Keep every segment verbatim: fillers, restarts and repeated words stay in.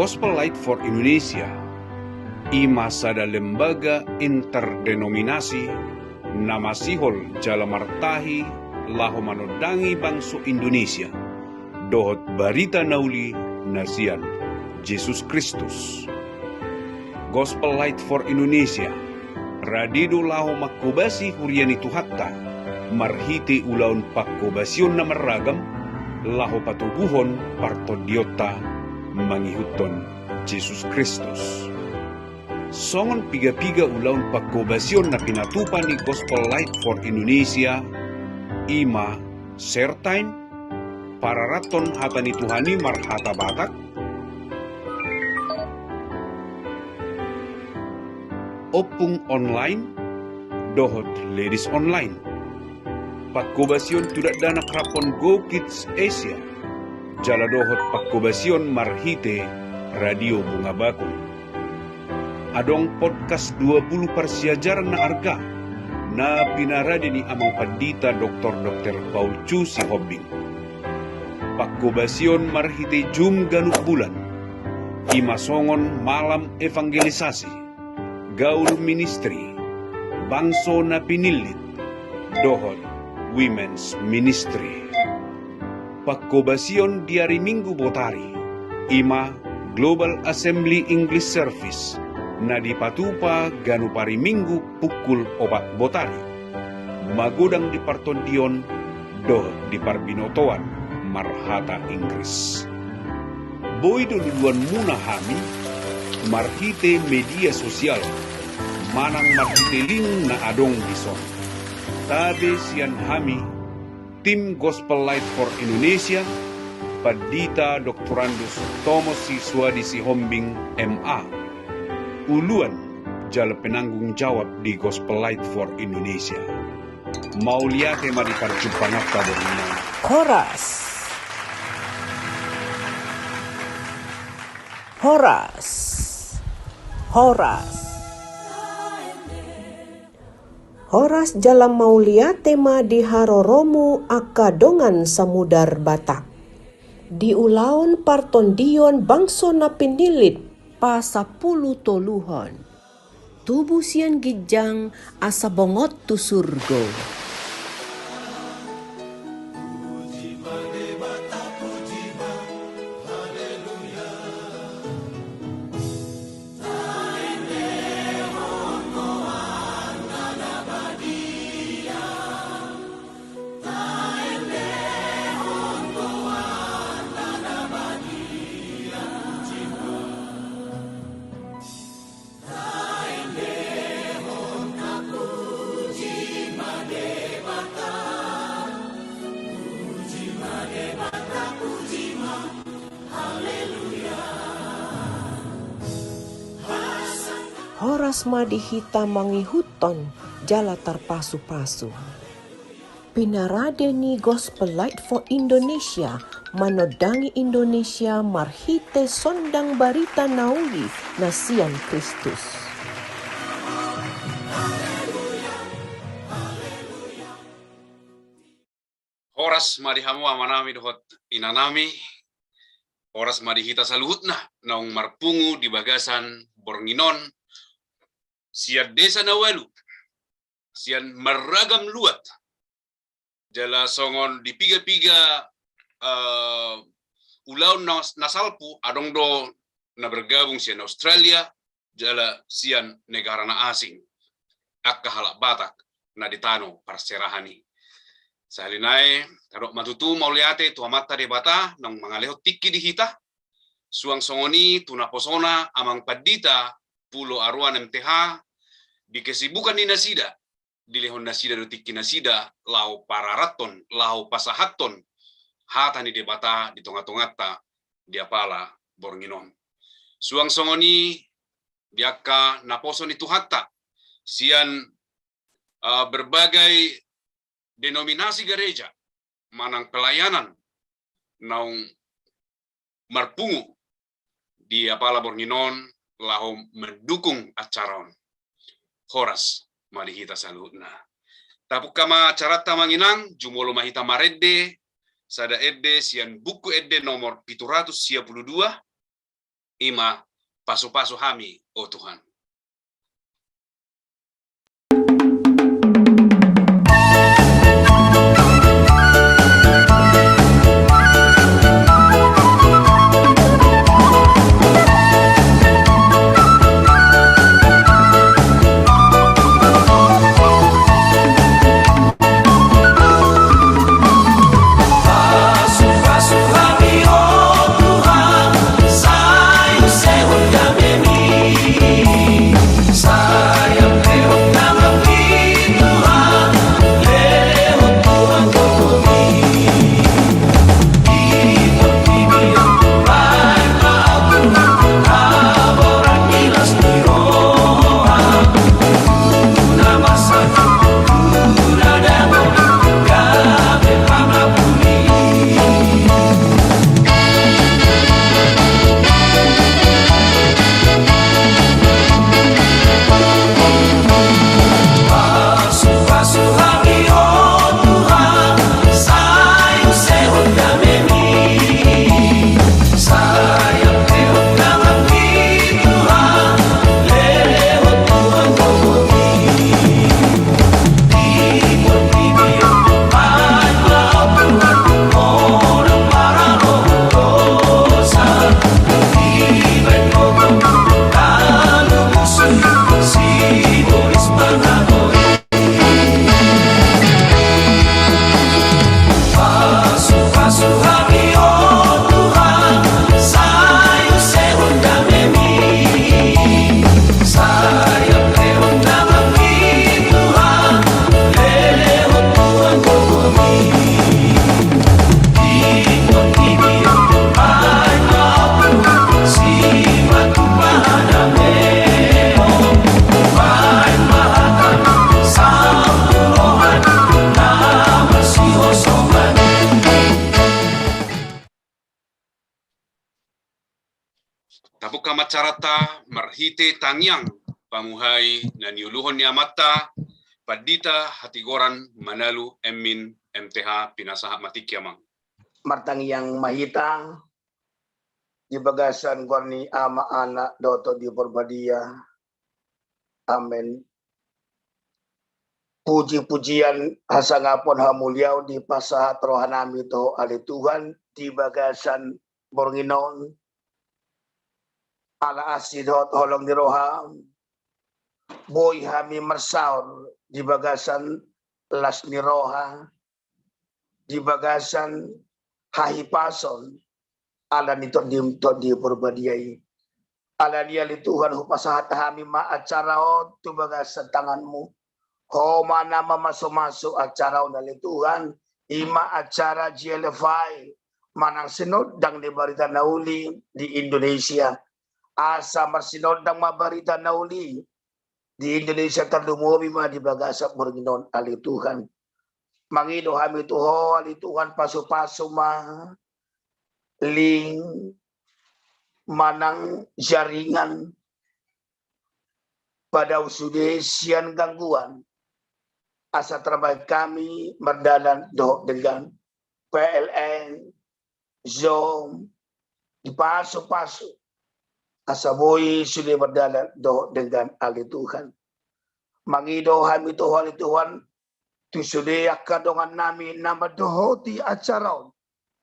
Gospel Light for Indonesia, i ma sada lembaga interdenominasi na masihol jala martahi laho manondangi bangso Indonesia dohot barita na uli na sian Jesus Kristus. Gospel Light for Indonesia, rade do laho manghobasi huria ni Tuhanta marhite ulaon panghobasion na marragam, laho patoguhon partondionta mangihuthon Jesus Kristus. Songon piga-piga ulaon panghobasion na pinatupa ni Gospel Light for Indonesia, i ma Share Time, pararathon hata ni Tuhan i marhata Batak, Ompung Online, dohot Ladies Online. Panghobasion tu dakdanak rap on Go Kids Asia, jala dohot panghobasion marhite Radio Bunga Bakung. Adong podcast dua puluh parsiajaran na arga, na pinarade ni Amang Pandita Doktor Dokter Paul Cu Sihombing. Panghobasion marhite Zoom ganup bulan, i ma songon malam evangelisasi, Gaul Ministry, Bangso na Pinillit, dohot Women's Ministry. Panghobasion di ari Minggu botari, i ma Global Assembly English Service, na dipatupa ganup ari Minggu pukul opat botari, magodang di partondion dohot di parbinotoan marhata Inggris. Boi do luluanmuna hami marhite media sosial manang marhite link na adong dison. Tabe sian hami, tim Gospel Light for Indonesia, Pandita Doktorandus Thomas Siswadi Sihombing, M A, uluan jala penanggung jawab di Gospel Light for Indonesia. Mauliate ma di parjumpanganta borngin on. Horas. Horas. Horas. Horas jala mauliate ma di haroromu angka dongan samudar Batak. Di ulaon partondion Bangso na Pinillit pasapulu toluhon. Tubu sian ginjang asa bongot tu surgo. Horas ma di hita mangihuthon jala tarpasupasu. Pinarade ni Gospel Light for Indonesia, manondangi Indonesia marhite sondang barita na uli na sian Kristus. Horas ma di hamu amanami dohot inanami, horas ma di hita saluhutna naung marpungu di bagasan borngin on, sian desa na ualu, sian marragam luat, jala songon di piga-piga, eh, ulaon na, na salpu, adong do na bergabung sian Australia, jala sian negara na asing, angka halak Batak na di tano parserahan i. Sahali nai, tadok ma tutu mauliate tu Amanta Debata naung mangalehon tingki di hita, suang songon i tu naposona Amang Pandita Pulo Aruan M T H, di kesibukan ni nasida, dilehon nasida do tingki nasida laho pararathon, laho pasahathon hata ni Debata di tonga-tonganta di apala borngin on. Suang songon i di angka naposo ni Tuhanta sian, eh, berbagai denominasi gareja manang pelayanan naung marpungu di apala borngin on laho mendukung acara on. Horas ma di hita saluhutna. Tapungka ma acaranta amang inang, jumolo ma hita marende sada ende sian Buku Ende nomor pitu ratus sia pulu dua, i ma pasupasu hami, o Tuhan. Tabuka ma acaranta marhite tangiang pamuhai na niuluhon ni amanta, Pandita Hatigoran Manalu M.Min., M.Th., pinasahat ma tingki, Amang. Martangiang ma hita di bagasan goar ni Ama, Anak dohot Tondi Porbadia. Amen. Puji-pujian, hasangapon, hamuliaon dipasahat rohanami tu Ho ale Tuhan di bagasan borngin on. Ala asi dohot holong ni roham, boi hami marsaor di bagasan las ni roha, di bagasan hahipason, ala ni Tondim, Tondi Porbadia i. Alani i ale Tuhan, hupasahat hami ma acara on tu bagasan tanganmu. Ho ma na mamasu-masu acara on ale Tuhan, i ma acara JLFI, manang Sinondang ni Barita na Uli di Indonesia. Asa marsinondang ma barita na uli di Indonesia, tarlumobi ma di bagasan borngin on ale Tuhan. Mangido hami tu Ho ale Tuhan, pasu-pasu ma link manang jaringan, padao sude sian gangguan, asa tarbahen hami mardalan dohot denggan. PLN, Zoom, dipasu-pasu asa boi sude mardalan dohot denggan ale Tuhan. Mangido hami tu Ho ale Tuhan, tu sude angka dongannami na mandohoti acara on,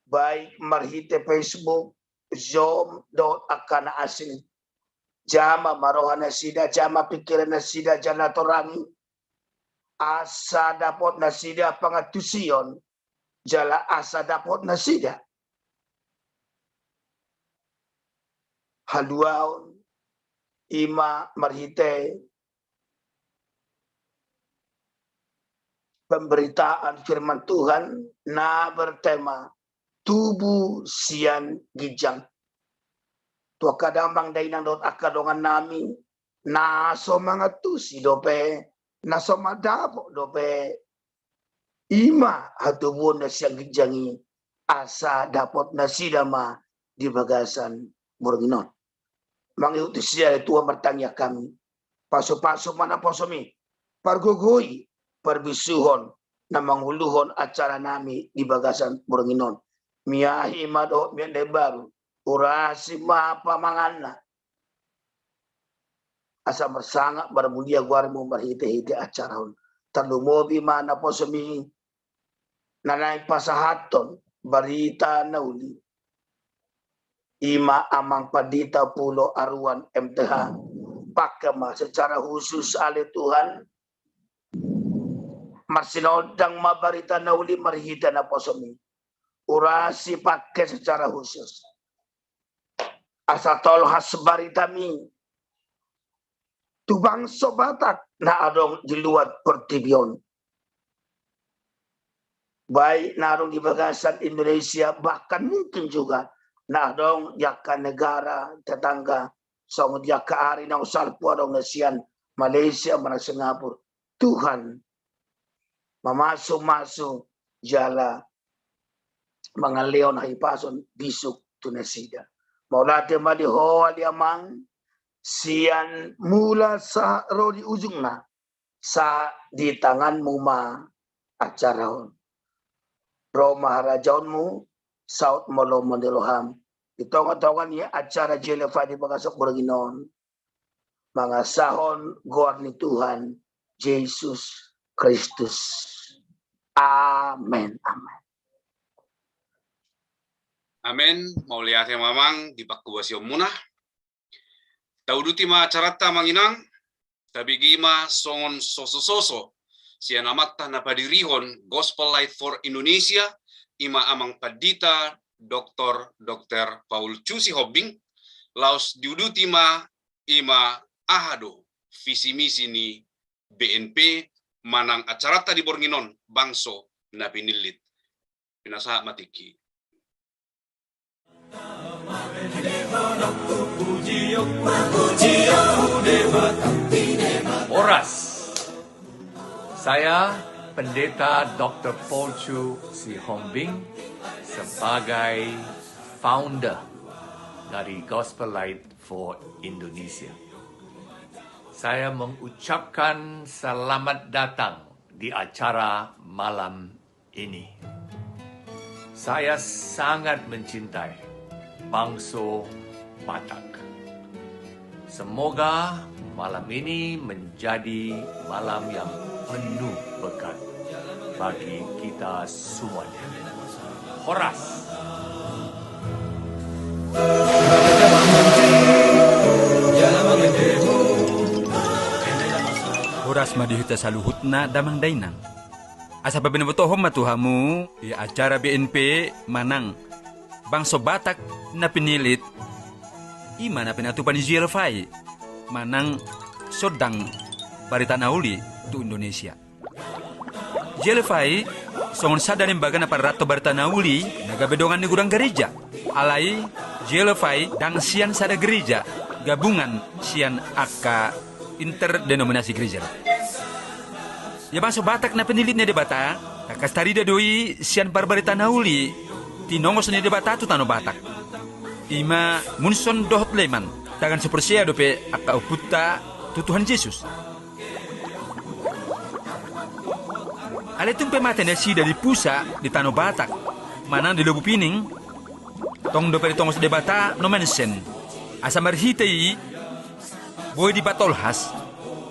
baik marhite Facebook, Zoom dohot angka na asing. Jama ma roha nasida, jama pingkiran nasida jala torangi, asa dapot nasida pangantusion jala asa dapot nasida haluaon, i ma marhite pemberitaan firman Tuhan na bertema tubu sian ginjang. Tu angka damang dainang dohot angka dongannami na so mangantusi dope, na so mandapot dope, i ma hatubuonna sian ginjang i, asa dapot nasida ma di bagasan borngin on. Mangihut tu sian Tuhan martangiang hami. Pasu-pasu ma naposomi, pargogoi, parbisuhon na manguluhon acaranami di bagasan borngin on. Miahi ma dohot mian na imbaru, Urasi ma pamanganna, asa marsangap marmulia goarmu marhitehite acara on. Tarlumobi ma naposomi na naeng pasahathon barita na uli, i ma Amang Pandita Pulo Aruan M T H. Pangke ma secara khusus ale Tuhan, marsinondang ma barita na uli marhite naposomi. Urasi pangke secara khusus, asa tolhas baritami tu bangso Batak na adong di luat portibi on, baik na adong di bagasan Indonesia, bahkan mungkin juga na adong di angka negara tetangga, songon di angka ari naung salpu adong na sian Malaysia manang Singapura. Tuhan, mamasumasu jala mangalehon hahipason bisuk tu nasida. Mauliate ma di Ho ale Amang, sian mula sahat ro di ujungna, sahat di tanganmu ma acara on. Ro ma harajaonmu, saut ma lomo ni roham di tongatonga ni acara J L F I di bagasan borngin on, mangasahon goar ni Tuhan Jesus Kristus. Amen. Amen. Amen. Mauliate ma Amang di panghobasionmuna. Tauduti ma acaranta Amang Inang. Tabege ma songon sosososo sian amanta na padirihon Gospel Light for Indonesia, i ma Amang Pandita Doktor Dokter Paulcu Sihombing. Laos diuduti ma i ma aha do visi misi ni B N P manang acaranta di borngin on, Bangso na Pinillit. Pinasahat ma tingki. Horas. Saya Pendeta Doktor Paulcu Sihombing sebagai founder dari Gospel Light for Indonesia. Saya mengucapkan selamat datang di acara malam ini. Saya sangat mencintai bangso Batak. Semoga malam ini menjadi malam yang penuh berkat bagi kita semuanya. Horas. Horas ma di hita saluhutna damang dainang. Asa pabinotohon ma tu hamu di acara B N P manang Bangso Batak na Pinillit, i ma na pinatupa ni J L F I manang Sondang Barita na Uli tu Indonesia. J L F I songon sada lembaga na pararathon barita na uli na gabe dongan ni godang gareja. Alai J L F I ndang sian sada gareja, gabungan sian angka interdenominasi gareja do. Ia bangso Batak na pinillit ni Debata, tangkas tarida do i sian parbarita na uli tinongos ni Debata tu tano Batak. I ma Munson dohot Leman, tagan so porsea dope angka ompunta tu Tuhan Jesus. Alai tung pe mate nasida di pusa di tano Batak manang di Lobu Pining, tong dope ditongos Debata Nommensen, asa marhite i boi dipatolhas,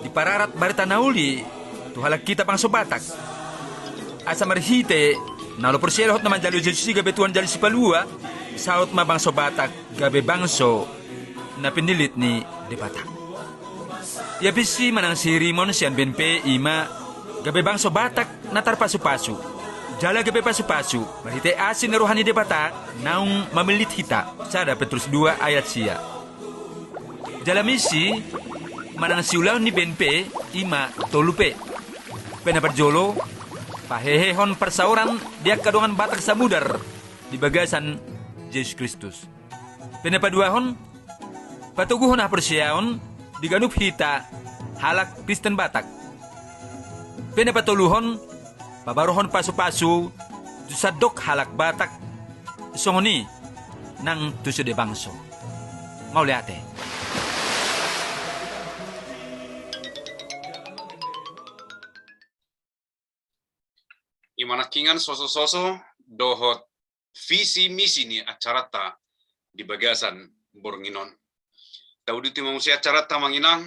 dipararat barita na uli tu halak hita bangso Batak. Asa marhite na olo porsea dohot na manjalo Jesus i gabe Tuhan jala Sipalua, saut ma bangso Batak gabe bangso na pinillit ni Debata. Ia visi manang sirimon sian B N P i ma gabe bangso Batak na tarpasupasu, jala gabe pasupasu marhite asi ni roha ni Debata naung mamillit hita. Sada Petrus dua ayat sia. Jala misi manang siulahon ni B N P i ma tolu P. P na parjolo, pahehehon parsaoran di angka dongan Batak Samudar di bagasan Jesus Kristus. P na paduahon, patoguhon haporseaon di ganup hita halak Kristen Batak. P na patoluhon, pabarohon pasupasu tu sandok halak Batak, songon i nang tu sude bangso. Mauliate. I ma nangkiningan sosososo dohot visi misi ni acaranta di bagasan borngin on. Tauduti ma muse acaranta, Amang Inang,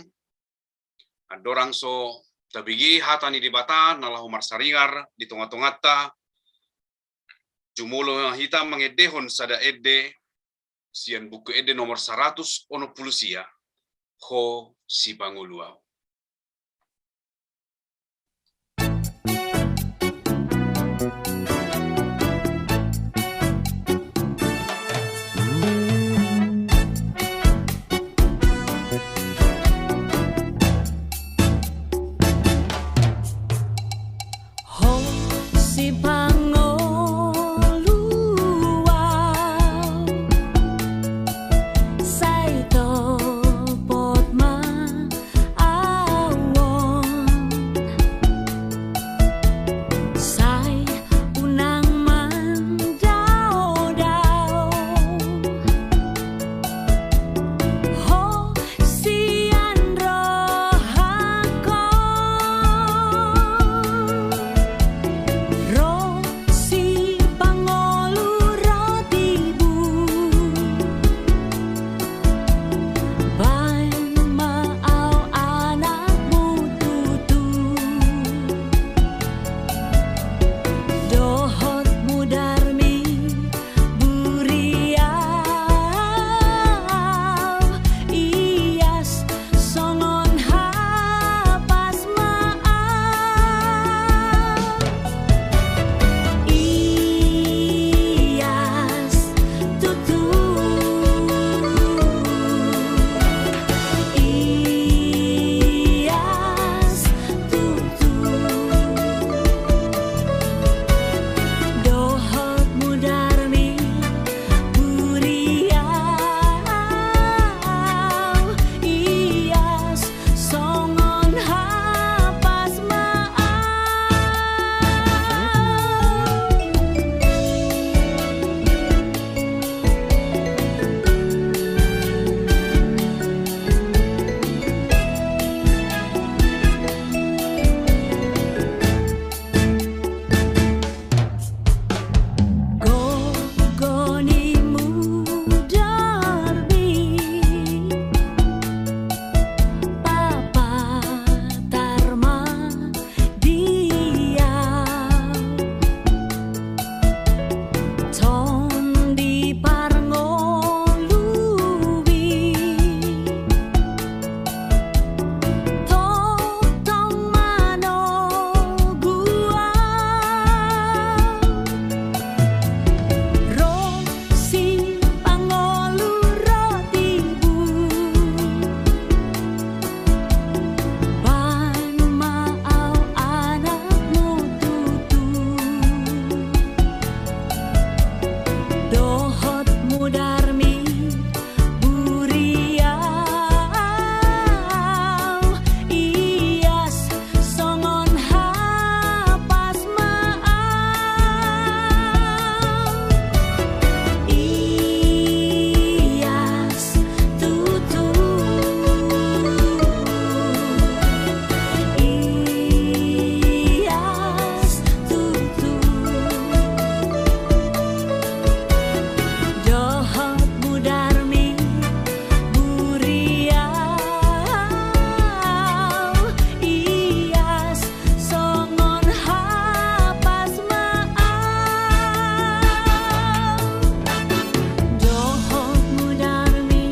andorang so tabege hata ni Debata na laho marsaringar di tonga-tonganta, jumolo hita mangendehon sada ende sian Buku Ende nomor saratus onom pulu sia, Ho sipangolu au. Ho sipangolu au, sai topot ma au on, sai unang mandao-dao. Ho sian rohangku, ro sipangolu ro tibu, baen ma au anakmu tutu. Dohot mudarmi buri au, ias songon hapas ma au. Ias tutu. Ias tutu. Dohot mudarmi buri au, ias songon hapas ma au. Gogo ni mudarmi, papatar ma di au. Tondi parngolubi, tongtong manogu au. Ro sipangolu ro tibu, baen ma au anakmu tutu. Dohot mudarmi buri au, ias songon hapas ma au. Ias tutu. Ias tutu. Dohot mudarmi buri au, ias songon hapas ma au. Dohot mudarmi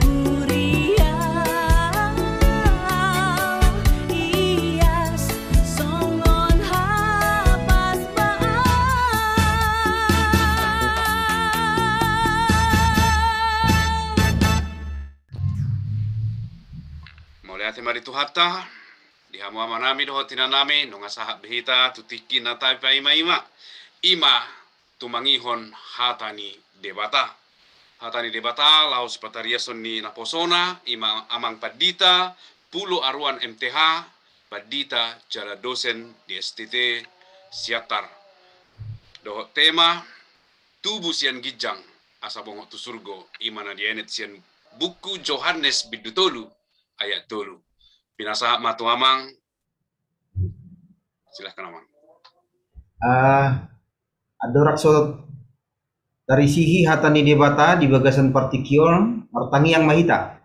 buri au, ias songon hapas ma au. Mauliate ma di Tuhanta, di hamu amanami dohot inanami, nunga sahat be hita tu tingki na tapaima-ima. Ima tumangihon hata ni Debata. Hata ni Debata laho sipatariashon ni naposona, ima Amang Pandita Pulo Aruan M T H, pandita jala dosen di S T T Siantar. Dohot tema, tubu sian ginjang asa bongot tu surgo, ima na dienet sian buku Johannes bindu tolu ayat tolu. Pinasahat ma tu Amang. Silahkan, Amang. Ah, andorang so Tarisihi hata ni Debata di bagasan partingkian on, martangiang ma hita.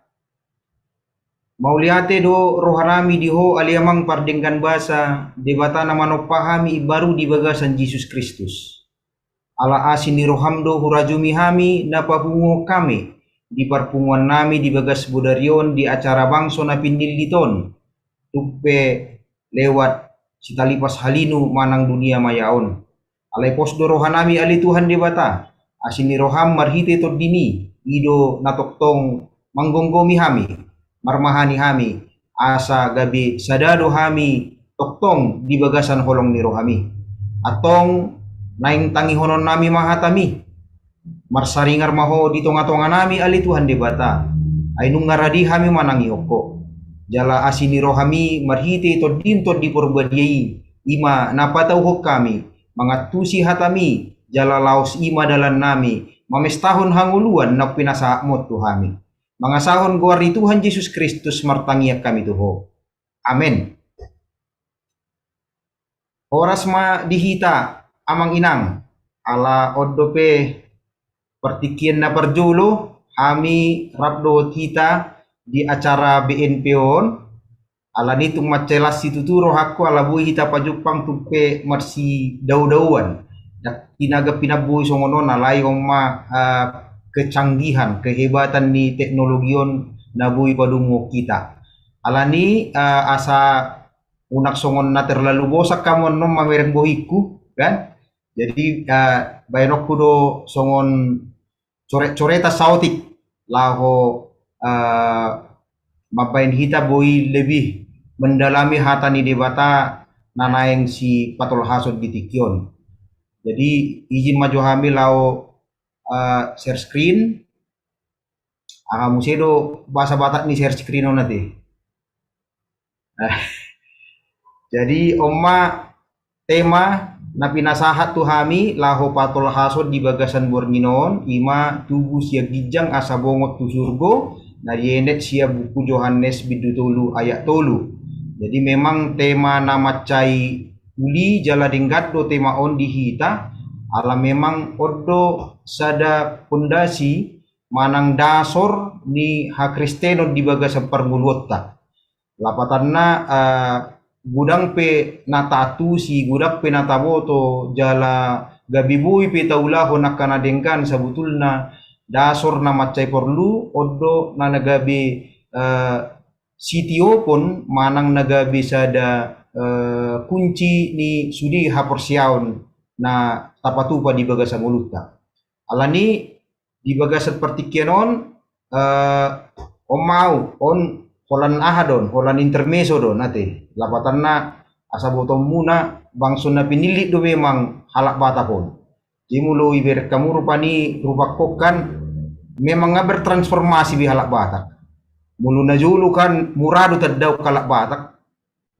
Mauliate do rohanami di Ho ale Amang pardenggan basa, Debata na manompa hami imbaru di bagasan Jesus Kristus. Ala asi ni roham do hurajumi hami na papunguhon hami di parpunguannami di bagas bodari on di acara bangso na pinillit on, tung pe lewat sitalipas halinu manang dunia maya on. Alai pos do rohanami ale Tuhan Debata, asi ni roham marhite tondimi, i do na tongtong manggomgomi hami, marmahani hami, asa gabe sada do hami tongtong di bagasan holong ni rohami. Antong naeng tangihononnami ma hatami. Marsaringar ma Ho di tongatonganami ale Tuhan Debata. Ai nunga radi hami manangihon Ho. Jala asi ni rohami marhite tondim Tondi Porbadia i, i ma na patauhon hami mangantusi hatami, jala laos i ma dalannami mamestahon hangoluan na pinasahatmu tu hami. Mangasahon goar ni Tuhan Jesus Kristus martangiang hami tu Ho. Amen. Horas ma di hita, Amang Inang, ala on dope partingkian na parjolo hami rap dohot hita di acara B N P on. Alani tung mansai las situtu rohangku ala boi hita pajumpang tung pe marsidaodaoan. Ndang tinagap pinamboi songon on, alai on ma, eh, kecanggihan, kehebatan ni teknologi on na boi padomuhon hita. Alani, eh, asa unang songon na terlalu bosan hamu annon mamereng bohingku, kan? Jadi, eh, baenonku do songon coret-coretan saotik laho, eh, mambaen hita boi lebih mendalami hata ni Debata na naeng sipatolhason di tingki on. Jadi, izin ma jo hami laho, eh, share screen. Aha muse do bahasa Batak ni share screen on ate. Jadi, on ma tema na pinasahat tu hami laho patolhason di bagasan borngin on, i ma tubu sian ginjang asa bongot tu surgo, na dienet sian buku Johannes bindu tolu ayat tolu. Jadi, memang tema na mansai uli jala denggan do tema on di hita, ala memang on do sada pondasi manang dasor ni hakristenon di bagasan parngoluonta. Lapatanna, eh, godang pe na taantusi, godang pe na taboto, jala gabe boi pe taulahon angka na denggan, sabutulna dasor na mansai porlu on do na, na gabe, eh, sitiopon manang na gabe sada, eh, kunci ni sude haporseaon na tapatupa di bagasan ngolunta. Alani di bagasan partingkian on, eh, on ma au, on holan aha do on, holan intermezzo do on ate. Lapatanna asa botoonmuna bangso na pinillit do memang halak Batak on. Jadi molo ibereng hamu rupani, rupangkon kan memang nga bertransformasi be halak Batak. Molo na jolo kan mura do tandahon halak Batak,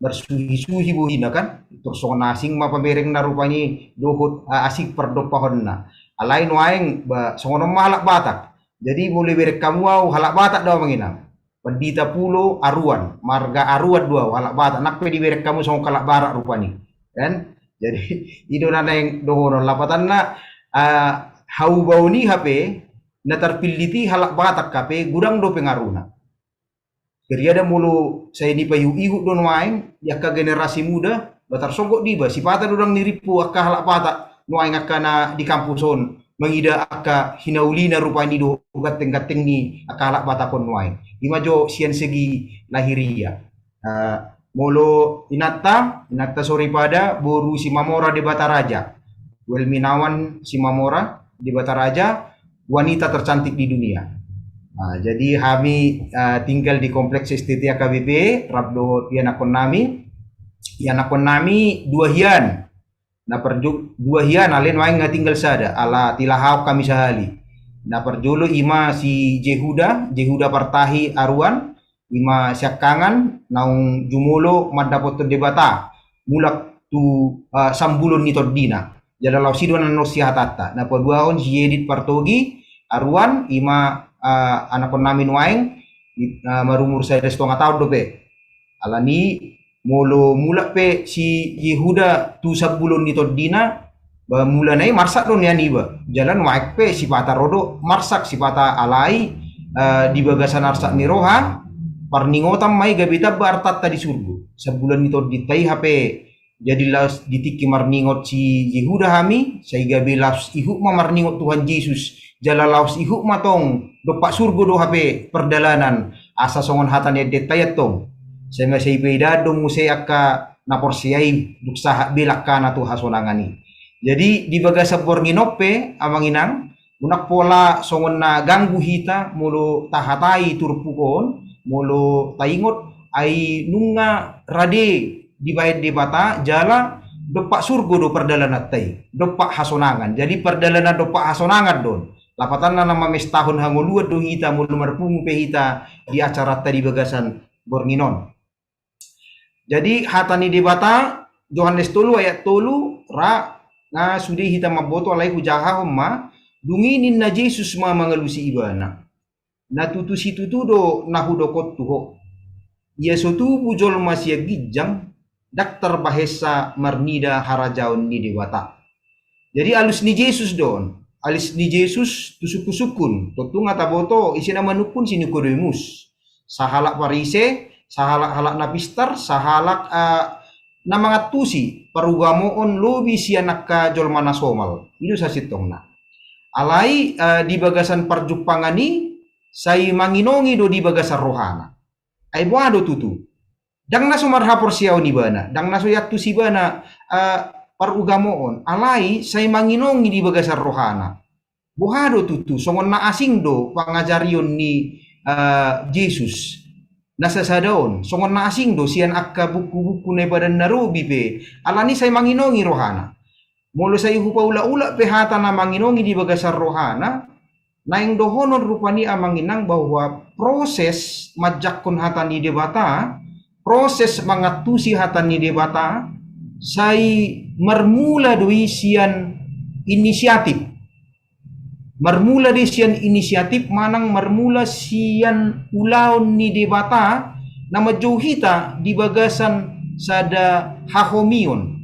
marsuhisuhi bohina kan, tor songon asing ma pamerengna rupani dohot, ah, asing pardompahonna. Alai nuaeng ba songon on ma halak Batak. Jadi molo ibereng hamu au halak Batak do au, Amang Inang. Pandita Pulo Aruan, marga Aruan do au, halak Batak. Nang pe dibereng hamu songon halak Batak rupani. Kan? Jadi, i do na naeng dohonon, lapatanna, ah, haubaon i hape, na tarpillit i halak Batak hape, godang do pengaruna. Jadi, ada molo sai dipaihutihut do nuaeng di angka generasi muda, ba tarsonggot do iba, sipata do ndang nirimpu angka halak Batak nuaeng angka na di kampus on mangida angka hinaulina rupani dohot ganteng-ganteng ni angka halak Batak on nuaeng. I ma jo sian segi lahiriah. Eh, molo inanta, inanta soripada, boru Simamora Debata Raja. Welminawan Simamora Debata Raja, wanita tercantik di dunia. Nah, jadi hami, eh, tinggal di kompleks S T T A K B P, rap dohot ianakkonnami. Ianakkonnami dua hian. Na parju-, dua hian, alai nuaeng nga tinggal sada, ala tilahahon hami sahali. Na parjolo i ma si Jehuda, Jehuda Partahi Aruan, i ma siangkangan naung jumolo mandapothon Debata mulak tu, eh, sambulon ni tondina. Jala laos i do annon sihatatanta. Na paduahon si Yedit Partogi Aruan, i ma, eh, anakkonnami nuaeng, i, eh, marumur sada stonga taon dope. Alani molo mulak pe si Jehuda tu sambulon ni tondina, Ba mulana i marsak do nian iba. Jala nuaeng pe sipata ro do marsak, sipata alai, eh, di bagasan arsak ni roha, parningotan ma i gabe tamba artanta di surgo. Sambulan ni tondinta i hape, jadi laos di tingki marningot si Jehuda hami, sai gabe laos ihut ma marningot Tuhan Jesus. Jala laos ihut ma tong dompak surgo do hape pardalanan, asa songon hata ni endenta i antong. Sai ma sai pe idaon do muse angka na porsea i dung sahat be langkana tu hasonangan i. Jadi di bagasan borngin on pe, amang inang, unang pola songon na ganggu hita molo tahatai turpuk on, molo taingot, ai nunga rade dibaen Debata, jala dompak surgo do pardalananta i, dompak hasonangan. Jadi pardalanan dompak hasonangan do on. Lapatanna na mamestahon hangoluan do hita molo marpungu pe hita di acaranta di bagasan borngin on. Jadi hata ni Debata, Johannes tolu ayat tolu, ra, na sude hita mamboto, alai hujahahon ma. Dung i ninna Jesus ma mangalusi ibana: Na tutu situtu do na hudok on tu ho. Ia so tubu jolma sian ginjang, ndang tarbahensa marnida harajaon ni Debata. Jadi alus ni Jesus do on. Alus ni Jesus tu sungkun-sungkun. Tontu nga taboto ise na manungkun, si Nikodemus. Sahalak Parise, sahalak-halak na pistar, sahalak, eh, na mangantusi parugamoon lobi sian angka jolma na somal. I do sasintongna. Alai, eh, di bagasan parjumpangan i, sai manginongi do di bagasan rohana. Ai boha do tutu? Ndang na so marhaporseaon ibana, ndang na so iantusi ibana, eh, parugamoon, alai sai manginongi di bagasan rohana. Boha do tutu, songon na asing do pangajarion ni, eh, Jesus na sasada on, songon na asing do sian angka buku-buku na i, badan na robi pe, alani sai manginongi rohana. Molo sai hupaulak-ulak pe hata na manginongi di bagasan rohana, naeng dohonon rupani, amang inang, bahwa proses manjangkon hata ni Debata, proses mangantusi hata ni Debata, sai marmula do i sian inisiatif. Marmula do i sian inisiatif manang marmula sian ulaon ni Debata na manjou hita di bagasan sada hahomion.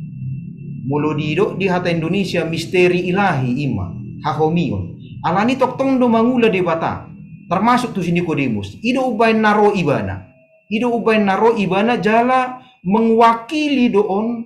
Molo didok di hata Indonesia, misteri ilahi, i ma hahomion. Alani tongtong do mangula Debata, termasuk tu si Nikodemus. I do umbaen na ro ibana. I do umbaen na ro ibana jala mewakili do on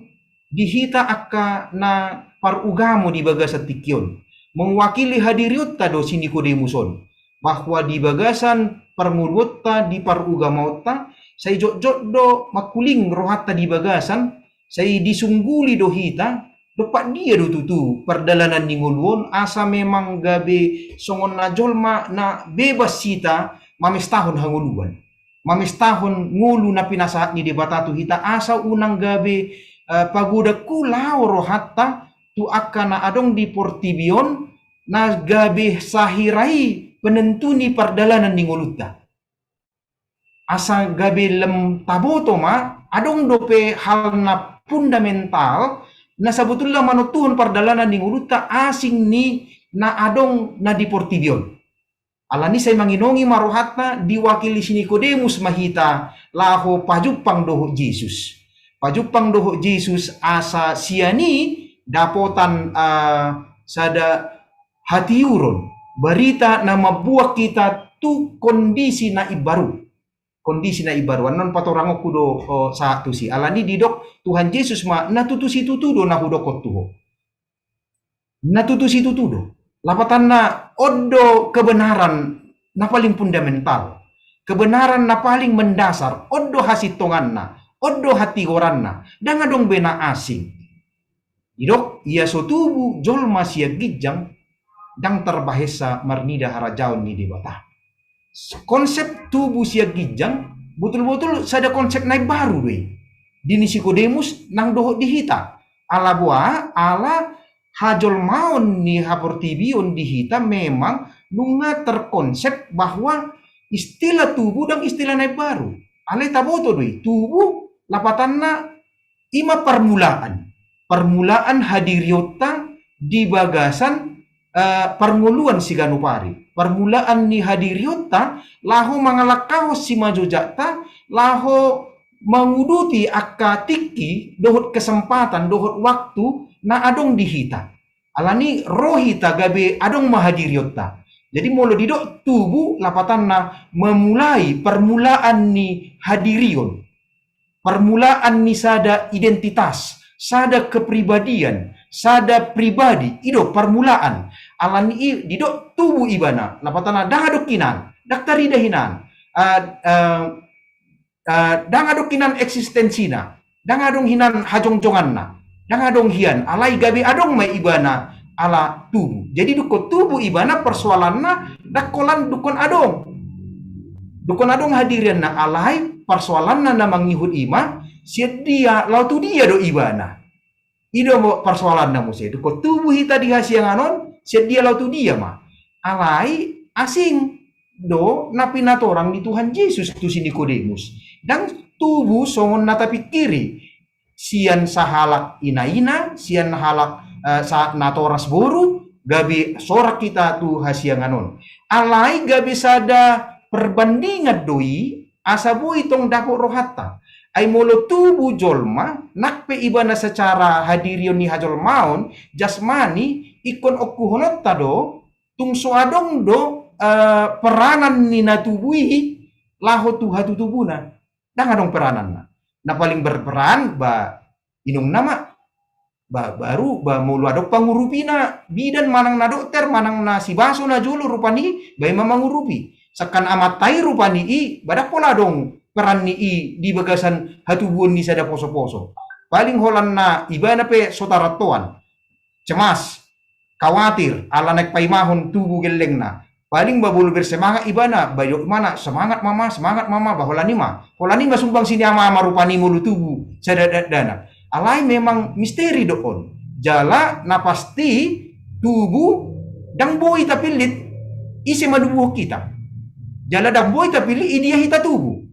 di hita angka na parugamo di bagasan tingki on. Mewakili hadirionta do si Nikodemus on, bahwa di bagasan parngoluonta, di parugamoonta, sai jotjot do mangkuling rohanta di bagasan, sai disungguli do hita, dompak dia do tutu pardalanan ni ngolu on, asa memang gabe songon na jolma na bebas hita mamestahon hangoluan, mamestahon ngolu na pinasahat ni Debata tu hita, asa unang gabe, eh, pagodangku laho rohanta tu angka na adong di portibi on, na gabe sahira i penentu ni pardalanan ni ngolunta. Asa gabe lam taboto ma, adong dope hal na fundamental na sabotulna manentuhon pardalanan ni ngolunta asing ni na adong na di portibi on. Alani sai manginongi ma rohanta, diwakili si Nikodemus ma hita laho pajumpang dohot Jesus. Pajumpang dohot Jesus asa sian i dapotan, ah, sada hatiuron, barita na mambuat hita tu kondisi na imbaru. Kondisi na imbaru. Annon patorangonku do, oh, sahat tusi. Alani didok Tuhan Jesus ma, na tutu situtu do na hudok on tu ho. Na tutu situtu do. Lapatanna, on do kebenaran na paling fundamental, kebenaran na paling mendasar, on do hasintonganna, on do hatigoranna, ndang adong be na asing. Didok, ia so tubu jolma sian ginjang, ndang tarbahensa marnida harajaon ni Debata. Konsep tubu sian ginjang, botul-botul sada konsep na imbaru do i. Di ni Nikodemus nang dohot di hita. Ala boha, ala hajolmaon ni haportibion di hita memang nunga terkonsep bahwa istilah tubu ndang istilah na imbaru. Alai taboto do i, tubu lapatanna i ma parmulaan. Parmulaan hadirionta di bagasan, eh, parngoluan siganup ari. Parmulaan ni hadirionta laho mangalangkahon simanjojakta, laho manguduti angka tingki dohot kesempatan dohot waktu na adong di hita. Alani ro hita gabe adong ma hadirionta. Jadi molo didok tubu lapatanna memulai permulaan ni hadirion. Permulaan ni sada identitas, sada kepribadian, sada pribadi, i do permulaan. Alani i didok tubu ibana, lapatanna ndang adong hinan, ndang tarida hinan, ah, ah, ah, ndang adong hinan eksistensina, ndang adong hinan hajongjonganna, ndang adong hian, alai gabe adong ma ibana ala tubu. Jadi dungkon tubu ibana persoalanna ndang holan dungkon adong. Dungkon adong hadirionna alai persoalanna na mangihut i ma, sian dia laho tu dia do ibana. I do mo persoalanna muse. Dungkon tubu hita di hasiangan on, sian dia laho tu dia ma. Alai asing do na pinatorang ni Tuhan Jesus tu si Nikodemus. Ndang tubu songon na tapingkiri. Sian sahalak inaina, sian halak, eh, sa-, natoras boru, gabe sorak hita tu hasiangan on. Alai gabe sada perbandingan do i, asa boi tong dapot rohanta. Ai molo tubu jolma, nang pe ibana secara hadirion ni hajolmaon, jasmani, ingkon ongkuhononta do, tung so adong do, eh, peranan ni na tubu i, laho tu hatutubuna. Ndang adong perananna. Na paling berperan, ba, inongna ma, ba, baru, ba, molo adong pangurupina, bidan manang na dokter, manang na sibaso na jolo rupani, ba i ma mangurupi. Sangkan amanta i rupani i, ba ndang pola adong peran ni i di bagasan hatubuon ni sada poso-poso. Paling holan na ibana pe so tarantoan. Cemas, khawatir, ala naeng paimahon tubu gellengna. Paling ba molo bersemangat ibana, ba didok ibana, semangat mama, semangat mama, ba holan i ma. Holan i ma sumbangsi ni amama rupani molo tubu sada dakdanak. Alai memang misteri do on. Jala na pasti tubu ndang boi tapillit ise manubuhon hita. Jala ndang boi tapillit i dia hita tubu.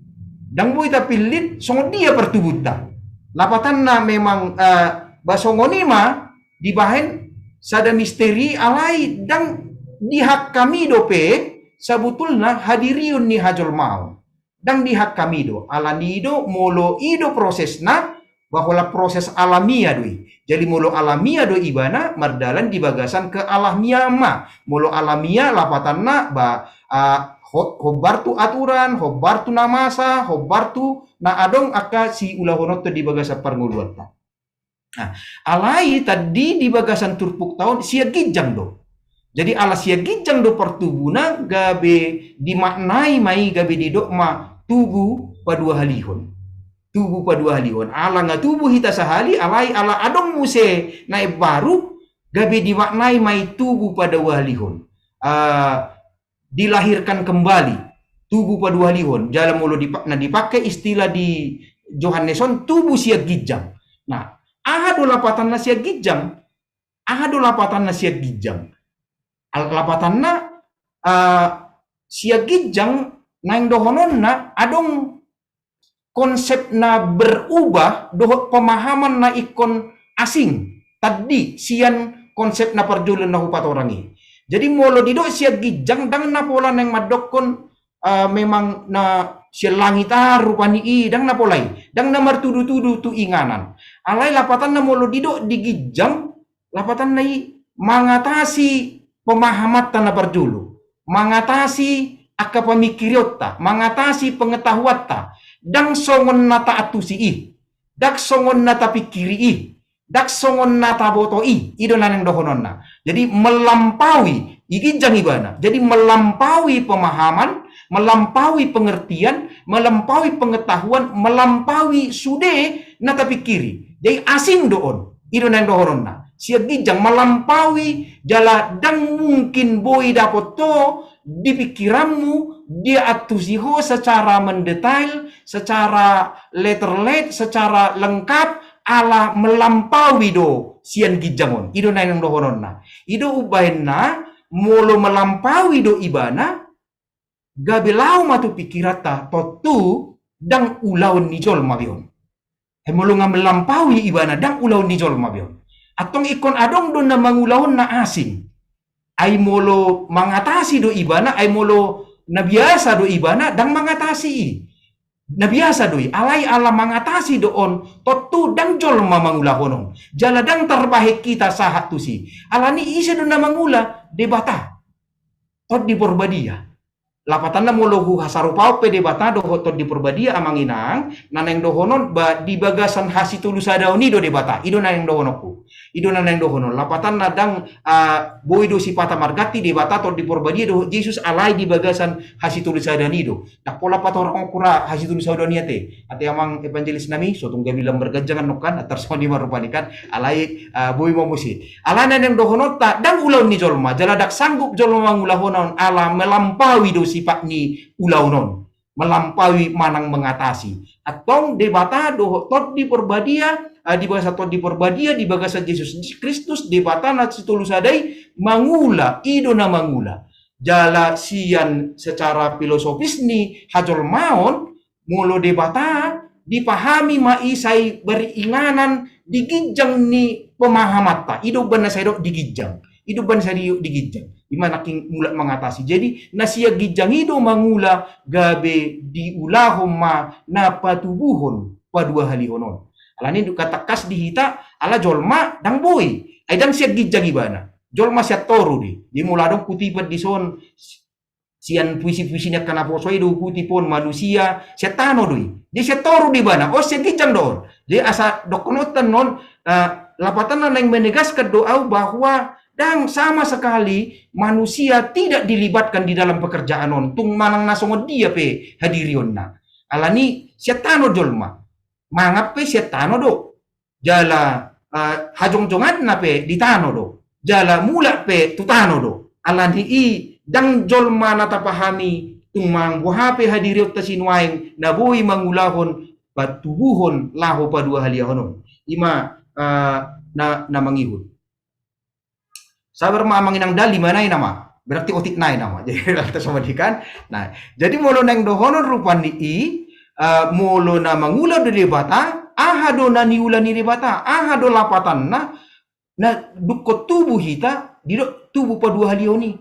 Ndang boi tapillit songon dia partubunta. Lapatanna memang, eh, ba songon i ma dibahen sada misteri alai ndang di hami dope sabutulna hadirion ni hajolmaon. Ndang di hami do, alani i do molo i do prosesna, ba holan proses alamiah do i. Jadi molo alamiah do ibana, mardalan di bagasan kealamiahan ma. Molo alamiah lapatanna, ba, ah, ho-, hombar tu aturan, hombar tu na masa, hombar tu na adong angka siulahononta di bagasan parngoluanta. Nah, alai tadi di bagasan turpukta on sian ginjang do. Jadi ala sian ginjang do partubuna gabe dimaknai ma i gabe didok ma tubu paduahalihon. Tubu paduahalihon. Ala nga tubu hita sahali, alai ala adong muse na imbaru gabe dimaknai ma i tubu paduahalihon. Ah, dilahirkan kembali, tubu paduahalihon. Jala molo dipa-, na dipake istilah di Johannes on, tubu sian ginjang. Nah, aha do lapatanna sian ginjang? Aha do lapatanna sian ginjang? Al-, lapatanna, eh, sian ginjang naeng dohononna adong konsep na berubah dohot pemahaman na ingkon asing tadi sian konsep na parjolo na hupatorang i. Jadi molo didok sian ginjang, ndang na pola naeng mandokkon, eh, memang na sian langit aha rupani i, ndang na pola i, ndang na martudutudu tu inganan. Alai lapatanna molo didok di ginjang, lapatanna i mangatasi pemahamanta na parjolo, mangatasi angka pamingkirionta, mangatasi pengetahuanta, ndang songon na taantusi i, ndang songon na tapingkiri i, ndang songon na taboto i, i do na naeng dohononna. Jadi melampaui, i ginjang ibana. Jadi melampaui pemahaman, melampaui pengertian, melampaui pengetahuan, melampaui sude na tapingkiri. Jadi asing do on. I do naeng dohononna. Sian ginjang melampaui, jala ndang mungkin boi dapot ho di pingkiranmu, diantusi ho secara mendetail, secara letterlet, secara lengkap, ala melampaui do sian ginjang on. I do naeng dohononna. I do umbahenna, molo melampaui do ibana, gabe laho ma tu pingkiranta, tontu ndang ulaon ni jolma be on. Ai molo nga melampaui ibana, ndang ulaon ni jolma be on. Antong ingkon adong do na mangulahon na asing. Ai molo mangatasi do ibana, ai molo na biasa do ibana, ndang mangatasi i. Na biasa do i, alai ala mangatasi do on, tontu ndang jolma mangulahon on. Jala ndang tarbahen hita sahat tusi. Alani ise do na mangula? Debata. Tondi Porbadia. Lapatanna molo huhasarupaon pe Debata dohot Tondi Porbadia, amang inang, na naeng dohonon ba di bagasan hasitolusadaon i do Debata, i do na naeng dohononku. I do na naeng dohonon. Lapatanna ndang, ah, boi do sipata marganti Debata, Tondi Porbadia dohot Jesus, alai di bagasan hasitolusadaon i do. Ndang pola patorangonku ra hasitolusadaon i ate. Ate amang evangelis nami, so tung gabe lam marganjang annon kan, antar songon i ma rupani kan, alai, ah, boi ma muse. Alana naeng dohononta, ndang ulaon ni jolma, jala ndang sanggup jolma mangulahon on, ala melampaui do sipat ni ulaon on. Melampaui manang mengatasi. Antong Debata dohot Tondi Porbadia, ah, di bagasan Tondi Porbadia, di bagasan Jesus Kristus, Debata na sitolusada i mangula, i do na mangula. Jala sian secara filosofis ni hajolmaon, molo Debata, dipahami ma i sai beringanan di ginjang ni pemahamanta. I do umbahen na sai didok di ginjang. I do umbahen na sai didok di ginjang. I ma nangkin mulak mangatasi. Jadi, na sian ginjang i do mangula gabe diulahon ma na patubuhon paduahalihon on. Alani ndang tangkas di hita, ala jolma ndang boi. Ai ndang sian ginjang ibana. Jolma sian toru do i. Di molo adong kutipan dison, sian puisi-puisi ni angka naposo i do hukutip on, manusia sian tano do i. Jadi sian toru do ibana, on sian ginjang do on. Jadi asa dohononta annon, eh, lapatanna naeng menegaskan do au bahwa ndang sama sekali manusia tidak dilibatkan di dalam pekerjaan on. Tung manang na songon dia pe hadirionna. Alani sian tano jolma. Mangan pe sian tano do. Jala, eh, hajongjonganna pe di tano do. Jala mulak pe tu tano do. Alani i ndang jolma na tapahami tung manang boha pe hadirionta sinuaeng na boi mangulahon patubuhon laho paduahalihon on. I ma, eh, na, na mangihut. Sabar ma amang inang, da lima nai nama. Berarti otik nai nama. Jadi, lantas sama di kan. Nah, jadi molo naeng dohonon rupani i, eh, molo na mangula do Debata, aha do na niula ni Debata, aha do lapatanna, na dungkon tubu hita, didok tubu paduahalihon i.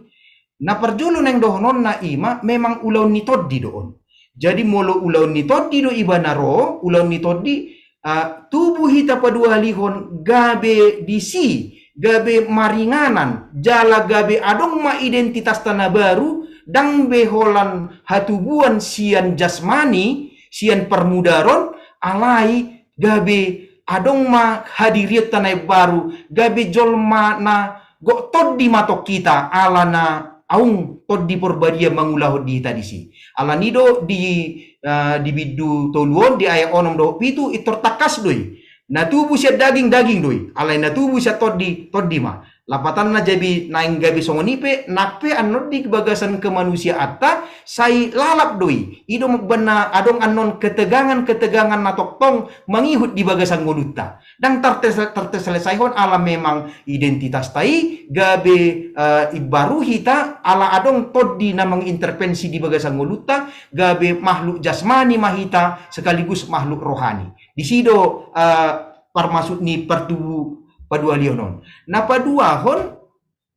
Na parjolo naeng dohononna i ma, memang ulaon ni tondi do on. Jadi molo ulaon ni tondi do ibana ro, ulaon ni tondi, ah, tubu hita paduahalihon gabe disi, gabe maringanan, jala gabe adong ma identitasta na baru, ndang be holan hatubuan sian jasmani, sian parmudaron, alai gabe adong ma hadirionta na imbaru, gabe jolma na gok tondi ma tong hita, alana aung Tondi Porbadia mangulahon di hita disi. Alani do di, eh, di bindu tolu on, di ayat onom dohot pitu, pintor tangkas do i. Na tubu sian daging, daging do i. Alai na tubu sian tondi, tondi ma. Lapatanna jadi naeng gabe songon i pe, nang pe annon di bagasan kemanusiaanta, sai lalap do i. I do umbahen na adong annon ketegangan-ketegangan na tongtong mangihut di bagasan ngolunta. Ndang tarte-, tarterselesaihon ala memang identitasta i, gabe, eh, imbaru hita, ala adong tondi na mengintervensi di bagasan ngolunta, gabe makhluk jasmani ma hita, sekaligus makhluk rohani. Disi do, eh, parmaksud ni partubu paduahalihon on. Na paduahon,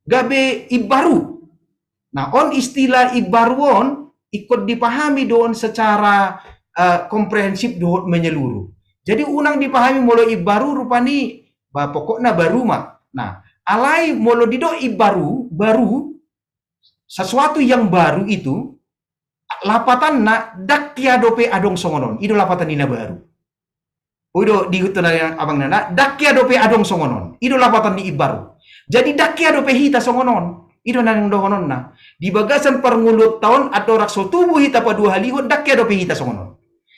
gabe imbaru. Nah, on istilah imbaru on, ingkon dipahami do on secara, eh, komprehensif dohot menyeluruh. Jadi unang dipahami molo imbaru rupani, ba pokokna baru ma. Nah, alai molo didok imbaru, baru, sesuatu yang baru itu, lapatanna ndang hea dope adong songon on, i do lapatan ni na baru. Oi do, diihut tu na amang inang, ndang hea dope adong songon on, i do lapatan ni imbaru. Jadi ndang hea dope hita songon on, i do na naeng dohononna. Di bagasan parngoluonta on, andorang so tubu hita paduahalihon, ndang hea dope hita songon on.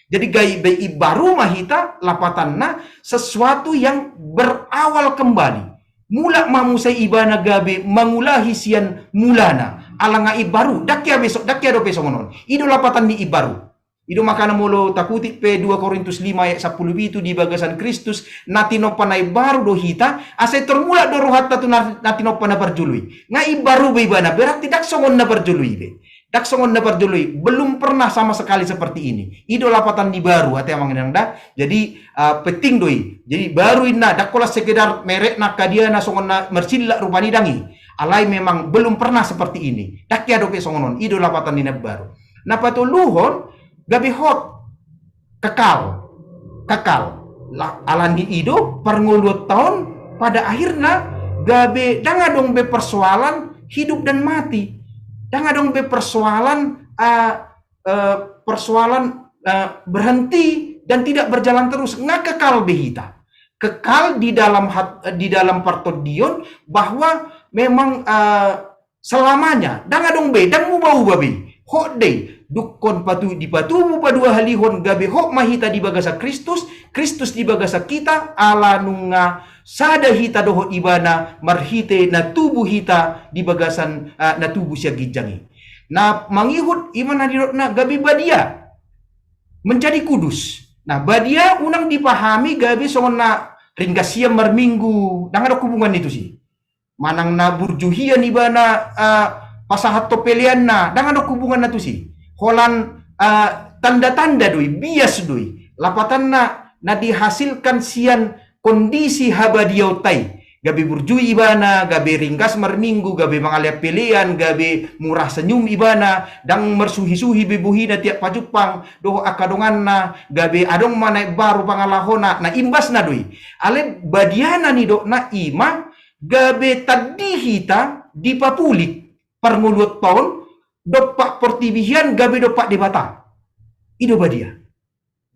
Jadi gabe imbaru ma hita, lapatanna sesuatu yang berawal kembali. Mulak ma muse ibana gabe mangulahi sian mulana. Ala nga imbaru, ndang hea be so-, ndang hea dope songon on. I do lapatan ni imbaru. I do makana molo takutip pe dua Korintus lima ayat sampulu pitu, di bagasan Kristus, na tinompa na imbaru do hita, asa pintor mulak do rohanta tu na, na tinompa na parjolo i. Nga imbaru be ibana, berarti ndang songon na parjolo i be. Ndang songon na parjolo i, belum pernah sama sekali seperti ini. I do lapatan ni baru, ate amang inang da. Jadi, ah, penting do i. Jadi baru inna, ndang holan sekedar merekna, hadiahna, songon na marsila rupani, ndang i. Alai memang belum pernah seperti ini. Ndang hea dope songon on, i do lapatan ni na imbaru. Na patoluhon, gabe hot. kekal, kekal. Alani i do parngoluanta on pada akhirna gabe ndang adong be persoalan hidup dan mati, ndang adong be persoalan uh, uh, persoalan uh, berhenti dan tidak berjalan terus, nga kekal be hita, kekal di dalam hat, di dalam partondion, bahwa memang uh, selamanya, ndang adong be, ndang muba-uba be. Hot dei, dungkon patu dipatubu paduahalihon gabe hot ma hita di bagasan Kristus, Kristus di bagasan hita, ala nunga sada hita dohot Ibana marhite na tubu hita di bagasan uh, na tubu sian ginjang i. Na mangihut ima na didokna gabe badia, menjadi kudus. Nah, badia unang dipahami gabe songon na ringgas sian marminggu, ndang adong hubungan ni tusi. Manang na burju hian ibana uh, pasahat peleanna, ndang adong hubunganna tusi. Holan uh, tanda-tanda do i, bias do i. Lapatanna na dihasilkan sian kondisi habadiaonta i. Gabe burju ibana, gabe ringgas marminggu, gabe mangalean pelean, gabe murah senyum ibana, ndang marsuhi-suhi be bohina tiap pajumpang dohot angka donganna, gabe adong ma na imbaru pangalahona, na imbasna do i. Alai badia na nidokna ima gabe tandi hita dipapulik parngoluanta on dompak portibi hian gabe dompak Debata. I do badia.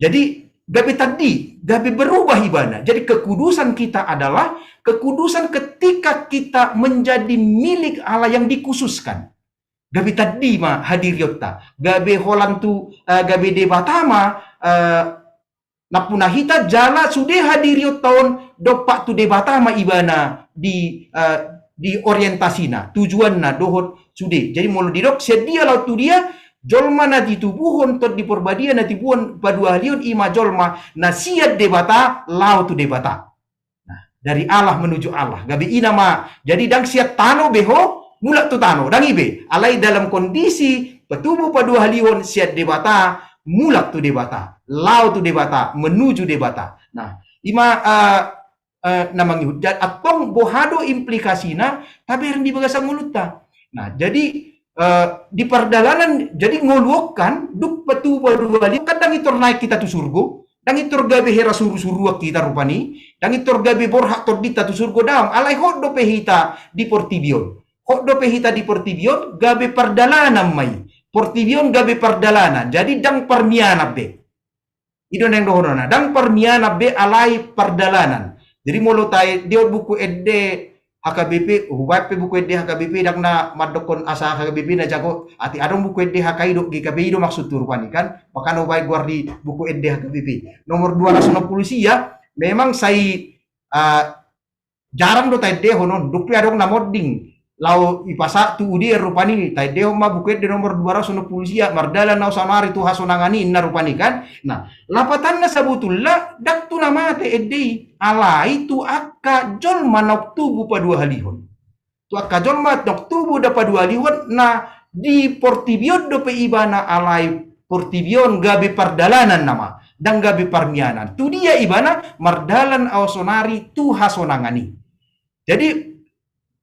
Jadi gabe tandi, gabe berubah ibana. Jadi kekudusan kita adalah kekudusan ketika kita menjadi milik Allah yang dikhususkan. Gabe tandi ma hadirionta, gabe holan tu uh, gabe Debata ma uh, nampuna hita, jala sude hadirionta on dompak tu Debata ma ibana di uh, di orientasina, tujuanna dohot sude. Jadi molo didok sian dia laho tu dia, jolma na ditubuhon Tondi Porbadia na tubuhon paduahalihon ima jolma na sian Debata laho tu Debata. Nah, dari Allah menuju Allah. Gabe i nama, jadi ndang sian tano be ho mulak tu tano, ndang i be. Alai dalam kondisi patubu paduahalihon sian Debata mulak tu Debata, laho tu Debata, menuju Debata. Nah, ima uh, uh, na mangihut. Jadi antong boha do implikasina tabereng di bagasan ngolunta. Nah, jadi uh, di pardalanan, jadi ngolu on kan dung patubu paduahalihon kan ndang intor naek hita tu surgo, ndang intor gabe hera suru-suruan hita rupani, ndang intor gabe borhat tondinta tu surgo, daong. Alai hot dope hita di portibi on. Hot dope hita di portibi on gabe pardalanan ma i. Portibi on gabe pardalanan. Jadi ndang parmianan be. I do na naeng dohononna, ndang parmianan be alai pardalanan. Jadi molo taendehon buku ende H K B P, hubaen pe buku ende H K B P, ndang na mandokkon asa H K B P na jago, atik adong buku ende H K I dok G K P I do maksudhu rupani kan, makana hubaen goar ni buku ende H K B P. Nomor dua ratus enam puluh sia, memang sai uh, jarang do taendehon on, dung pe adong na monding laho ipasahat tu U D R rupani, taendehon ma buku ende nomor dua ratus enam puluh sia, mardalan au saonari tu hasonangan i, ninna rupani kan. Nah, lapatanna sabotulna ndang tu na mate ende i, alai tu angka jolma naung tubu paduahalihon. Tu angka jolma naung tubu da paduahalihon na di portibi on dope ibana, alai portibi on gabe pardalanan nama, ndang gabe parmianan. Tu dia ibana mardalan au saonari tu hasonangan i. Jadi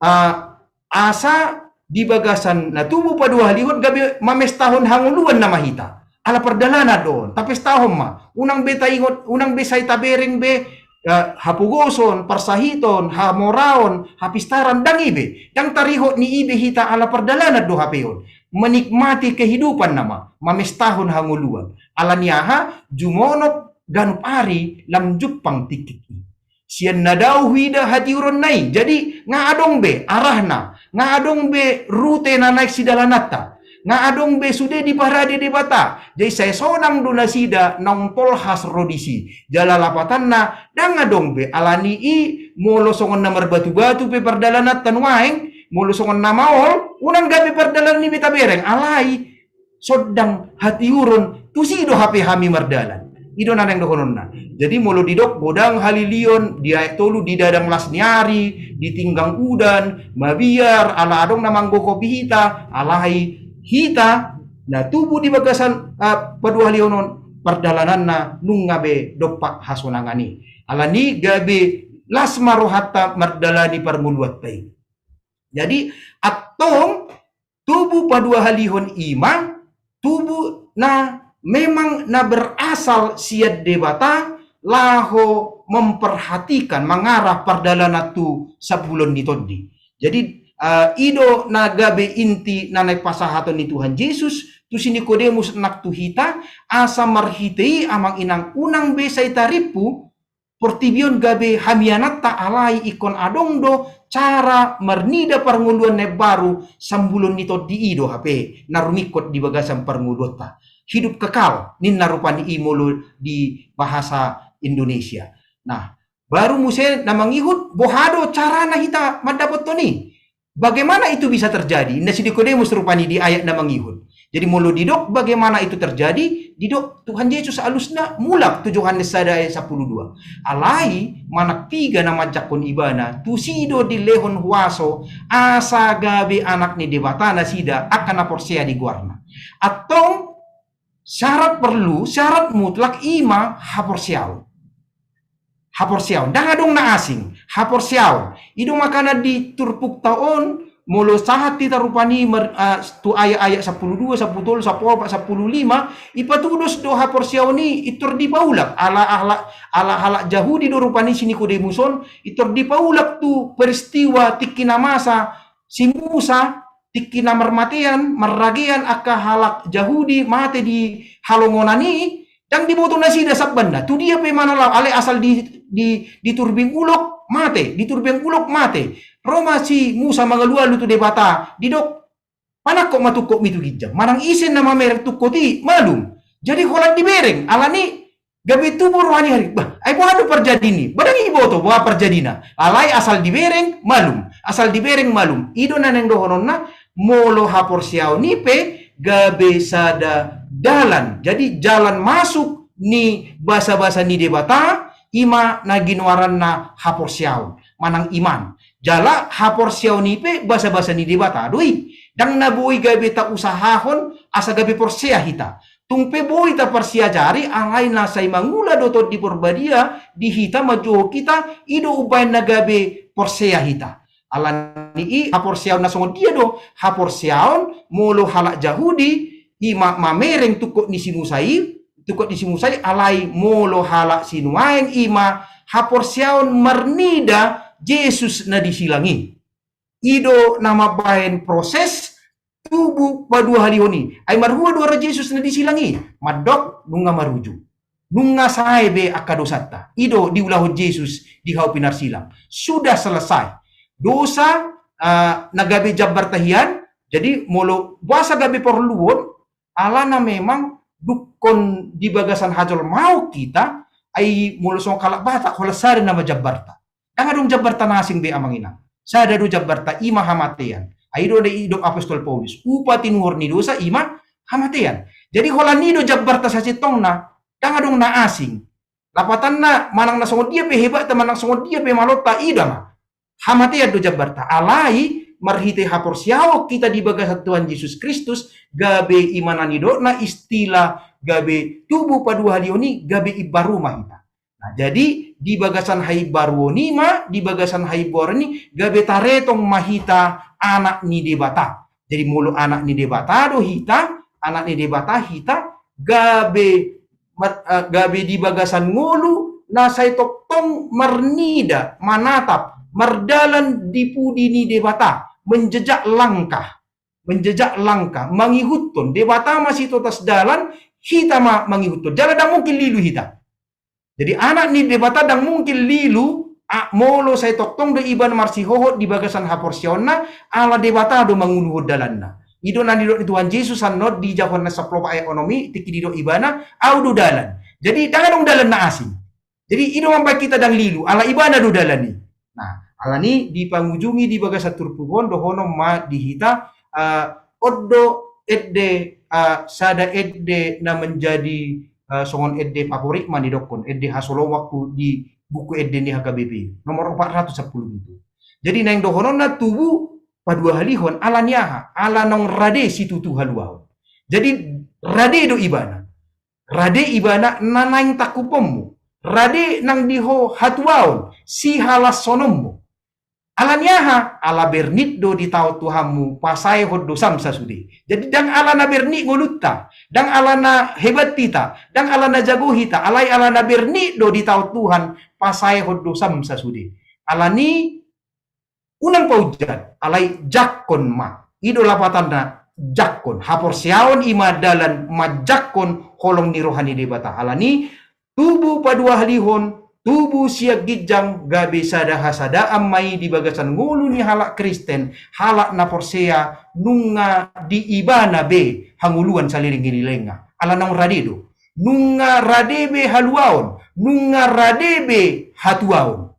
uh, asa di bagasan na tubu paduahalihon gabe mamestahon hangoluan nama hita. Ala pardalanan do on, tapestahon ma. Unang be taingot, unang be sai tabereng be uh, hapogoson, parsahiton, hamoraon, hapistaran, ndang i be. Ndang tarihot ni i be hita ala pardalanan do hape on. Menikmati kehidupan nama, mamestahon hangoluan. Ala ni aha, jumonop ganup ari lam jumpang tingki i. Sian na dao huida hatiuronna i. Jadi nga adong be arahna, nga adong be rute na naeng sidalananta, nga adong be sude diparade Debata. Jadi sai sonang do nasida naung tolhas ro disi. Jala lapatanna ndang adong be, ala ni i molo songon na marbatu-batu pe pardalananta nuaeng, molo songon na maol, unang gabe pardalanan i be tabereng, alai sondang hatiuron, tusi do hape hami mardalan. I do na naeng dohononna. Jadi molo didok godang halilion, di ayat tolu, didadang las ni ari, ditinggang udan, mabiar, ala adong na manggogopi hita, alai hita na tubu di bagasan uh, paduahalihon on, pardalananna nunga be dompak hasonangan i. Ala ni gabe las ma rohanta mardalani parngoluanta i. Jadi antong tubu paduahalihon i ma tubu na memang na berasal sian Debata laho memperhatikan, mangarah pardalanan tu sambulan ni tondi. Jadi, eh, i do na gabe inti na naeng pasahaton ni Tuhan Jesus tu si Nikodemus nang tu hita, asa marhite i amang inang unang be sai tarimpu, portibi on gabe hamiananta alai ingkon adong do cara marnida parngoluan na imbaru sambulan ni tondi i do hape na rumingkot di bagasan parngoluanta. Hidup kekal ninna rupani i molo di bahasa Indonesia. Nah, baru muse na mangihut boha do carana hita mandapothon i. Bagaimana itu bisa terjadi? Inda si Nikodemus rupani di ayat na mangihut. Jadi molo didok bagaimana itu terjadi, didok Tuhan Yesus alusna mulak tu Johannes sada ayat sampulu dua. Alai manang piga na manjangkon ibana, tusi do dilehon huaso asa gabe anak ni Debata nasida angka na porsea di goarna. Antong syarat perlu, syarat mutlak i ma haporseaon. Haporseaon. Ndang adong na asing. Haporseaon. I do makana di turpukta on, molo sahat hita rupani mar-, ah, tu ayat-ayat sampulu dua, sampulu tolu, sampulu opat, sampulu lima, ipatudos do haporseaon i intor dipaulak. Ala, ala, ala halak Jahudi do rupani si Nikodemus on, intor dipaulak tu peristiwa tingki na masa si Musa, tingki na marmatean, marragean angka halak Jahudi mate di halongonan i, ndang diboto nasida sabbanna, tu dia pe ma na laho, alai asal di, di, diturbing ulok mate, diturbing ulok mate. Ro ma si Musa mangalualu tu Debata, didok, panangkok ma tungkotmi tu ginjang, manang ise na mamereng tungkot i malum. Jadi holan dibereng, alani gabe tubu roha ni ari. Bah, ai boha do parjadina i? Ba ndang iboto boha parjadina. Alai asal dibereng malum. Asal dibereng malum. I do na naeng dohononna, molo haporseaon i pe gabe sada dalan. Jadi jalan masuk ni basabasa ni Debata, i ma na ginoaranna haporseaon. Manang iman. Jala haporseaon i pe basabasa ni Debata do i. Ndang na boi gabe tausahahon asa gabe porsea hita. Tung pe boi taparsiajari, alai na sai mangula do Tondi Porbadia di hita manjou hita, i do umbahen na gabe porsea hita. Alani i haporseaon na songon dia do? Haporseaon molo halak Jahudi, i ma mamereng tungkot ni si Musa i, tungkot ni si Musa i, alai molo halak sinuaeng i ma haporseaon marnida Jesus na disilang i. I do na mambahen proses tubu paduahalihon i. Ai marhua do ro Jesus na disilang i? Mandok nunga maruju. Nunga sae be angka dosanta. I do diulahon Jesus di hau pinarsilang. Sudah selesai. Dosa, ah, na gabe jambarta hian, jadi molo boasa gabe porluon, alana memang dungkon di bagasan hajolmaon hita, ai molo songon halak Batak, holan sada nama jambarta. Ndang adong jambarta na asing be amang inang. Sada do jambarta, i ma hamatean. Ai i do na didok Apostel Paulus, upa tinuhor ni dosa i ma hamatean. Jadi holan i do jambarta sasintongna, ndang adong na asing. Lapatanna manang na songon dia pe hebatta, manang songon dia pe malonta, i da ma. Hamatean do jambarta. Alai marhite haporseaon hita di bagasan Tuhan Jesus Kristus, gabe i ma na nidokna istilah gabe tubu paduahalihon i, gabe imbaru ma hita. Nah, jadi di bagasan haimbaruon i ma, di bagasan haimbaruon i, gabe taretong ma hita anak ni Debata. Jadi molo anak ni Debata do hita, anak ni Debata hita, gabe mar-, eh, gabe di bagasan ngolu na sai tongtong marnida, manatap, mardalan di pudi ni Debata, menjejak langkah, menjejak langkah, mangihuthon. Debata ma sitotas dalan, hita ma mangihuthon. Jala ndang mungkin lilu hita. Jadi anak ni Debata ndang mungkin lilu, a, molo sai tongtong do ibana marsihohot di bagasan haporseaonna, ala Debata do manguluhon dalanna. I do na nidok ni Tuhan Jesus annon di Johannes sampulu opat ayat onom i, tingki didok ibana, au do dalan. Jadi ndang adong dalan na asing. Jadi i do mambahen hita ndang lilu, ala ibana do dalan i. Nah, alani dipangujungi di bagasan turpuk on, dohonon ma di hita, eh, on do ende, eh, sada ende na menjadi, eh, songon ende favorit ma nidokkon, ende hasoloanku di buku ende ni H K B P, nomor opat ratus sampulu pitu. Jadi naeng dohononna tubu paduahalihon, ala ni aha? Ala naung rade situtu haluaon. Jadi rade do ibana. Rade ibana na naeng tangkuponmu. Rade nang di ho hatuaon, sihalashononmu. Ala ni aha? Ala bernit do ditaon Tuhanmu, pasaehon dosam sasude. Jadi ndang ala na bernit ngolunta, ndang ala na hebat hita, ndang ala na jago hita, alai ala na bernit do ditaon Tuhan, pasaehon dosam sasude. Ala ni unang paunjat, alai jangkon ma. I do lapatanna jangkon. Haporseaon i ma dalan manjangkon holong ni roha ni Debata. Ala ni tubu paduahalihon, tubu sian ginjang, gabe sada hasadaan ma i di bagasan ngolu ni halak Kristen, halak na porsea, nunga di ibana be hangoluan saleleng ni lelengna. Ala naung rade do. Nunga rade be haluaon, nunga rade be hatuaon.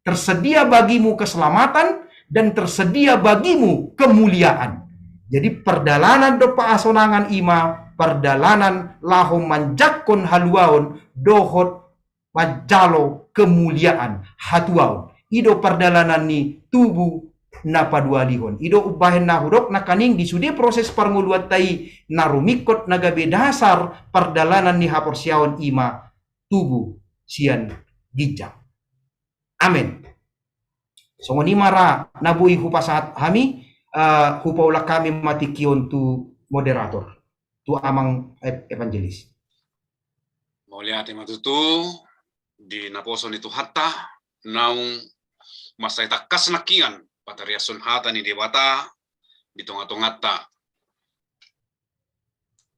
Tersedia bagimu keselamatan dan tersedia bagimu kemuliaan. Jadi pardalanan dompak hasonangan i ma pardalanan laho manjangkon haluaon dohot manjalo kemuliaan, hatuaon. I do pardalanan ni tubu na paduahalihon. I do umbahen na hudok nangkaning di sude proses parngoluanta i na rumingkot na gabe dasar pardalanan ni haporseaon i ma tubu sian ginjang. Amen. Songon i ma ra na boi hupasahat hami, eh, hupaulak hami ma tingki on tu moderator, tu amang ev-, evangelis. Mauliate ma tutu di naposo ni Tuhanta, naung mansai tangkas nangkinan patariashon hata ni Debata di tongatonganta.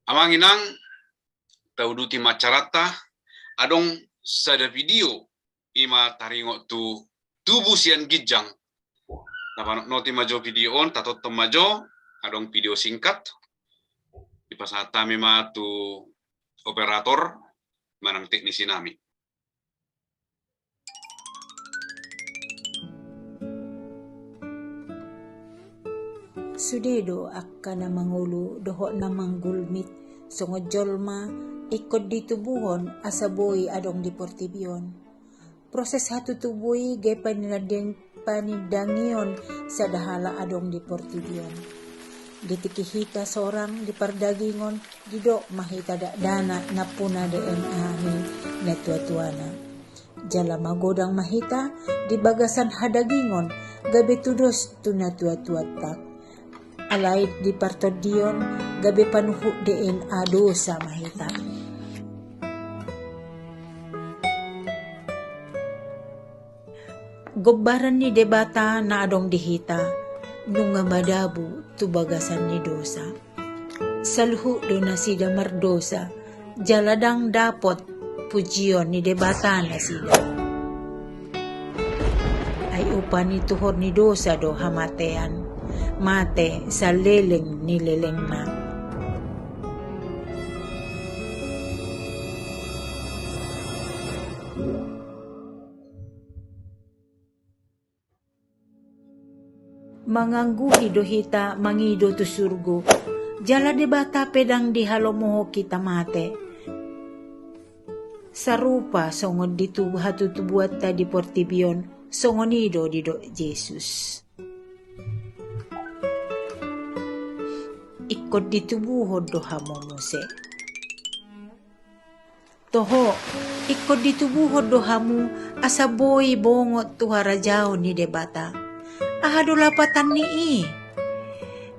Amang inang, tauduti ma acaranta, adong sada video i ma taringot tu tubu sian ginjang. Tapanotnoti ma jo video on, tatonton ma jo, adong video singkat. Dipasahat hami ma tu operator manang teknisi nami. Sude do angka na mangolu dohot na manggulmit songon jolma ingkon ditubuhon asa boi adong di portibi on. Proses hatutubu i gabe panindang-, panindangion sada halak adong di portibi on. Di tingki hita sorang di pardagingon, didok ma hita dakdanak nampuna D N A ni natuatuana. Jala magodang ma hita di bagasan hadagingon gabe tudos tu natuatuanta. Alai di partondion gabe panuhuk D N A dosa ma hita. Gombaran ni Debata na adong di hita nunga madabu tu bagasan ni dosa. Saluhut do nasida mardosa, jala ndang dapot pujion ni Debata nasida. Ai upa ni tuhor ni dosa do hamatean, mate saleleng ni lelengna. Mangangguhi do hita mangido tu surgo, jala Debata pe ndang dihalomohon hita mate. Sarupa songon di tubu hatutubuanta di portibi on, songon i do didok Jesus. Ingkon ditubuhon do hamu muse. Toho, ingkon ditubuhon do hamu asa boi bongot tu harajaon ni Debata. Aha do lapatan ni i?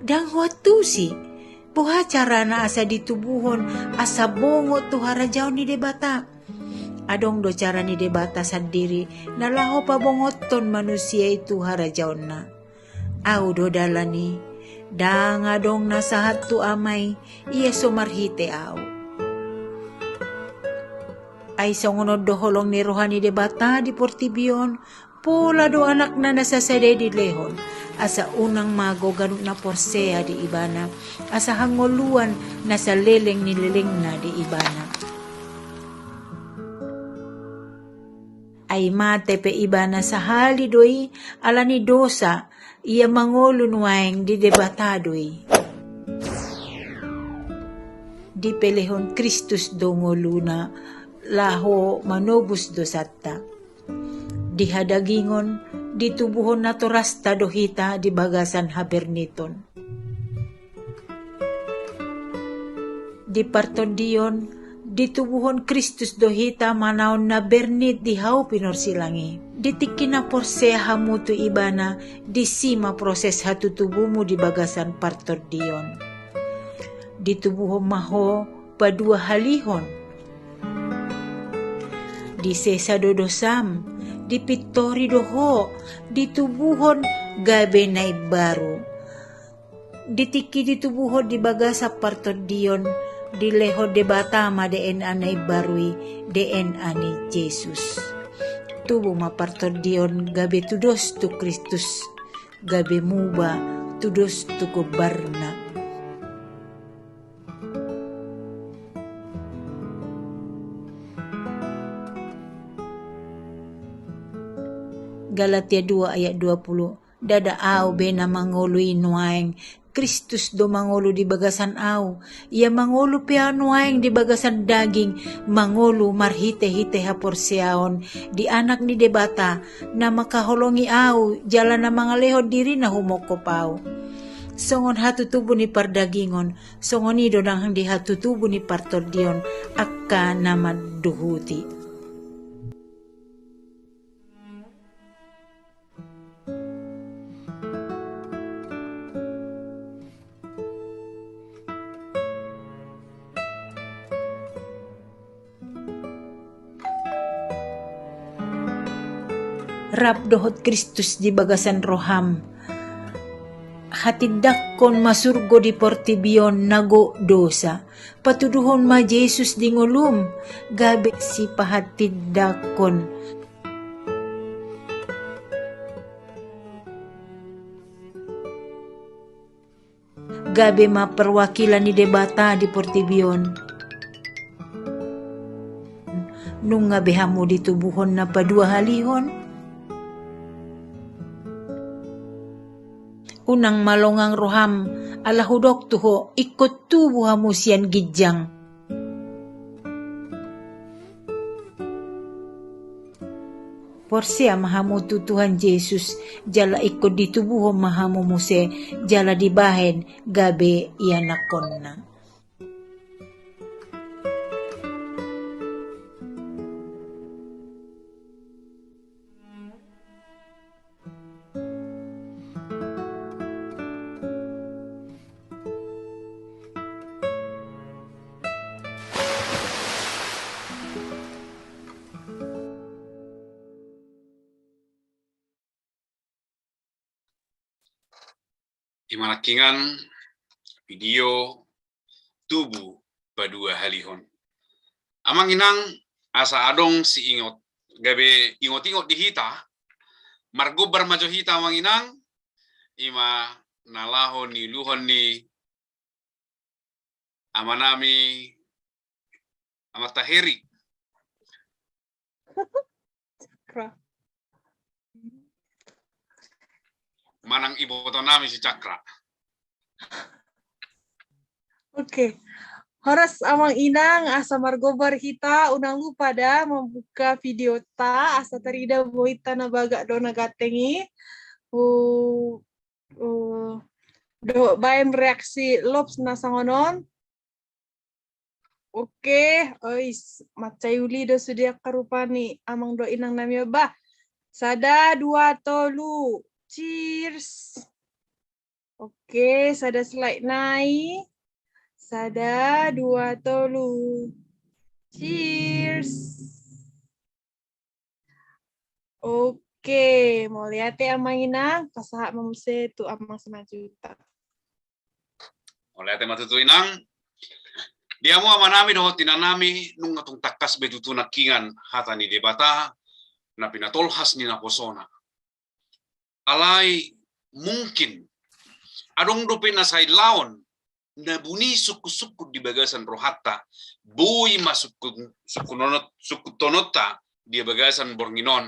Ndang huantusi, boha carana asa ditubuhon asa bongot tu harajaon ni Debata? Adong do cara ni Debata sandiri na laho pabongothon manusia i tu harajaonna. Au do dalan i, ndang adong na sahat tu Ama i, ia so marhite au. Ai songon on do holong ni roha ni Debata di portibi on, pola do Anakna na sasada i dilehon, asa unang mago ganup na porsea di Ibana, asa hangoluan na saleleng ni lelengna di Ibana. Ai mate pe Ibana sahali do i ala ni dosa, ia mangolu nuaeng di Debata do i. Dipelehon Kristus do ngoluna laho manobus dosanta. Di hadagingon ditubuhon natorasta do hita di bagasan haberniton. Di partondion ditubuhon Kristus do hita manaon na bernit di hau pinorsilang i. Di tingki na porsea hamu tu Ibana, disi ma proses hatutubumu di bagasan partondion. Ditubuhon ma ho paduahalihon. Disesa do dosam, dipintori do ho, ditubuhon gabe na imbaru. Di tingki ditubuhon di bagasan partondion, dilehon Debata ma D N A na imbaru i, D N A ni Jesus. Tubu ma partondion gabe tudos tu Kristus, gabe muba tudos tu gombarna. Galatia dua ayat dua puluh. Ndada ahu be na mangolu i nuaeng, Kristus do mangolu di bagasan ahu. Ia mangolu pe ahu nuaeng di bagasan daging, mangolu marhitehite haporseaon di Anak ni Debata, na mangkaholongi ahu jala na mangalehon dirina humongkop ahu. Songon hatutubu ni pardagingon, songon i do nang di hatutubu ni partondion, angka na manduhuti. Rap dohot Kristus di bagasan roham. Hatindangkon ma surgo di portibi on na gok dosa. Patuduhon ma Jesus di ngolum, gabe sipahatindangkon. Gabe ma perwakilan ni Debata di portibi on. Nunga be hamu ditubuhon na paduahalihon? Unang ma longang roham, ala hudok tu ho, ingkon tubu hamu sian ginjang. Porsea ma hamu tu Tuhan Jesus, jala ingkon ditubuhon ma hamu muse, jala dibahen gabe ianakkonna. I ma nangkiningan video tubu paduahalihon. Amang inang, asa adong siingot, gabe ingot-ingot di hita, margombar ma jo hita amang inang, i ma na laho niuluhon ni amanami Amanta Heri. Cakra. Manang ibotonami si Cakra. Oke. Horas amang inang, asa margombar hita, unang lupa da membuka video ta, asa tarida bohita na bagak dohot na ganteng i. Uh, uh, dohot baen reaksi lops na songon on. Oke, ois, mansai uli do sude angka rupani amang dohot inang nami on bah. Sada, dua, tolu. Cheers. Oke, sada slide nai. Sada, dua, tolu. Cheers. Oke, mauliate amang inang, pasahat ma muse tu amang selanjutna. Mauliate ma tutu inang. Di hamu amanami dohot inanami, nunga tung tangkas be tutu nangkiningan hata ni Debata na pinatolhas ni naposona. Alai mungkin adong dope na sai laon na buni sungkun-sungkun di bagasan rohanta, boi ma sungkun, sungkunonot-, sungkunononta di bagasan borngin on.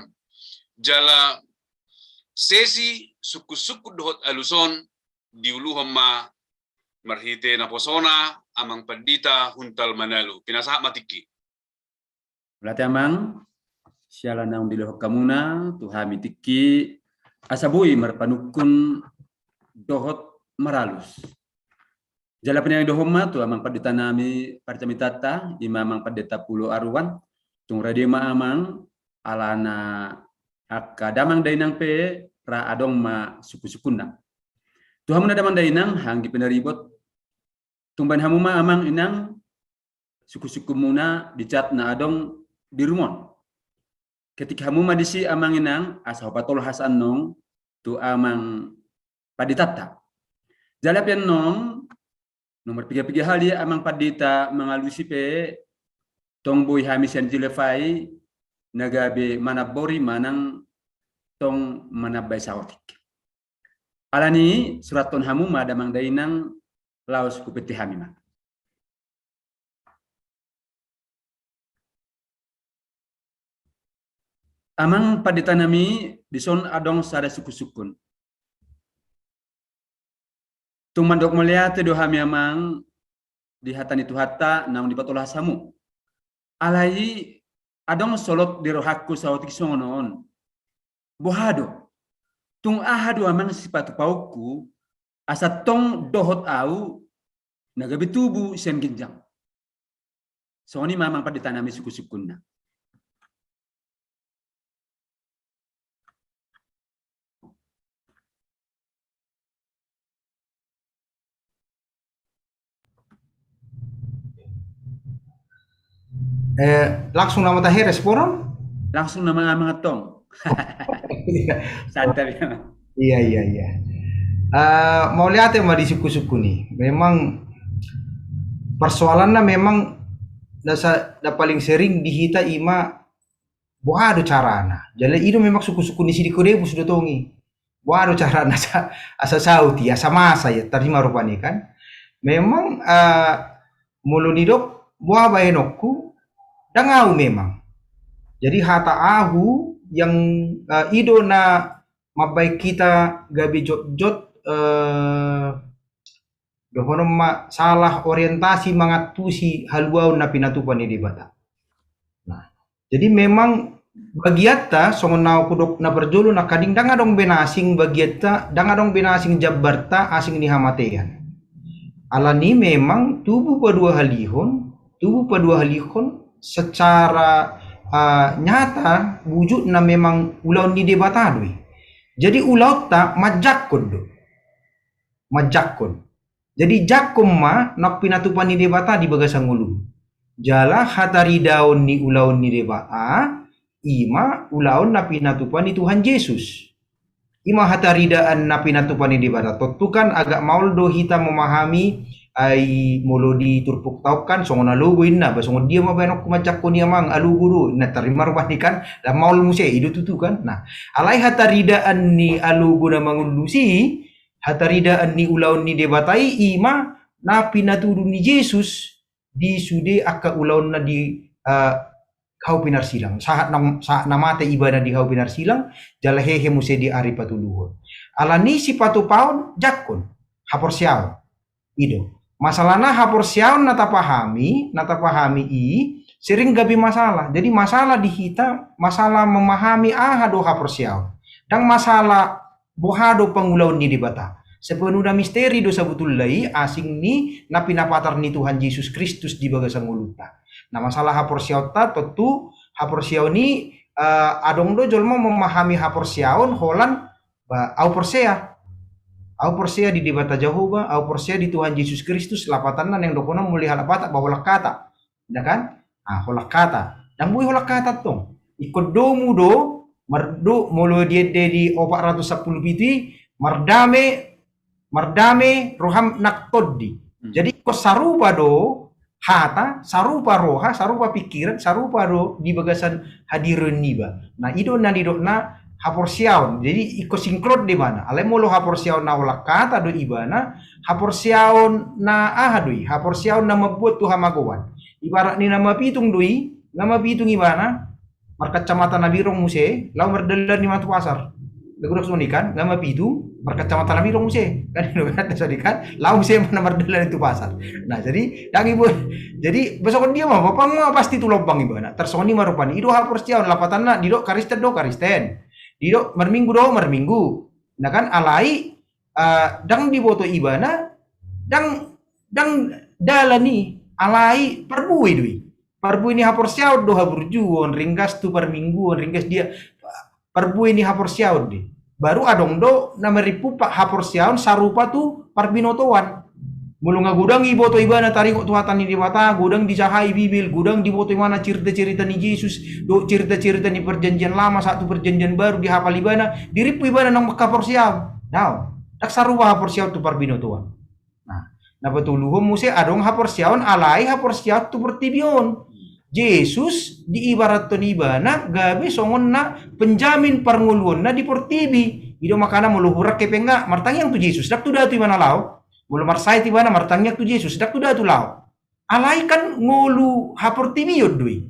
Jala sesi sungkun-sungkun dohot alus on diuluhon ma marhite naposona amang pandita Huntal Manalu. Pinasahat ma tingki. Mauliate amang, siala naung dilehon hamuna tu hami tingki, asa boi marpanungkun dohot maralus. Jala pinangidohon ma tu amang pandita nami parjamitanta, i ma amang pandita Pulo Aruan, tung rade ma amang, alana angka damang dainang pe ra adong ma sungkunsungkunna. Tu hamuna damang dainang, anggi pinaribot, tung baen hamu ma amang inang sungkunsungkunmuna di chat na adong di room on. Ketik hamu ma disi amang inang, asa hupatolhas annon tu amang panditanta. Jala pe annon, nomor piga-piga hali amang pandita mangalusi pe, tong boi hami sian Jilafai na gabe manambori manang tong manambai saotik. Alani surathon hamu ma damang dainang, laos hupette hami ma. Amang pandita nami, dison adong sada sungkunsungkun. Tung mandok mauliate do hami amang di hata ni Tuhanta naung dipatolhas hamu. Alai adong solot di rohangku saotik songon on. Boha do? Tung aha do amang sipatupaonku, asa tong dohot au na gabe tubu sian ginjang? Songon i ma amang pandita nami sungkunsungkunna. Eh, langsung nama tahe respon on? Langsung nama amang antong. Santai ya. Iya, iya, iya. Eh, mauliate ma di sungkunsungkun i. Memang persoalanna memang na sa-, na paling sering di hita ima boha do carana. Jala i do memang sungkunsungkun ni si Nikodémus do tong i. Boha do carana asa, asa saut i, asa masa i, tarima rupani kan. Memang, eh, molo nidok boha bahenonku, ndang au memang. Jadi hata ahu yang, eh, i do na mambaen hita gabe jotjot, eh, dohonon ma salah orientasi mangantusi haluaon na pinatupa ni Debata. Nah, jadi memang bagianta, songon na hudok na parjolo nangkaning, ndang adong be na asing bagianta, ndang adong be na asing jambarta, asing ni hamatean. Alani memang tubu paduahalihon, tubu paduahalihon secara, ah, nyata wujudna memang ulaon ni Debata do i. Jadi ulaonta manjangkon do. Manjangkon. Jadi jangkon ma na pinatupa ni Debata di bagasan ngolu. Jala hataridaon ni ulaon ni Debata, ima ulaon na pinatupa ni Tuhan Jesus. Ima hataridaan na pinatupa ni Debata. Tontu kan agak maol do hita memahami, ai molo di turpukta on kan songon alogo inna, ba songon dia ma baenonku manjangkon i amang, alogo do, na tarima rupani kan, na maol muse, i do tutu kan. Nah, alai hataridaan ni alogo na mangullusi, hataridaan ni ulaon ni Debata i ima na pinatudu ni Jesus di sude angka ulaonna di, eh, hau pinarsilang. Sahat na, sahat na mate ibana di hau pinarsilang, jala hehe muse di ari patoluhon. Alani sipatupaon jangkon, haporseaon. I do. Masalahna haporseaon na tapahami, na tapahami i sering gabe masalah. Jadi masalah di hita, masalah memahami aha do haporseaon. Ndang masalah boha do pangulaon ni Debata. Sepenuhna misteri do sabotulna i, asing ni na pinapatar ni Tuhan Jesus Kristus di bagasan ngolunta. Na masalah haporseaonta, tontu haporseaon i, eh, adong do jolma memahami haporseaon holan, ba, au porsea. Au porsea di Debata Jahowa, au porsea di Tuhan Jesus Kristus, lapatanna naeng dohonon molo di halak Batak, ba holan hata. Ya kan? Ah, holan hata. Ndang boi holan hata tong. Ingkon domu do, mardo, molo di ende di opat ratus sampulu pitu i, mardame, mardame roham nang tondi. Hmm. Jadi ingkon sarupa do hata, sarupa roha, sarupa pikiran, sarupa do di bagasan hadirin niba. Nah, i do na nidokna haporseaon. Jadi ingkon sinkron do ibana. Alai molo haporseaon na holan hata do ibana, haporseaon na aha do i, haporseaon na mambuat tu hamagoan. Ibarat ni na mapitung do i, na mapitung ibana, markacamata na birong muse, laho mardalan i ma tu pasar. Lagu dak songon i kan, na mapitung, markacamata na birong muse. Kan, kan, songon i kan, laho muse ma na mardalan i tu pasar. Nah, jadi, dang ibu, jadi, ba songon dia ma, bapa ma pasti tu lombang ibana. Tarsongon i ma rupani, i do haporseaon, lapatanna, didok Kristen do Kristen. Didok marminggu do marminggu. Nah kan, alai, eh, dang diboto ibana, dang, dang dalan i, alai parbue do i. Parbue ni haporseaon do haburjuon, ringgas tu parmingguon, ringgas dia. parbue ni haporseaon do i. Baru adong do na marimpu haporseaon sarupa tu parbinotoan. Molo nga godang diboto ibana taringot tu hata ni Debata, godang disahai Bibel, godang diboto ibana cerita-cerita ni Jesus dohot cerita-cerita ni Perjanjian Lama sahat tu Perjanjian Baru, dihapal ibana, dirimpu ibana nang manghaporseaon. Daong, ndang sarupa haporseaon tu parbinotoan. Nah, na patoluhon muse adong haporseaon alai haporseaon tu portibi on. Jesus diibarathon ibana gabe songon na penjamin parngoluonna di portibi. I do makana molo hurang hepeng nga martangiang tu Jesus, ndang tu datu ibana laho. Molo marsahit ibana martangiang tu Jesus, ndang tu datu laho. Alai kan ngolu haportibion do i.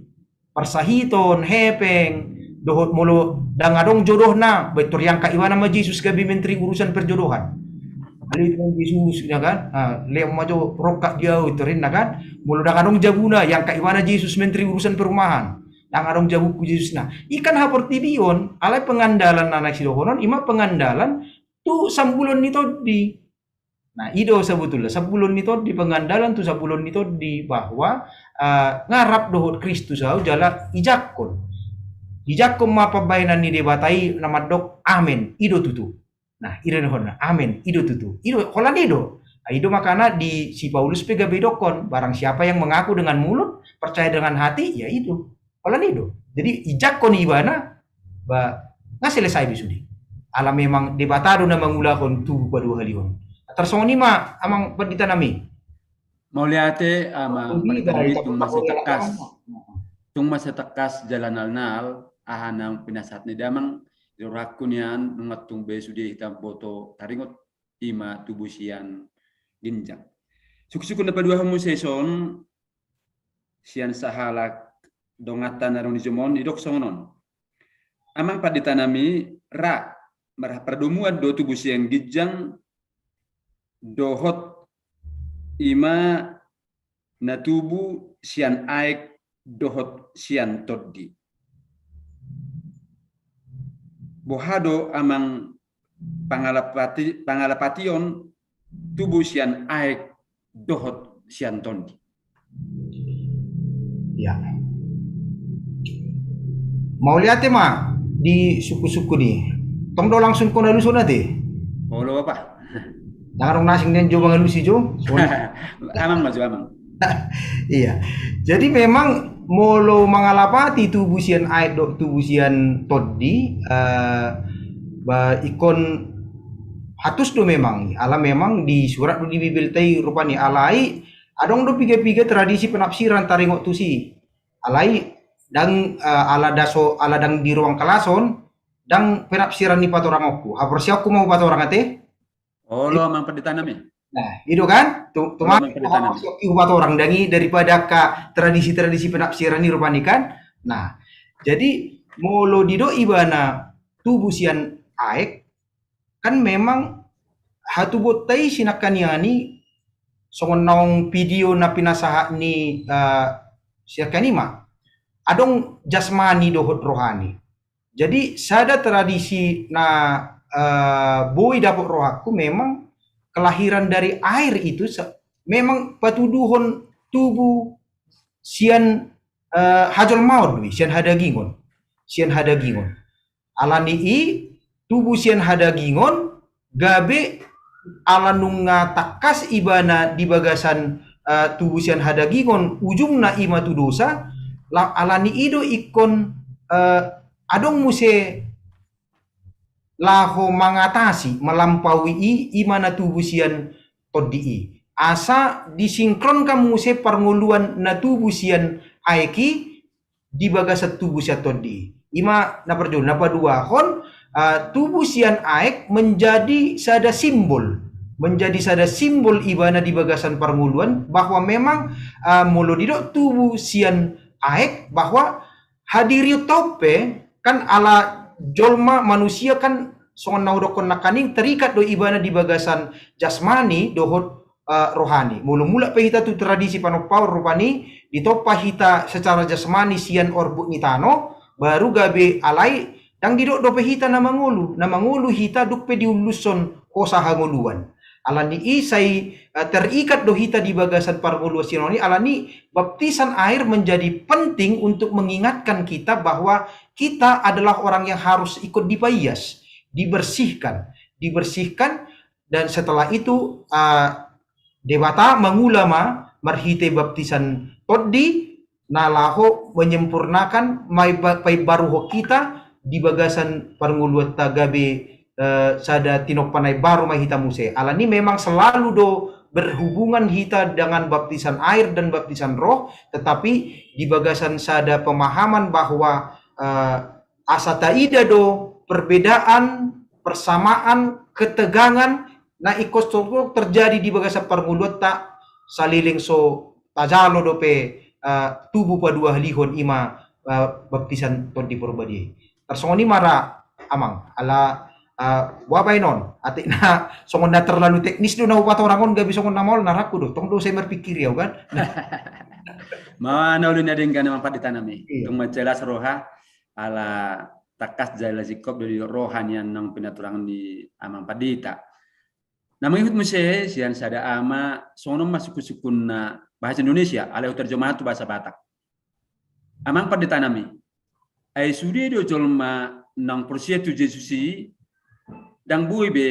Parsahiton, hepeng, dohot molo ndang adong jodohna, ba pintor iangkat ibana ma Jesus gabe menteri urusan perjodohan. Alai tu Jesus na kan, ah, lehon ma jo rongkap di ahu, pintor ninna kan. Molo ndang adong jabuna, iangkat ibana Jesus menteri urusan perumahan. Ndang adong jabungku Jesus na. I kan haportibion, alai pengandalan na naeng sidohonon, i ma pengandalan tu sambulan ni tondi. Nah, i do sebetulna sambulan ni tondi, pengandalan tu sambulan ni tondi, bahwa, eh, nga rap dohot Kristus ahu jala ijangkon. Ijangkon ma pambahenan ni Debata i na mandok amen, i do tutu. Nah, i do dohonna, amen, i do tutu. I do, holan i do. Ah, i do makana di si Paulus pe gabe didokkon, barang siapa yang mengaku dengan mulut, percaya dengan hati, ya itu. Holan i do. Jadi ijangkon ibana, ba, nga selesai be sude. Ala memang Debata do na mangulahon tubu paduahalihon. Tarsongon i ma amang pandita nami. Mauliate amang pandita nami, tung mansai tangkas. Tung mansai tangkas jala nalnal aha na pinasahat ni damang, di rohangku nian nunga tung be sude hita boto taringot i ma tubu sian ginjang. Suksuk na paduahon muse son, sian sahalak donganta na adong di jolo on, didok songon on. Amang pandita nami, ra marhapardomuan do tubu sian ginjang dohot i ma na tubu sian aek dohot sian tondi. Boha do amang pangalapati, pangalapation tubu sian aek dohot sian tondi? Ya. Mauliate ma di suku-suku ni. Tong do langsung hon alusi on ate? Olo, Bapa. Ndang adong na asing nian jo mangalusi jo. Amang ma jo, amang. Iya. Jadi memang molo mangalapati tubu sian aek dohot tubu sian tondi, eh, ba ingkon hatus do memang. Ala memang disurat do di Bibelta i rupani, alai adong do piga-piga tradisi penafsiran taringot tusi. Alai ndang, eh, ala daso, ala ndang di ruang kelas on, ndang penafsiran ni patorangonku. Haporseaonku ma hupatorang ate? Olo, amang pandita nami. Nah, i do kan? Tu, tu amang pandita nami. Haporseaonku hupatorang, ndang i daripada angka tradisi-tradisi penafsiran i rupani kan. Nah, jadi molo didok ibana tubu sian aek, kan memang hatubuonta i sinangkaningan i songon naung video na pinasahat ni, eh, sinangkaningan i ma. Adong jasmani dohot rohani. Jadi sada tradisi na, eh, boi dapot rohangku memang kelahiran dari air itu se-, memang patuduhon tubu sian, eh, hajolmaon do i, sian hadagingon. Sian hadagingon. Alani i tubu sian hadagingon gabe ala nunga tangkas ibana di bagasan, eh, tubu sian hadagingon, ujungna i ma tu dosa, la-, alani i do ingkon, eh, adong muse laho mangatasi, malampaui i, i ma na tubu sian tondi i. Asa disinkronkan muse parngoluan na tubu sian aek i, di bagasan tubu sian tondi. I ma na parjolo, na paduahon, ah, tubu sian aek menjadi sada simbol, menjadi sada simbol ibana di bagasan parngoluan, bahwa memang, ah, molo didok tubu sian aek, bahwa hadirionta on pe, kan ala jolma manusia kan songon na hudokkon nangkaning terikat do ibana di bagasan jasmani dohot eh, rohani. Molo mulak pe hita tu tradisi panompaon rupani, ditompa hita secara jasmani sian orbuk ni tano, baru gabe alai ndang didok dope hita na mangolu, na mangolu hita dung pe diullushon hosa hangoluan. Alani i sai, eh, terikat do hita di bagasan parngoluan sian on i, alani baptisan air menjadi penting untuk mengingatkan kita bahwa kita adalah orang yang harus ikut dipaias, dibersihkan, dibersihkan, dan setelah itu, eh, Debata mangula ma marhite baptisan tondi, na laho menyempurnakan, mai ba-, paimbaruhon hita di bagasan parngoluanta gabe, eh, sada tinompa na imbaru ma hita muse. Alani memang selalu do berhubungan hita dengan baptisan air dan baptisan Roh, tetapi di bagasan sada pemahaman bahwa, eh, asa taida do perbedaan, persamaan, ketegangan na ingkon so terjadi di bagasan parngoluanta saleleng so tajalo dope, eh, tubu paduahalihon i ma, eh, baptisan Tondi Porbadia i. Tarsongon i ma ra, Amang, ala, eh, boha baenon, atik na songon na terlalu teknis do na hupatorang on, gabe songon na maol na rangku do, tong do sai marpikir i au kan. Ma na uli na denggan, Amang Pandita nami. Iya. Tung mansai las roha, ala tangkas jala singkop do di roha nian naung pinaturangon ni Amang Pandita. Na mangihut muse sian sada ama, songon on ma sungkun-sungkunna bahasa Indonesia, alai hutarjomahon tu bahasa Batak. Amang Pandita nami, ai sude do jolma naung porsea tu Jesus i, ndang boi be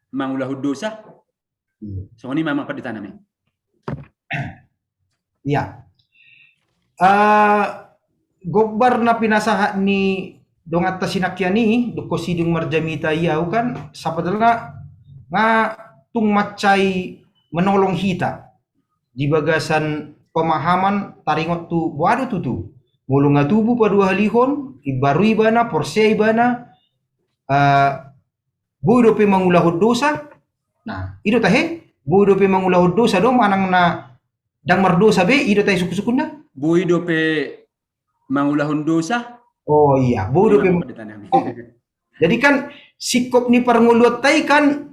mangulahon dosa? Iya. Songon i ma, Amang Pandita nami. Iya. Eh, gombar na pinasahat ni donganta sinangkian i, dungkon sidung marjamita i au kan, sabotulna nga tung mansai menolong hita di bagasan pemahaman taringot tu boha do tutu. Molo nga tubu paduahalihon, imbaru ibana, porsea ibana, eh, boi dope mangulahon dosa. Nah, i do tahe, boi dope mangulahon dosa do, manang na ndang mardosa be, i do tahe sungkun-sungkunna? Boi dope mangulahon dosa? Oh iya, boi dope. Jadi kan singkop ni parngoluanta i kan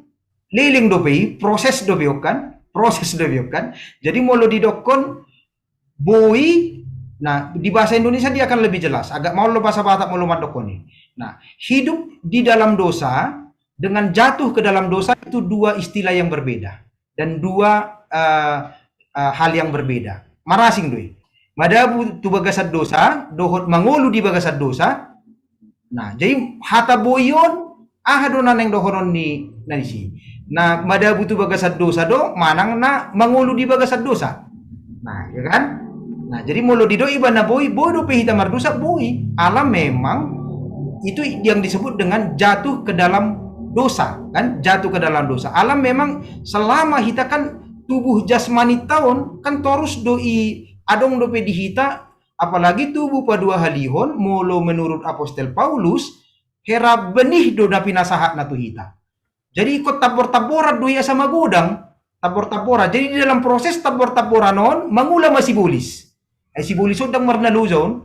leleng dope i, proses dope on kan, proses dope on kan. Jadi molo didokkon boi, nah, di bahasa Indonesia dia akan lebih jelas, agak maol do bahasa Batak molo mandokkon i. Nah, hidup di dalam dosa dengan jatuh ke dalam dosa itu dua istilah yang berbeda dan dua, eh, eh, hal yang berbeda. Marasing do i. Madabu tu bagasan dosa dohot mangolu di bagasan dosa. Nah, jadi hata boi on, aha do na naeng dohonon ni na disi? Na madabu tu bagasan dosa do, manang na mangolu di bagasan dosa? Nah, ya kan? Nah, jadi molo didok ibana boi, boi dope hita mardosa, boi. Ala memang itu yang disebut dengan jatuh ke dalam dosa, kan? Jatuh ke dalam dosa. Ala memang selama hita kan tubuh jasmaninta on kan torus do i adong dope di hita, apalagi tubu paduahalihon, molo menurut Apostel Paulus, hera benih do na pinasahatna tu hita. Jadi ingkon tambor-tamboran do i asa magodang, tambor-tamboran. Jadi di dalam proses tambor-tamboran on, mangula ma sibolis. Eh, sibolis on ndang marnaloja on,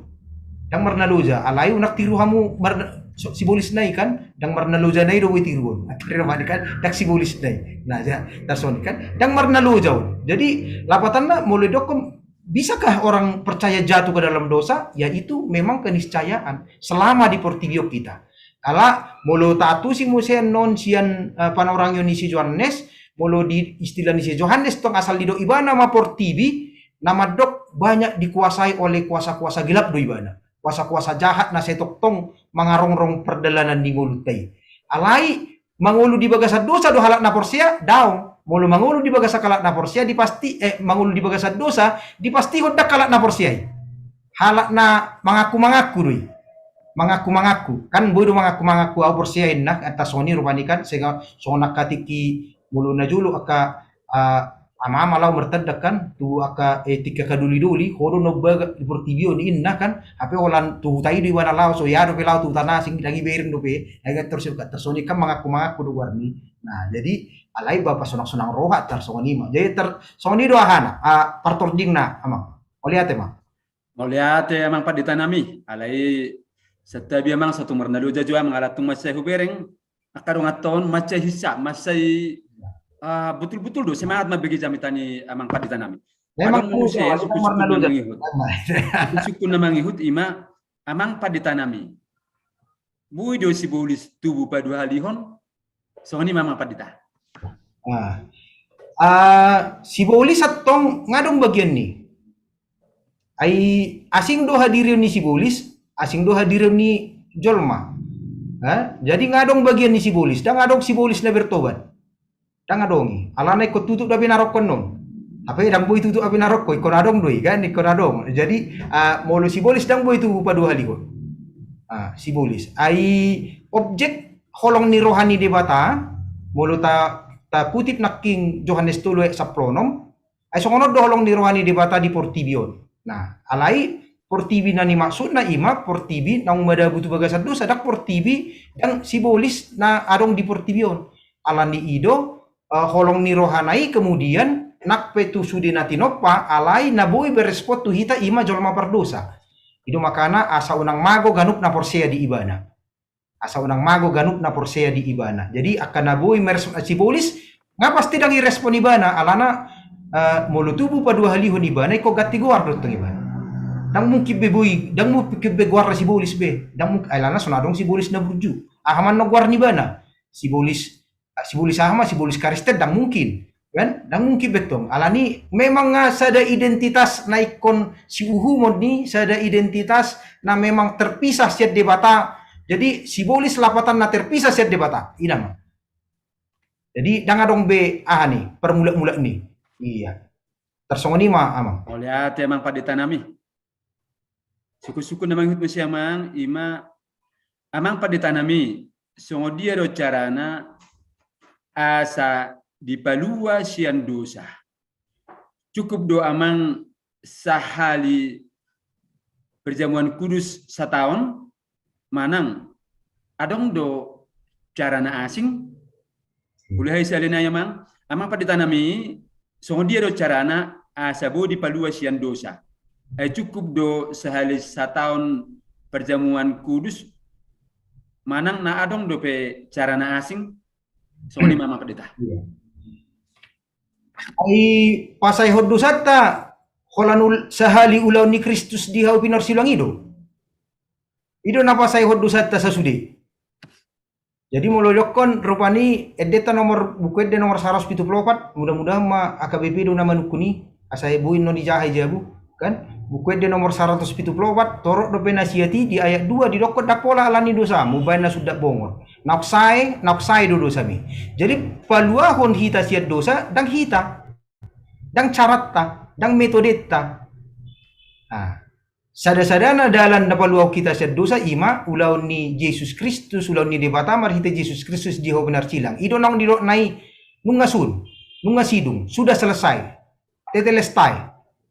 ndang marnaloja. Alai unang tiru hamu mar-, so-, sibolisna i kan, ndang marnalojana i do boi tiruon. Akhirna kan, ndang sibolisna i. Nah, ya, tarsongon i kan, ndang marnaloja on. Jadi lapatanna molo didokkon, bisakah orang percaya jatuh ke dalam dosa? Ya, itu memang keniscayaan selama di portibi on hita. Ala molo taantusi muse annon sian, eh, panorangion ni si Johannes, molo di istilah ni si Johannes tong asal didok ibana ma portibi, na mandok banyak dikuasai oleh kuasa-kuasa gelap do ibana. Kuasa-kuasa jahat na sai tongtong mangarongrong pardalanan ni ngolunta i. Alai mangolu di bagasan dosa do halak na porsea? Daong. Molo mangolu di bagasan halak na porsea, dipasti, eh, mangolu di bagasan dosa, dipastihon ndang halak na porsea i. Halak na mangaku-mangaku do i. Mangaku-mangaku. Kan boi do mangaku-mangaku, au porsea inna, tarsongon i rupani kan, sega songon angka tingki molo na jolo angka, ah, ama-ama laho martanda kan, tu angka, eh, tingki angka doli-doli, ho do na umbahen di portibi on inna kan, hape holan tu huta i do ibana laho, so hea dope laho tu huta na asing, ndang ibereng dope, ai kan tarsongon i kan mangaku-mangaku do goarni. Nah, jadi alai ba pasonang-sonang roha tarsongon i ma. Jadi tarsongon i do ahana, ah, partordingna, Amang. Mauliate ma. Mauliate, Amang Pandita nami, alai santabi Amang, sahat tu marnaloja jo Amang, ala tung mansai hubereng angka donganta on, mansai hinsa, mansai, ah, butul-butul do semangat mambege jamita ni Amang Pandita nami. Memang adong muse sungkun-sungkun na mangihut. Sungkun-sungkun na mangihut i ma, Amang Pandita nami, boi do sibolis tubu paduahalihon? Songon i ma, Amang Pandita. Nah, ah, sibolis antong nga adong bagian ni. Ai asing do hadirion ni sibolis, asing do hadirion ni jolma. Ha? Jadi nga adong bagian ni sibolis, ndang adong sibolis na bertobat. Ndang adong i. Alana ingkon tutup do api narokko on. Hape ndang boi tutup api narokko, ingkon adong do i, kan, ingkon adong. Jadi, ah, molo sibolis ndang boi tubu paduahalihon. Ah, sibolis. Ai objek holong ni roha ni Debata, molo ta, ta kutip nangkin Johannes tolu ayat sampulu onom, ai songon on do holong ni roha ni Debata di portibi on. Nah, alai portibi na nimaksudna ima portibi naung madabu tu bagasan dosa, ndang portibi, ndang sibolis na adong di portibi on. Alani i do, eh, holong ni rohana i kemudian nang pe tu sude na tinompa, alai na boi berespon tu hita ima jolma pardosa. I do makana asa unang mago ganup na porsea di ibana. Asa unang mago ganup na porsea di ibana. Jadi angka na boi merespon, sibolis, nga pasti ndang irespon ibana, alana, eh, molo tubu paduahalihon ibana, ingkon ganti goar do tong ibana. Ndang mungkin be boi, ndang mungkin be goarna sibolis be. Ndang mungkin, alana so na adong sibolis na burju. Aha ma annon goar ni ibana? Sibolis, ah, sibolis aha ma, sibolis Kristen, ndang mungkin. Kan? Ndang mungkin be tong. Alani memang nga sada identitas na ingkon siuhumon ni, sada identitas na memang terpisah sian Debata. Jadi sibolis lapatanna terpisah sian Debata. I nama. Jadi ndang adong be aha ni, parmulak-mulak ni. Iya. Tarsongon i ma, Amang. Mauliate, Amang Pandita nami. Sungkun-sungkun na mangihut muse, Amang, ima, Amang Pandita nami, songon dia do carana asa dipalua sian dosa? Cukup do, Amang, sahali perjamuan kudus sataon, manang adong do cara na asing? Uli hami sahali nai, Amang. Amang Pandita nami, songon dia do carana asa boi dipalua sian dosa? Ai cukup do sahali sataon perjamuan kudus, manang na adong dope cara na asing? Songon i ma, Amang Pandita. Iya. Ai pasaehon dosanta holan ul-, sahali ulaon ni Kristus di hau pinarsilang i do. I do na pasaehon dosanta sasude. Jadi molo didok on rupani endenta nomor, Buku Ende nomor saratus pitu pulu opat, mudah-mudahan ma H K B P do na manungkun i, asa boi annon dijaha i jabu, kan? Buku Ende nomor saratus pitu pulu opat, torop dope na siat i, di ayat dua didok on, ndang pola alani dosamu baen na sundat bongor. Naung sae, naung sae do dosami. Jadi paluahon hita sian dosa ndang hita, ndang caranta, ndang metodenta. Nah, sada-sadana dalan na paluahon hita sian dosa ima ulaon ni Jesus Kristus, ulaon ni Debata marhite Jesus Kristus di hau pinarsilang. I do naung didokna i, nunga sun, nunga sidung, sudah selesai. Tetelestai.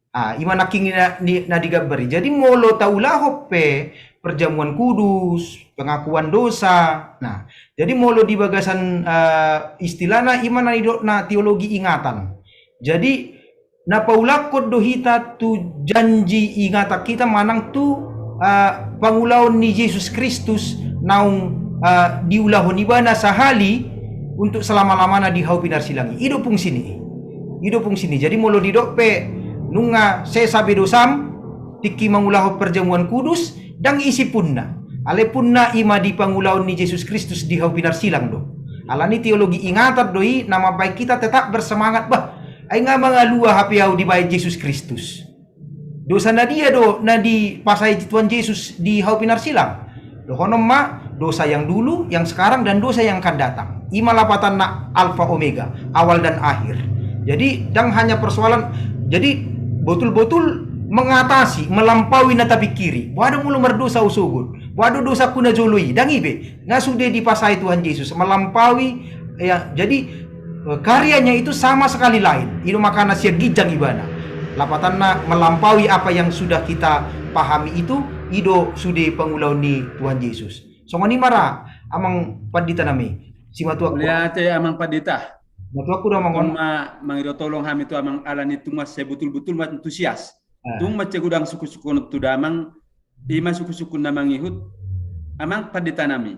Ah, ima nangkin na, ni, na digambar i. Jadi molo taulahon pe perjamuan kudus, pengakuan dosa. Nah, jadi molo di bagasan, eh, istilahna ima na nidokna teologi ingatan. Jadi na paulakhon do hita tu janji ingatan hita manang tu, eh, pangulaon ni Jesus Kristus naung, eh, diulahon ibana sahali untuk selama-lamana di hau pinarsilang i. I do fungsini. I do fungsini. Jadi molo didok pe nunga sesa be dosam, tingki mangulahon perjamuan kudus, ndang isi punna. Alai punna ima di pangulaon ni Jesus Kristus di hau pinarsilang do. Alani teologi ingatan do i na mambaen hita tetap bersemangat, bah, ai nga mangalua hape au dibaen Jesus Kristus. Dosa na dia do na dipasae Tuhan Jesus di hau pinarsilang? Dohonon ma, dosa yang dulu, yang sekarang, dan dosa yang akan datang. Ima lapatanna Alfa Omega, awal dan akhir. Jadi ndang hanya persoalan, jadi botul-botul mengatasi, melampaui na tapingkiri. Boha do molo mardosa au sogot? Boha do dosangku na jolo i? Ndang i be. Nga sude dipasae Tuhan Jesus, melampaui, ya, jadi, eh, karyanya itu sama sekali lain. I do makana sian ginjang ibana. Lapatanna melampaui apa yang sudah kita pahami itu, i do sude pangulaon ni Tuhan Jesus. Songon i ma ra, Amang Pandita nami, simatuangku. Mauliate, Amang Pandita. Simatuangku do, Amang. Ingkon ma mangido tolong hami tu Amang, alani tung mansai botul-botul ma antusias. Ah. Tung mansai godang sungkun-sungkun tu damang, ima sungkun-sungkun na mangihut, Amang Pandita nami.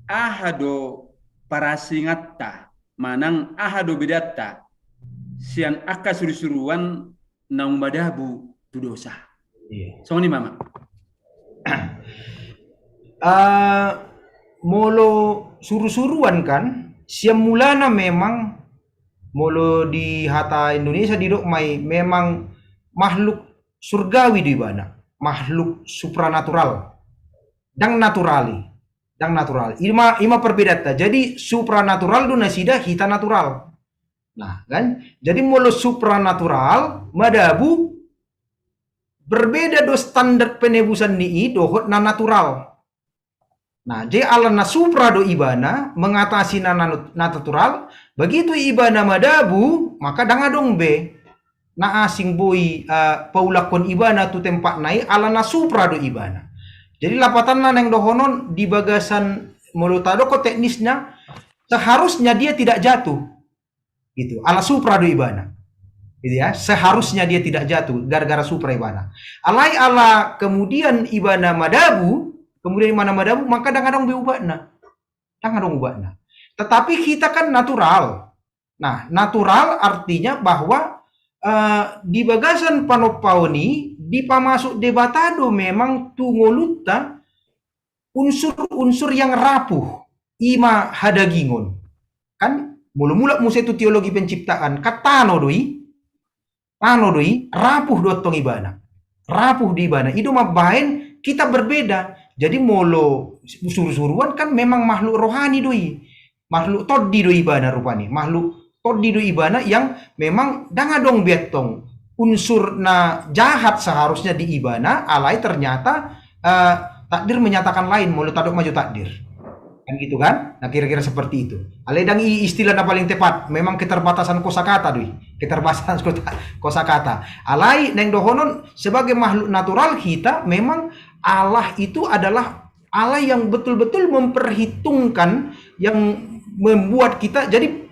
Aha do parasingatta, manang aha do bedanta sian angka suru-suruan naung madabu tu dosa? Iya. Songon i ma, Amang. Ah, molo suru-suruan kan, sian mulana memang, molo di hata Indonesia didok ma i, memang makhluk surgawi do ibana, makhluk supranatural. Ndang natural i, ndang natural. Ima, ima perbedaanta. Jadi supranatural do nasida, hita natural. Nah, kan? Jadi molo supranatural, madabu, berbeda do standar penebusan ni i dohot na natural. Nah, jadi ala na supra do ibana, mengatasi na, na, na natural, begitu ibana madabu, maka ndang adong be na asing boi, eh, paulakkon ibana tu tempatna i, ala na supra do ibana. Jadi lapatanna naeng dohonon di bagasan, molo tadok ho teknisnya, seharusnya dia tidak jatuh. Gitu. Ala supra do ibana. Gitu ya, seharusnya dia tidak jatuh gara-gara supra ibana. Alai ala kemudian ibana madabu, kemudian ibana madabu, maka ndang adong be ubatna. Ndang adong ubatna. Tetapi hita kan natural. Nah, natural artinya bahwa, eh, di bagasan panompaon i, dipamasuk Debata do memang tu ngolunta unsur-unsur yang rapuh, ima hadagingon. Kan, molo mulak muse tu teologi penciptaan, kan tano do i, tano do i, rapuh do tong ibana. Rapuh di ibana. I do mambahen kita berbeda. Jadi molo suru-suruan kan memang makhluk rohani do i. Makhluk tondi do ibana rupani. Makhluk tondi do ibana yang memang ndang adong be tong unsur na jahat seharusnya di ibana, alai ternyata, eh, takdir menyatakan lain, molo tadok ma jo takdir. Kan gitu kan? Nah, kira-kira seperti itu. Alai ndang i istilah na paling tepat, memang keterbatasan kosakata do i. Keterbatasan kota-, kosakata. Alai naeng dohonon sebagai makhluk natural kita, memang Allah itu adalah Allah yang betul-betul memperhitungkan, yang membuat kita. Jadi,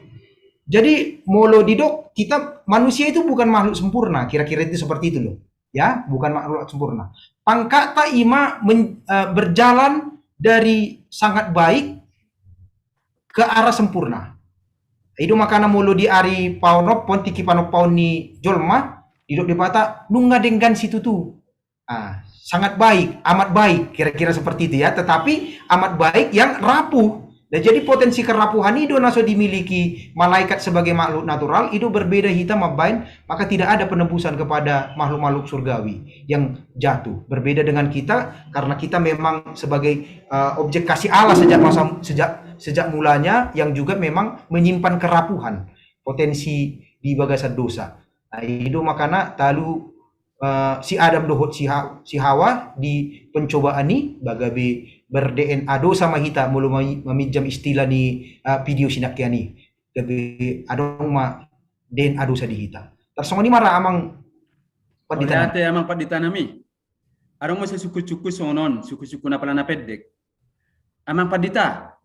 jadi molo didok kita manusia itu bukan makhluk sempurna, kira-kira itu seperti itu loh. Ya, bukan makhluk sempurna. Pangkatta ima men-, eh, berjalan dari sangat baik ke arah sempurna. I do makana molo di ari panompaon, tingki panompaon ni jolma, didok Debata, nunga denggan situtu. Ah, sangat baik, amat baik, kira-kira seperti itu ya. Tetapi amat baik yang rapuh. Nah, jadi potensi kerapuhan i do na so dimiliki malaikat sebagai makhluk natural, i do berbeda hita mambahen, maka tidak ada penebusan kepada makhluk-makhluk surgawi yang jatuh. Berbeda dengan kita, karena kita memang sebagai, eh, objek kasih Allah sejak masa, sejak, sejak mulanya, yang juga memang menyimpan kerapuhan, potensi di bagasan dosa. Nah, i do makana talu, eh, si Adam dohot si Ha-, si Hawa di pencobaan i, ba gabe ber-D N A dosa ma hita, molo mami-, maminjam istilah ni, eh, video sinangkaning i. Gabe adong ma D N A dosa di hita. Tarsongon i ma ra amang pandita nami. Mauliate amang pandita nami. Adong ma sasungkun-sungkun songon on, sungkun-sungkun na pala na pendek. Amang pandita,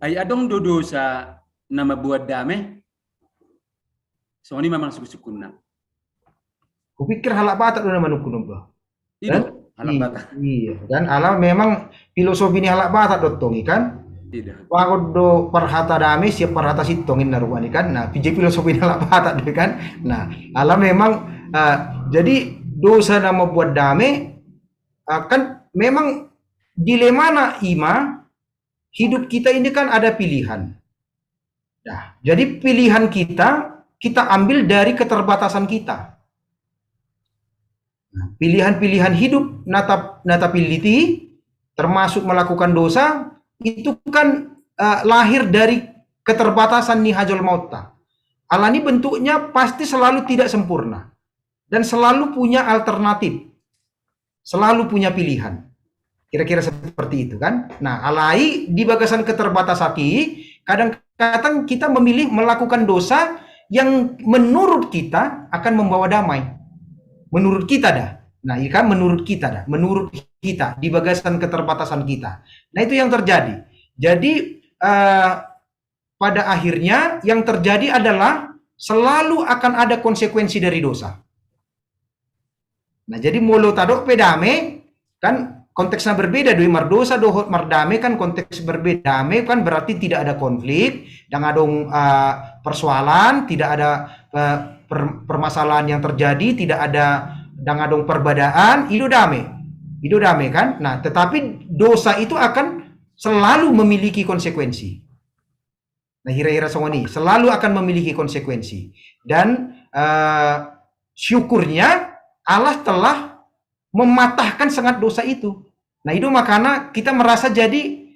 ai adong do dosa na mamboan dame? Songon i ma amang sungkun-sungkunna. Kupikir halak Batak do na manungkun on ba. I do, kan? Halak Batak. Iya, kan? Ala memang filosofi ni halak Batak do tong i kan. Bagot do parhata dame sian parhata sintong, ninna rupani kan. Nah, pije filosofi ni halak Batak do kan. Nah, ala memang, eh, jadi dosa na mamboan dame, eh, kan memang dilemana ima, hidup kita ini kan ada pilihan. Nah, jadi pilihan kita, kita ambil dari keterbatasan kita. Nah, pilihan-pilihan hidup na ta-, na tapillit i, termasuk melakukan dosa, itu kan, eh, lahir dari keterbatasan ni hajolmaonta. Alani bentuknya pasti selalu tidak sempurna dan selalu punya alternatif, selalu punya pilihan. Kira-kira seperti itu kan. Nah, alai di bagasan keterbatasan i, kadang-kadang kita memilih melakukan dosa yang menurut kita akan membawa damai. Menurut kita dah. Nah, iya kan, menurut kita dah. Menurut kita, di bagasan keterbatasan kita. Nah, itu yang terjadi. Jadi, eh, pada akhirnya yang terjadi adalah selalu akan ada konsekuensi dari dosa. Nah, jadi molo tadok pe dame, kan konteksna berbeda do i, mardosa dohot mardame kan konteks berbeda. Dame kan berarti tidak ada konflik, ndang adong, eh, persoalan, tidak ada, eh, per-, permasalahan yang terjadi, tidak ada, ndang adong perbadaan, i do dame. I do dame kan. Nah, tetapi dosa itu akan selalu memiliki konsekuensi. Nah, hira-hira songon i, selalu akan memiliki konsekuensi. Dan, eh, syukurnya Allah telah mematahkan sengat dosa itu. Nah, itu makana kita merasa jadi,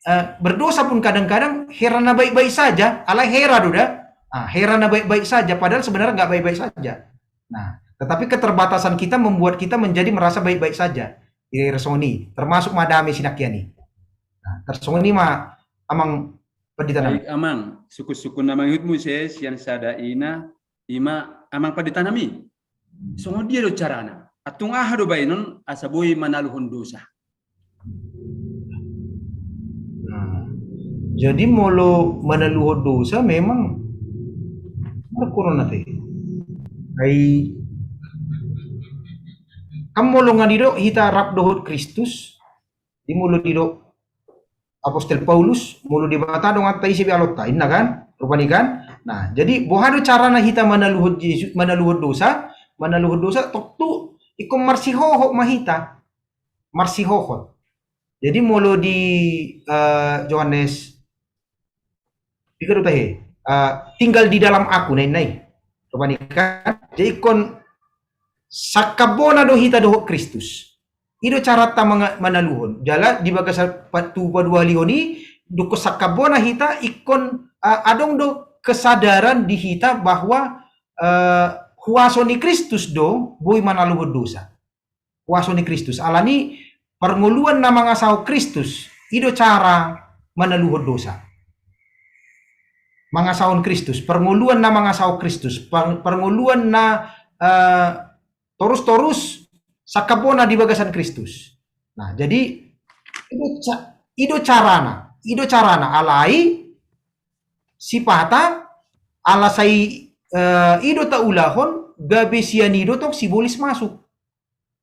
eh, berdosa pun kadang-kadang hera na baik-baik saja, alai hera do da. Ah, hera na baik-baik saja, padahal sebenarnya nggak baik-baik saja. Nah, tetapi keterbatasan kita membuat kita menjadi merasa baik-baik saja. Hira-hira songon i, termasuk ma dame sinangkian i. Nah, tarsongon i ma, Amang Pandita nami. Baik, Amang, sukun-sukun na mangihut muse sian sada ina, i ma, Amang Pandita nami. Songon dia do carana? Antong aha do baenon asa boi manaluhon dosa? Nah, jadi molo manaluhon dosa memang markorona te. Ai, kan molo nga didok hita rap dohot Kristus, di molo didok Apostel Paulus, molo Debata do nga taisi be alonta, inna kan? Rupani kan? Nah, jadi boha do carana hita manaluhon Jesus, manaluhon dosa, manaluhon dosa, tontu ingkon marsihohot ma hita. Marsihohot. Jadi molo di, eh, Johannes, piga do tahe? Eh, tinggal di dalam aku, ninna i. Rupani kan? Jadi ingkon sangkambona do hita dohot Kristus. I do caranta manga-, manaluhon. Jala di bagasan pa-, tu paduahalihon i, dungkon sangkambona hita ingkon, eh, adong do kesadaran di hita bahwa, eh, huaso ni Kristus do boi manaluhon dosa. Huaso ni Kristus. Alani parngoluan na mangasahon Kristus, i do cara manaluhon dosa. Mangasahon Kristus, parngoluan na mangasahon Kristus, par-, parngoluan na, eh, torus-torus sangkambona di bagasan Kristus. Nah, jadi i do ca-, i do carana, i do carana, alai sipata ala sai, eh, i do taulahon, gabe sian i do tong sibolis masuk.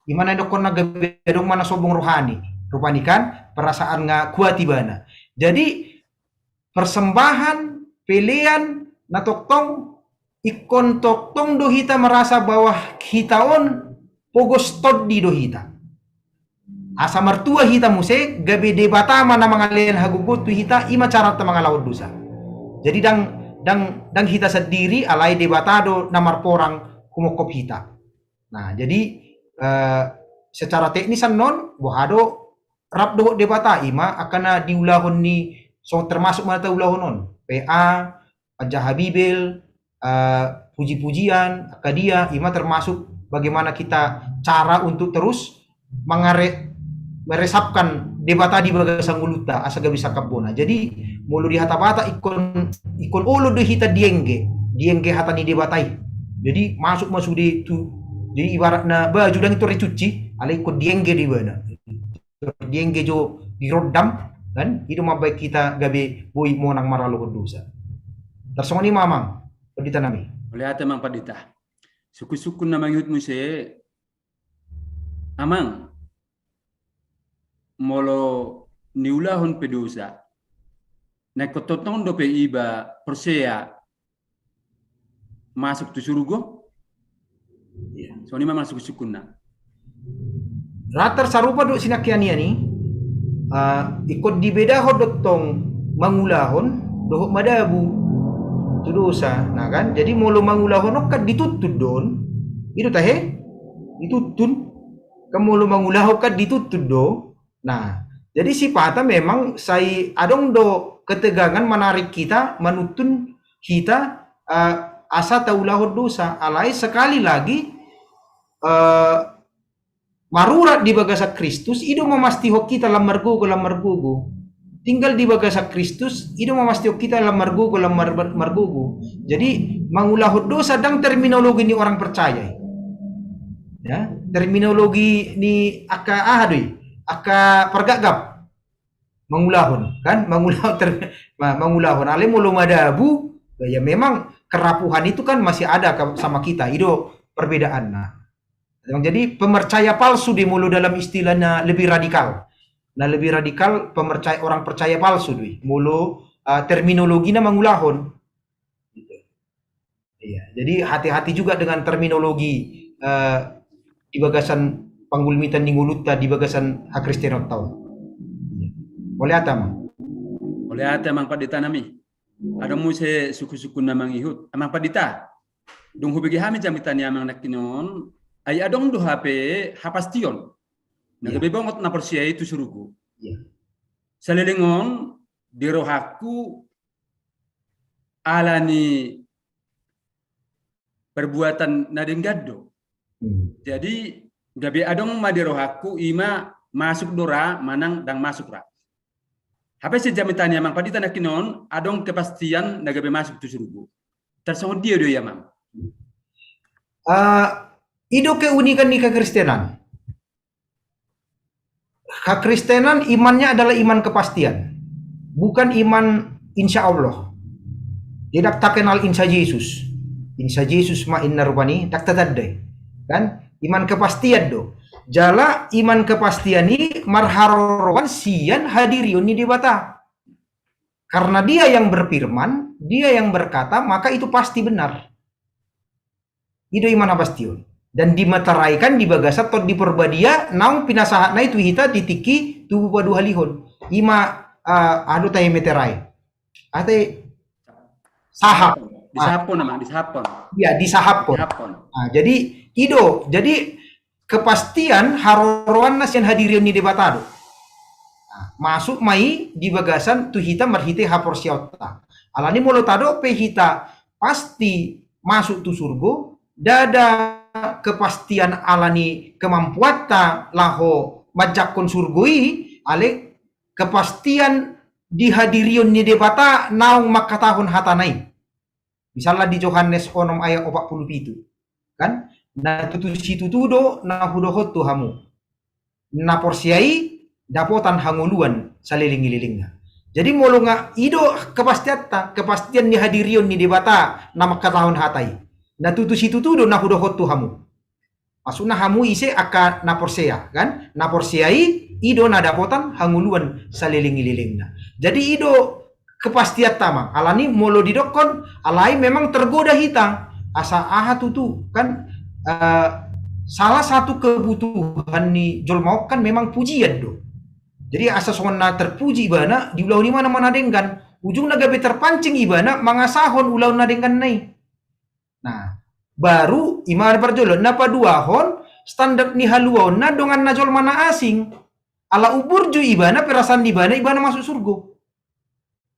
I ma na nidokkonna gabe adong ma na sombong rohani. Rupani kan, perasaan nga kuat ibana. Jadi, persembahan, pelean, na tongtong, ingkon tongtong do hita merasa bahwa hita on pogos tondi do hita. Asa martua hita muse, gabe Debata ma na mangalehon hagogoon tu hita, i ma caranta mangalahon dosa. Jadi ndang, ndang, ndang hita sandiri, alai Debata do na marporang humongkop hita. Nah, jadi, eh, secara teknis annon, boha do rap dohot Debata, i ma angka na diulahon ni, so termasuk ma na taulahon on, P A, panjaha Bibel, eh, puji-pujian, angka dia, i ma termasuk bagaimana kita cara untuk terus mangare-, meresapkan Debata di bagasan ngolunta, asa gabe sangkambona. Jadi, molo di hata Batak ingkon, ingkon olo do hita diengge, diengge hata ni Debata i. Jadi, masuk ma sude tu, jadi ibaratna baju ndang i tor dicuci, alai ingkon diengge do ibana. Tor diengge jo dirondam, kan? I do mambahen hita gabe boi monang maralohon dosa. Tarsongon i ma, Amang Pandita nami. Mauliate, Amang Pandita. Sukun-sukun na mangihut muse, Amang, molo niulahon pe dosa, na ingkon tongtong dope iba porsea masuk tu surgo? Iya. Songon i ma, Amang, sukun-sukunna. Rata sarupa do sinangkian i, ah, ingkon dibedahon do tong mangulahon dohot madabu tu dosa, nah kan? Jadi molo mangulahon on kan dituntun do on, i do tahe? Dituntun. Kan molo mangulahon kan dituntun do. Nah, jadi sipata memang sai adong do ketegangan manarik hita, manuntun hita, eh, asa taulahon dosa. Alai sekali lagi, eh, marurat di bagasan Kristus, i do mamastihon hita lam margogo, lam margogo. Tinggal di bagasan Kristus, i do mamastihon hita lam margogo, lam mar-, margogo. Jadi, mangulahon dosa ndang terminologi ni orang percaya i. Ya, terminologi ni angka aha do i? Angka pargapgap. Mangulahon, kan? Mangulahon ter-, ma-, mangulahon. Alai molo madabu, ya memang kerapuhan itu kan masih ada ka-, sama kita. I do perbedaanna. Jadi pemercaya palsu do i molo dalam istilah na lebih radikal. Na lebih radikal pemercaya, orang percaya palsu do i. Molo, eh, terminologina mangulahon. Gitu. Iya, jadi hati-hati juga dengan terminologi, eh, di bagasan panggulmitan ni ngolunta di bagasan hakristenonta on. Mauliate, Amang. Mauliate, Amang Pandita nami. Adong muse sungkun-sungkun na mangihut. Amang Pandita, dung hubege hami jamita ni amang nangkin on, ai adong do hape hapastion. Na gabe bongot na porsea i tu surgo. Saleleng on di rohangku ala ni perbuatan na denggan do. Jadi gabe adong ma di rohangku ima masuk do ra manang ndang masuk ra. Hape sian jamita ni amang Pandita nangkin on adong kepastian na gabe masuk tu surgo. Tarsongon dia do i amang? Uh, i do keunikan ni kekristenan. Kekristenan imannya adalah iman kepastian, bukan iman insya Allah. Dia ndang takenal insya Jesus. Insya Jesus ma inna rupani, ndang tatanda i. Kan? Iman kepastian do. Jala iman kepastian i marharoroan sian hadirion ni Debata. Karena dia yang berfirman, dia yang berkata, maka itu pasti benar. I do iman hapastion. Dan dimeteraikan di bagasan Tondi Porbadia naung pinasahatna i tu hita di tingki tubu paduahalihon. Ima uh, anu tahe meterai. Ate sahap. Disahaphon amang, disahaphon. Iya, disahaphon. Nah, jadi i do, jadi kepastian haroroanna sian hadirion ni Debata do. Nah, masuk ma i di bagasan tu hita marhite haporseaonta. Alani molo tadok pe hita pasti masuk tu surgo, ndada kepastian ala ni kemampuanta laho manjangkon surgo i, alai kepastian di hadirion ni Debata naung mangkatahon hatana i. Misalna di Johannes onom ayat opat puluh pitu. Kan? Na tutu situtu do na hudohon tu hamu. Na porsea i dapotan hangoluan saleleng-lelengna. Jadi molo nga i do kepastianta, kepastian ni hadirion ni Debata na mangkatahon hata i. Na tutu situtu do na hudohon tu hamu. Maksudna hamu ise angka na porsea, kan? Na porsea i, i do na dapotan hangoluan saleleng-lelengna. Jadi i do kepastianta amang, alani molo didokkon, alai memang tergoda hita. Asa aha tutu, kan? Uh, salah satu kebutuhan ni jolma on kan memang pujian do. Jadi asa songon na terpuji ibana, diulahon ibana ma na denggan. Ujungna gabe terpancing ibana mangasahon ulaon na dengganna i. Nah, baru ima na parjolo, na paduahon standar ni haluaonna donganna jolma na asing. Ala umburju ibana, perasaan ni ibana, ibana masuk surgo.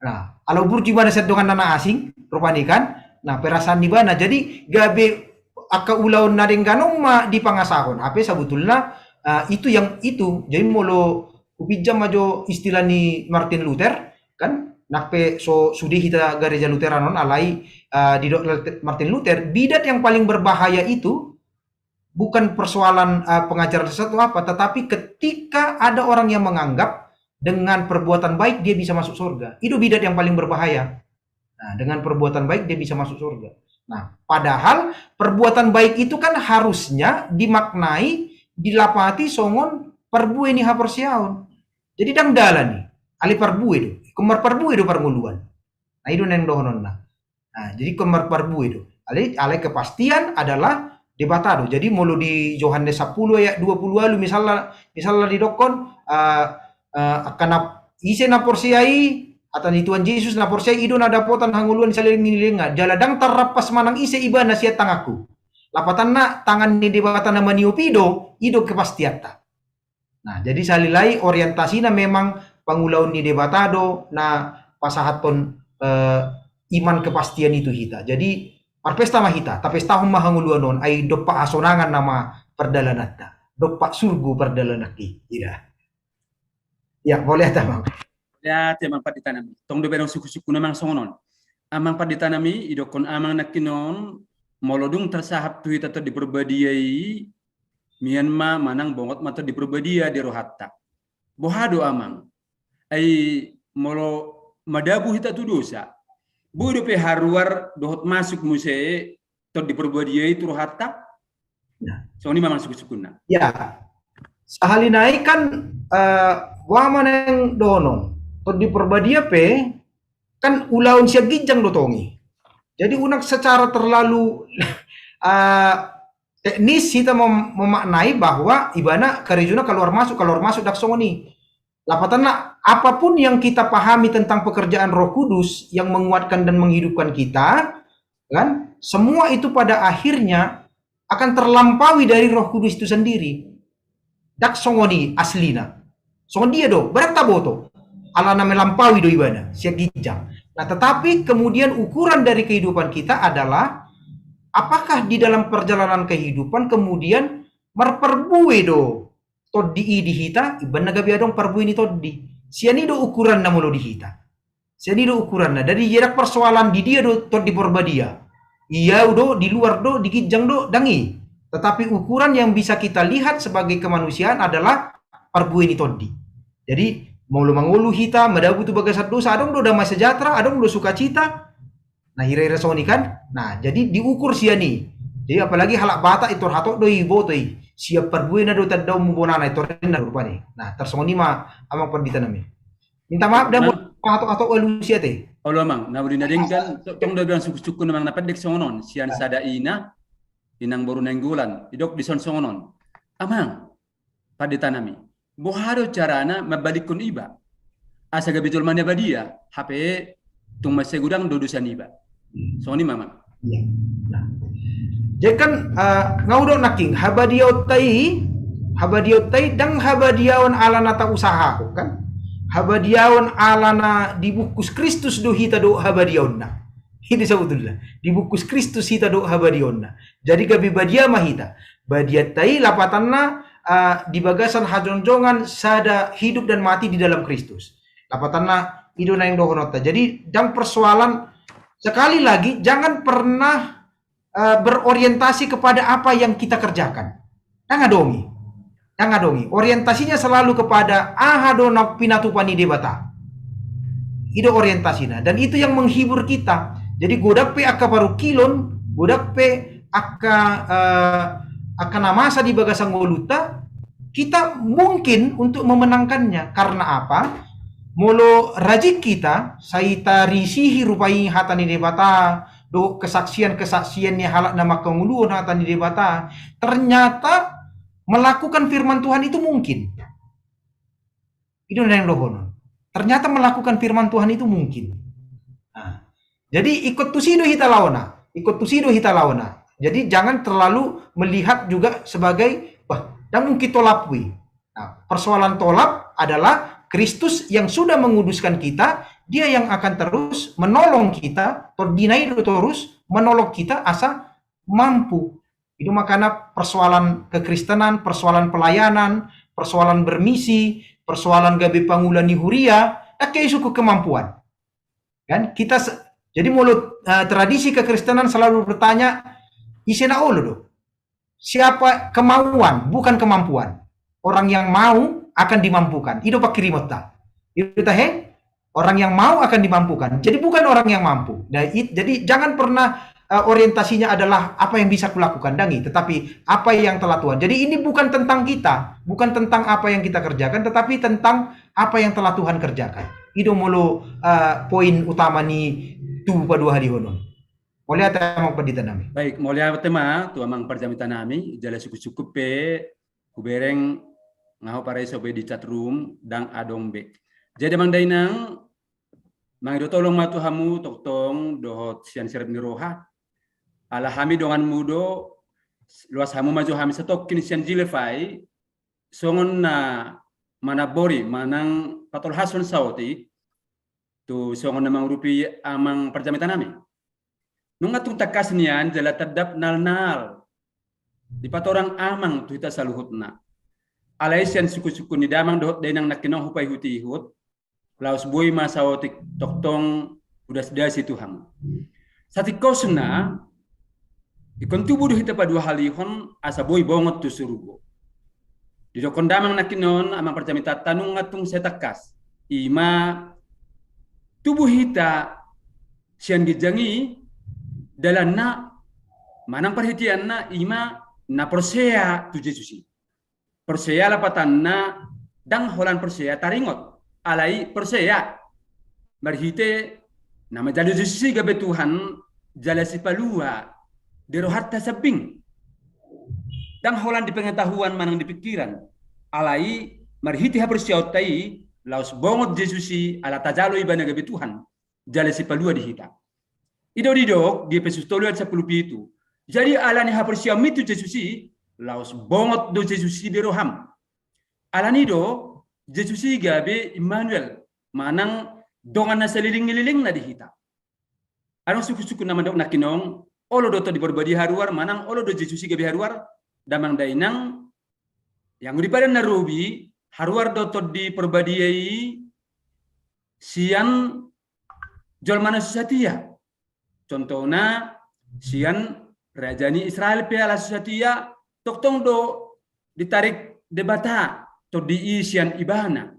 Nah, ala umburju ibana sian donganna na asing, rupani kan. Nah, perasaan ni ibana. Jadi gabe angka ulaon na denggan on ma dipangasahon. Hape sabutulna uh, itu yang itu. Jadi molo hupinjam ma jo istilah ni Martin Luther, kan? Nang pe so sude hita gareja Lutheran on, alai uh, didok Martin Luther, bidat yang paling berbahaya itu bukan persoalan uh, pengajaran sesat atau apa, tetapi ketika ada orang yang menganggap dengan perbuatan baik dia bisa masuk surga. I do bidat yang paling berbahaya. Nah, dengan perbuatan baik dia bisa masuk surga. Nah, padahal perbuatan baik itu kan harusnya dimaknai, dilapati songon parbue ni haporseaon. Jadi ndang dalan i, alai parbue do. Ingkon marparbue do parngoluan. Nah, i do naeng dohononna. Nah, jadi ingkon marparbue do. Alai, alai kepastian adalah Debata do. Jadi molo di Johannes sepuluh ayat dua puluh walu misalna, misalna didokkon uh, uh, angka na ise na porsea i, hata ni Tuhan Jesus, na porsea i do na dapotan hangoluan saleleng ni lelengna. Jala ndang tarrampas manang ise ibana sian tanganku. Lapatanna tangan ni Debata na maniopi do, i do kepastianta. Nah, jadi saleleng i orientasina memang pangulaon ni Debata do na pasahathon eh, iman kepastian i tu hita. Jadi marpesta ma hita, tapestahon ma hangoluan on, ai dompak hasonangan nama pardalananta, dompak surgo pardalananki. Ida. Ya, boleh ta amang? Ya, te amang pandita nami. Tong do bereng suku-suku namang songon on. Amang pandita nami, idokkon amang nangkin on, molo dung tarsahap tu hita Tondi Porbadia i, mian ma manang bongot ma Tondi Porbadia di rohanta. Boha do amang? Ai molo madabu hita tu dosa, boi dope haruar dohot masuk muse Tondi Porbadia i tu rohanta? Ya. Songon i ma amang suku-sukunna. Ya. Sahali nai kan uh, boha ma naeng dohonon. Tondi Porbadia pe kan ulaon sian ginjang do tong i. Jadi unang secara terlalu uh, teknis hita mem memaknai bahwa ibana karejona kaluar masuk, kaluar masuk, ndang songon i. Lapatanna, apapun yang kita pahami tentang pekerjaan Roh Kudus yang menguatkan dan menghidupkan kita, kan, semua itu pada akhirnya akan terlampaui dari Roh Kudus itu sendiri. Ndang songon i aslina. Songon dia do, barang taboto. Alana melampaui do ibana, sian ginjang. Nah, tetapi kemudian ukuran dari kehidupan kita adalah apakah di dalam perjalanan kehidupan kemudian marparbue do tondi i di hita, ibana gabe adong parbue ni tondi. Sian i do ukuranna molo di hita. Sian i do ukuranna. Jadi ia ndang persoalan di dia do Tondi Porbadia. Ia do, di luar do, di ginjang do, ndang i. Tetapi ukuran yang bisa kita lihat sebagai kemanusiaan adalah parbue ni tondi. Jadi molo mangolu hita, madabu tu bagasan dosa, adong do damai sejahtera, adong do sukacita. Nah, hira-hira songon i kan. Nah, jadi diukur sian i. Jadi apalagi halak Batak, intor hatop do i boto i. Sian parbuena do tandaonmu bonana, intor ninna rupani. Nah, tarsongon i ma amang pandita nami. Minta maaf da, molo hatop-hatop alusi ate. Olo amang, na uli na denggan, tong do bilang sungkun-sungkun amang na pendek songon on, sian sada ina, Inang Boru Nainggolan, didok dison songon on. Amang, pandita nami, boha do carana mambalikkon iba asa gabe jolma na badia, hape tung mansai godang do dosa niba. Songon i ma amang. Iya. Nah. Jadi kan, eh, nga hudok nangkin, habadiaonta i, habadiaonta i ndang habadiaon ala na tausahahon kan. Habadiaon ala na dibungkus Kristus do hita dohot habadiaonna. Itu sebetulnya. Dibungkus Kristus hita dohot habadiaonna. Jadi gabe badia ma hita. Badianta i lapatanna, eh, di bagasan hajongjongan sada hidup dan mati di dalam Kristus. Lapatanna i do naeng dohononta. Jadi ndang persoalan, sekali lagi, jangan pernah, eh, berorientasi kepada apa yang kita kerjakan. Ndang adong i. Ndang adong i. Orientasinya selalu kepada aha do na pinatupa ni Debata. I do orientasina. Dan itu yang menghibur kita. Jadi godang pe angka parungkilon, godang pe angka, eh, angka na masa di bagasan ngolunta, kita mungkin untuk memenangkannya. Karena apa? Molo rajin hita, sai tarisihi rupa i hata ni Debata, dohot kesaksian-kesaksian ni halak na mangkangoluhon hata ni Debata, ternyata melakukan firman Tuhan itu mungkin. I do naeng dohonon. Ternyata melakukan firman Tuhan itu mungkin. Nah, jadi ingkon tusi do hita laona, ingkon tusi do hita laona. Jadi jangan terlalu melihat juga sebagai, wah, ndang mungkin tolapku i. Nah, persoalan tolap adalah Kristus yang sudah menguduskan kita, dia yang akan terus menolong kita, tondina i do torus menolong kita asa mampu. I do makana persoalan kekristenan, persoalan pelayanan, persoalan bermisi, persoalan gabe pangula ni huria, ndang hea isungkun kemampuan. Kan kita se-, jadi molo, eh, tradisi kekristenan selalu bertanya, ise na olo do? Siapa kemauan, bukan kemampuan. Orang yang mau akan dimampukan. I do pangkirimonta. I do tahe? Orang yang mau akan dimampukan. Jadi bukan orang yang mampu. Nah, it-, jadi jangan pernah, eh, orientasinya adalah apa yang bisa kulakukan, ndang i, tetapi apa yang telah Tuhan. Jadi ini bukan tentang kita, bukan tentang apa yang kita kerjakan, tetapi tentang apa yang telah Tuhan kerjakan. I do molo, eh, poin utama ni tubu paduahalihon on. Mauliate amang pandita nami. Baik, mauliate ma tu amang parjamita nami, jala sungkun-sungkun pe hubereng nga ho pareso be di chat room, ndang adong be. Jadi amang dainang, mangido tolong ma tu hamu tongtong dohot sian sirep ni roha. Ala hami donganmu do, loas hamu ma jo hami satongkin sian Zilevei, songon na manambori manang patolhashon saotik, tu songon na mangurupi amang parjamita nami. Nunga tung tangkas nian jala tandap nalnal dipatorang amang tu hita saluhutna. Alai sian sungkun-sungkun ni damang dohot dainang nangkin on hupaihut-ihut, laos boi ma saotik tongtong hudasdasi tu hamu. Satingkosna, ingkon tubu do hita paduahalihon asa boi bongot tu surugo. Didokkon damang nangkin on amang parjamitanta nunga tung sai tangkas. I ma tubu hita sian ginjang i, dalanna manang parhiteanna i ma na porsea tu Jesus i. Porsea lapatanna ndang holan porsea taringot, alai porsea marhite na manjalo Jesus i gabe Tuhan jala sipalua di rohanta sambing. Ndang holan di pengetahuan manang di pikiran, alai marhite haporseaonta i laos bongot Jesus i ala tajalo ibana gabe Tuhan, jala sipalua di hita. I do didok di Epesus tolu ayat sampulu pitu. Jadi ala ni haporseaonmi tu Jesus i, laos bongot do Jesus i di roham. Ala ni do, Jesus i gabe Immanuel, manang dongan na saleleng ni lelengna di hita. Adong suku-suku na mandok nangkining, olo do Tondi Parbadia haruar, manang olo do Jesus i gabe haruar, damang dainang, yang di padan na robi, haruar do Tondi Parbadia i sian jolma na so satia. Contohna, sian raja ni Israel pe ala so satia, tongtong do ditarik Debata Tondi i sian ibana.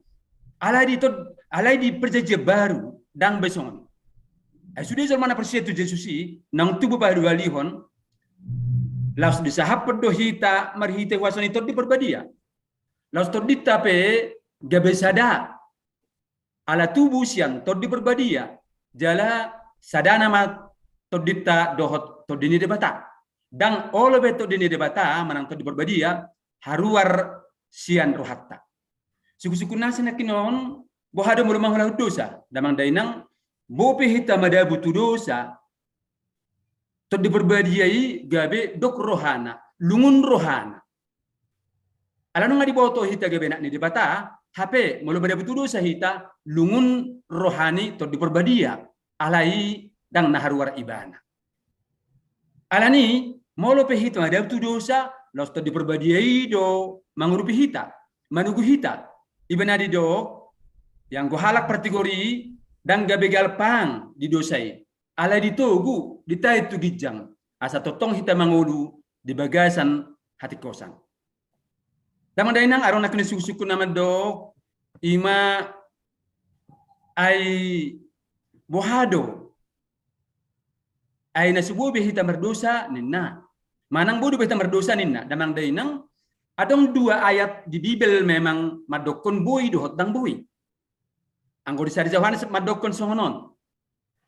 Alai di Tod-, alai di Perjanjian Baru, ndang be songon i. Ai sude jolma na porsea tu Jesus i, naung tubu pahaduahalihon, laos disahaphon do hita marhite huaso ni Tondi Parbadia. Laos tondinta pe gabe sada. Ala tubu sian Tondi Parbadia, jala sada nama tondinta dohot Tondi ni Debata. Ndang olo be Tondi ni Debata manang Tondi Parbadia haruar sian rohanta. Suku-suku na sinangkinon, boha do molo mangulahon dosa, damang dainang, boi pe hita madabu tu dosa, Tondi Parbadia i gabe dok rohana, lungun rohana. Ala nunga diboto hita gabe anak ni Debata, hape molo madabu tu dosa hita, lungun roha ni Tondi Parbadia, alai ndang na haruar ibana. Alani, molo pe hita madabu tu dosa, laos Tondi Parbadia i do mangurupi hita, manugu hita. Ibana didok, ianggo halak partigor i, ndang gabe galpang di dosa i. Alai ditogu, ditait tu ginjang, asa tongtong hita mangolu di bagasan hatingkosan. Damang dainang, adong nangkin suku-suku na mandok, ima ai boha do, ai na so boi be hita mardosa ninna. Manang boi do be hita mardosa ninna, damang dainang, adong dua ayat di Bibel memang mandokkon boi dohot ndang boi. Anggo di Sada Johannes mandokkon songon on.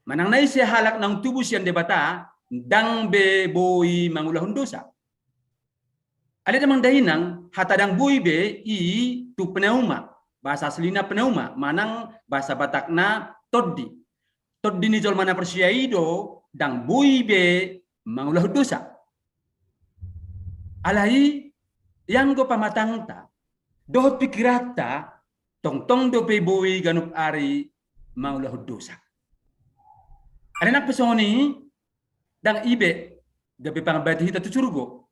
Manang na ise halak naung tubu sian Debata, ndang be boi mangulahon dosa. Alai damang dainang, hata ndang boi be i tu pneuma, bahasa aslina pneuma, manang bahasa Batakna tondi. Tondi ni jolma na porsea i do ndang boi be mangulahon dosa. Alai, ianggo pamatangta dohot pikiranta, tongtong dope boi ganup ari mangulahon dosa. Alai nang pe songon i, ndang i be gabe pangambati hita tu surgo.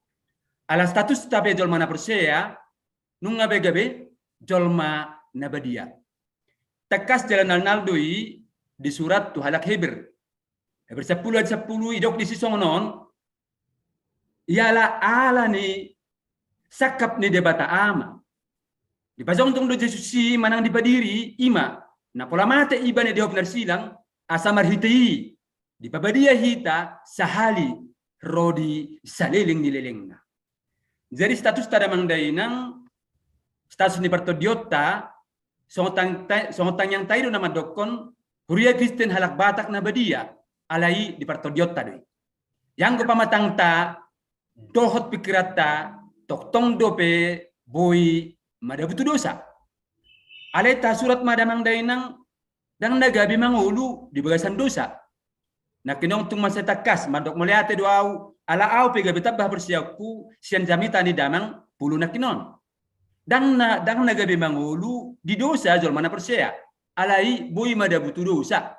Ala statusta pe jolma na porsea, nunga be gabe jolma na badia. Tangkas jala nalnal do i disurat tu halak Heber. Heber sampulu ayat sampulu, didok disi songon on, iala ala ni sangkap ni Debata Ama, dipajongjong do Jesus i manang dipadiri, ima na pola mate ibana di hau pinarsilang, asa marhite i dipabadia hita sahali ro di saleleng ni lelengna. Jadi statusta damang dainang, status ni partondionta, songon tang-, ta-, songon tangiangta i do na mandokkon, huria Kristen halak Batak na badia, alai di partondionta do i. Ianggo pamatangta dohot pikiranta, tongtong dope boi madabu tu dosa. Alai tasurat ma damang dainang, ndang na gabe mangolu di bagasan dosa. Nangkining tung mansai tangkas mandok mauliate do ahu, ala ahu pe gabe tamba haporseaonku sian jamita ni damang pulu nangkining. Ndang na, ndang na gabe mangolu di dosa jolma na porsea, alai boi madabu tu dosa.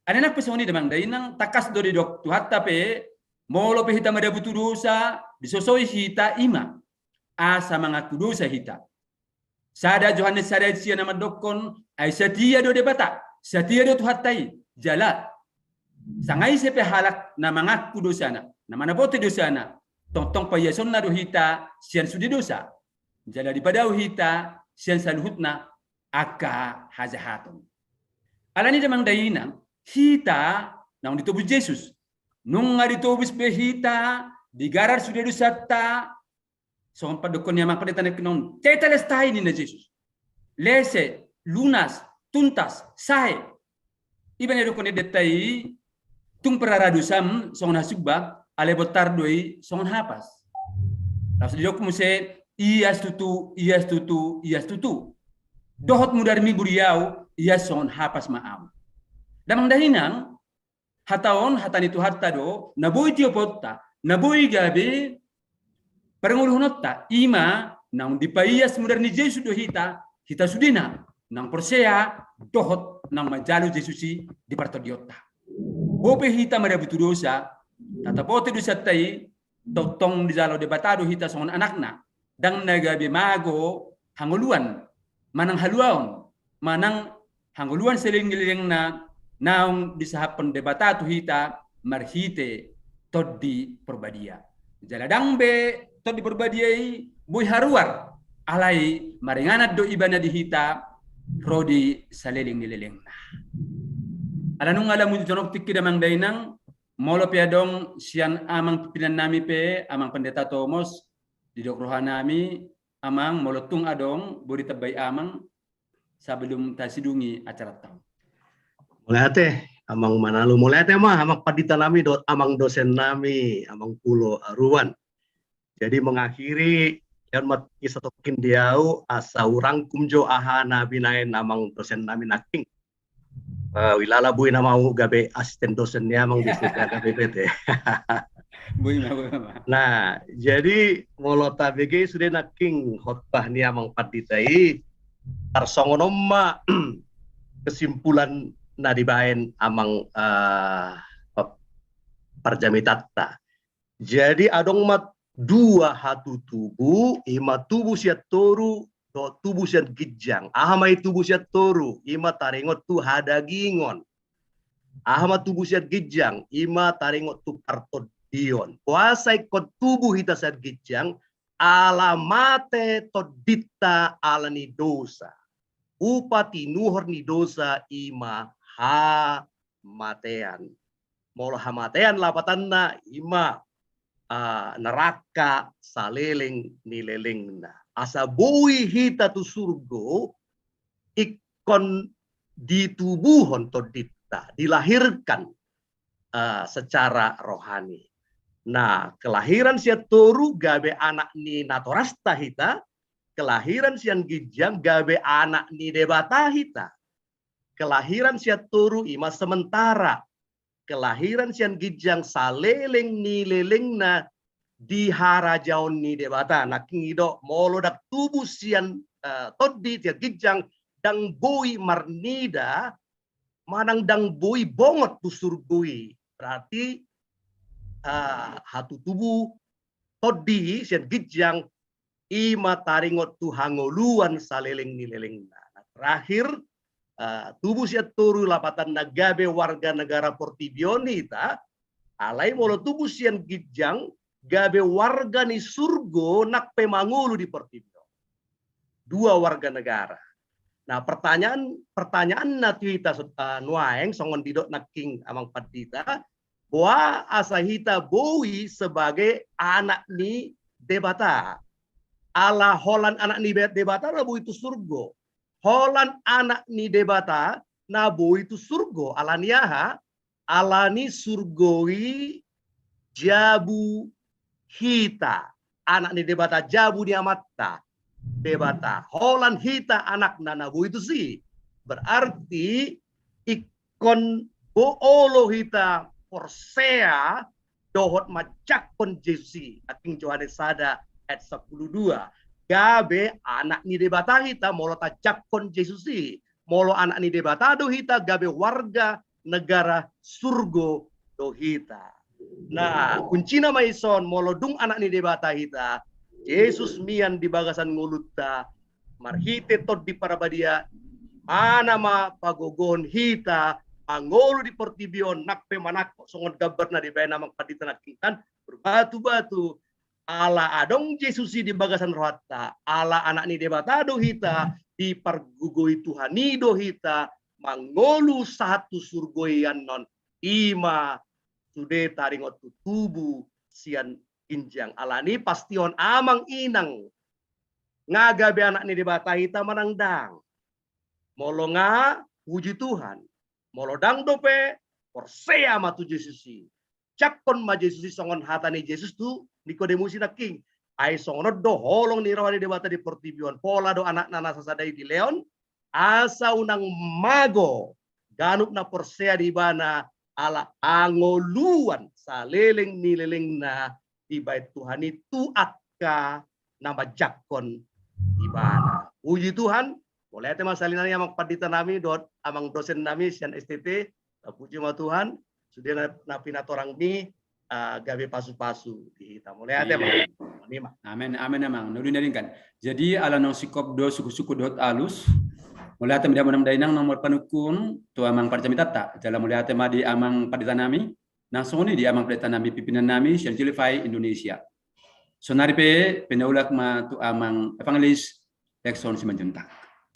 Alai nang pe songon i damang dainang, tangkas do didok Tuhanta pe, molo pe hita madabu tu dosa, disosoi hita ima, asa mangaku dosa hita. Sada Johannes sada ayat sia na mandokkon, ai satia do Debata, satia do Tuhanta i, jala sanga ise pe halak na mangaku dosana, na manapote dosana, tongtong paiasonna do hita sian sude dosa. Jala dipadao hita sian saluhutna angka hajahaton. Alani damang dainang, hita naung ditobus Jesus. Nunga ditobus be hita, digarar sude dosanta, songon pandokkon ni amang pandita nangkining on, tetelestai ninna Jesus. Lese, lunas, tuntas, sae. Iba na didok ni deta i, tung pe rara dosam songon hasumba, alai bontar do i songon hapas. Laos didok muse, ias tutu, ias tutu, ias tutu. dohot mudarmi buriau, ia songon hapas ma ahu. Damang dainang, hata on, hata ni Tuhanta do, na boi tioponta, na boi gabe parngoluhononta, i ma naung dipaias mudar ni Jesus do hita, hita sudena, naung porsea, dohot naung manjalo Jesus i di partondionta. Bope hita marabu tu dosa, tatapote dosanta i, tongtong dijalo Debata do hita songon anakna, ndang na gabe mago hangoluan, manang haluaon, manang hangoluan saleleng ni lelengna naung disahaphon Debata tu hita marhite Tondi Porbadia. Jala ndang be Tondi Porbadia i boi haruar, alai maringanan do ibana di hita ro di saleleng ni lelengna. Ala nunga ala mujonok tingki damang dainang, molo pe adong sian amang pimpinan nami pe, Amang Pendeta Tomos, didok roha nami, Amang, molo tung adong, boi ditambai Amang, sebelum tasidungi acaranta on. Mauliate, Amang Manalu, mauliate ma, Amang Pandita nami, dohot Amang dosen nami, Amang Pulo Aruan. Jadi mengakhiri, ia ma tingki satongkin di ahu, asa hurangkum jo aha na binahen Amang dosen nami nangkin. Eh, huilala boi nama ahu gabe asisten dosen ni Amang di S D P H K P P T. Boi ma, boi ma. Nah, jadi molo tabege sude nangkin khotbah ni Amang Pandita i, tarsongon on ma kesimpulan na dibahen Amang, eh, parjamitanta. Jadi adong ma dua hatutubu, i ma tubu sian toru dohot tubu sian ginjang. Aha ma i tubu sian toru? I ma taringot tu hadagingon. Aha ma tubu sian ginjang? I ma taringot tu partondion. Boasa ingkon tubu hita sian ginjang? Ala mate tondinta ala ni dosa. Upa tinuhor ni dosa i ma ha- matean. Molo hamatean lapatanna i ma, ah, neraka saleleng ni lelengna. Asa boi hita tu surgo, ingkon ditubuhon tondinta, dilahirkan, ah, secara rohani. Nah, kelahiran sian toru gabe anak ni natorasta hita, kelahiran sian ginjang gabe anak ni Debata hita. Kelahiran sian toru i ma sementara, kelahiran sian ginjang saleleng ni lelengna di harajaon ni Debata. Nangkin i do, molo ndang tubu sian, eh, tondi, sian ginjang, ndang boi marnida, manang ndang boi bongot tu surgo i. Berarti, eh, hatutubu tondi sian ginjang i ma taringot tu hangoluan saleleng ni lelengna. Nah, terakhir, eh, tubu sian toru lapatanna gabe warga negara portibi on hita, alai molo tubu sian ginjang gabe warga ni surgo nang pe mangolu di portibi on. Dua warga negara. Nah, pertanyaan, pertanyaanna tu hita, eh, nuaeng songon didok nangkin Amang Pandita, boa asa hita boi sebagai anak ni Debata. Ala holan anak ni Be-, Debata na boi tu surgo. Holan anak ni Debata na boi tu surgo. Ala ni aha? Ala ni surgo i jabu hita, anak ni Debata, jabu ni Amanta Debata. Holan hita anakna na boi tusi. Berarti ingkon bo-, olo hita porsea dohot manjangkon Jesus i. Nangkin Johannes sada ayat sampulu dua. Gabe anak ni Debata hita molo tanjangkon Jesus i. Molo anak ni Debata do hita, gabe warga negara surgo do hita. Nah, kuncina ma ison, molo dung anak ni Debata hita, Jesus mian di bagasan ngolunta, marhite Tondi Parbadia, imana ma pagogohon hita mangolu di portibi on, nang pe manangko songon gambar na dibahen Amang Pandita nangkin, kan, berbatu-batu, ala adong Jesus i di bagasan rohanta, ala anak ni Debata do hita, dipargogoi Tuhan i do hita, mangolu sahat tu surgo i annon, i ma sude taringot tu tubu sian ginjang. Ala ni pastihon amang inang, nga gabe anak ni Debata hita manang ndang. Molo nga, puji Tuhan. Molo ndang dope, porsea ma tu Jesus i. Jangkon ma Jesus i songon hata ni Jesus tu Nikodemus i nangkin. Ai songon on do holong ni roha ni Debata di portibi on. Pola do anakna na sasada i dilehon, asa unang mago ganup na porsea di Ibana, ala hangoluan saleleng ni lelengna dibahen Tuhan i tu angka na manjangkon Ibana. Puji Tuhan. Mauliate ma sahali nari amang pandita nami dohot amang dosen nami sian S T T. Tapuji ma Tuhan, sude na, na pinatorangmi, ah, gabe pasu-pasu di hita. Mauliate ma. Amin. Amin, amin, amang. Na uli na denggan. Jadi ala naung singkop do sungkun-sungkun dohot alus, mauliate ma di hamu amang dainang na marpanungkun tu amang parjamitanta. Jala mauliate ma di amang pandita nami, nang songon i di amang pendeta nami, pimpinan nami sian Julify Indonesia. Saonari pe pinaulak ma tu amang Evangelis Lexon Simanjuntak.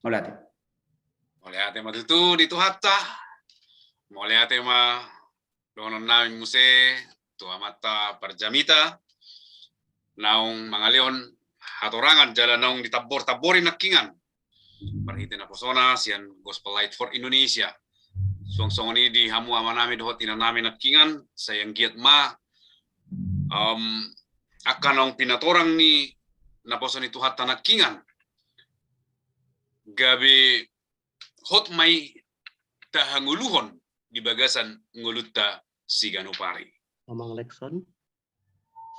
Mauliate. Mauliate ma tutu di Tuhanta. Mauliate ma dohonon nami muse tu amanta parjamita naung mangalehon hatorangan jala naung ditambor-tambori nangkingan marhite naposona sian Gospel Light for Indonesia. Suang songon i di hamu amanami dohot inanami nangkingan, sai anggiat ma, em, angka naung pinatorang ni naposo ni Tuhanta nangkingan gabe hot ma i tahangoluhon di bagasan ngolunta siganup ari. Amang Lexon,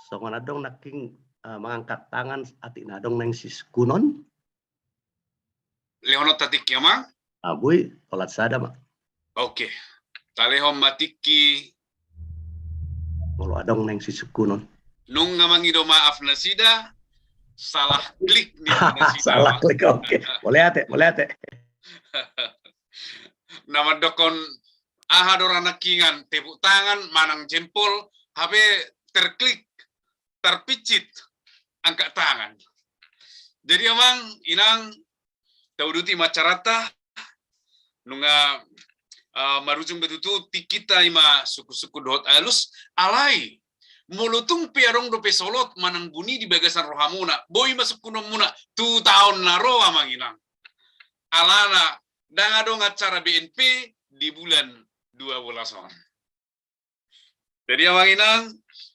songon adong nangkin, eh, mangangkat tangan atik na adong naeng sisungkunon. Lehononta tingki, amang? Ah, boi, holan sada ma. Oke. Talehon ma tingki. Molo adong naeng sisungkunon. Nunga mangido maaf nasida, salah klik ni nasida. Salah klik, oke. Mauliate, mauliate. Na mandokkon aha do ra nangkingan, tepuk tangan manang jempol, hape terklik, terpicit angkat tangan. Jadi amang, inang, tauduti ma acaranta, nunga, eh, marujung be tutu tingkinta i ma sungkun-sungkun dohot alus, alai molo tung pe adong dope solot manang buni di bagasan rohamuna, boi ma sungkunonmuna tu taon na ro amang inang. Alana ndang adong acara B N P di bulan dua belas on. Jadi amang inang,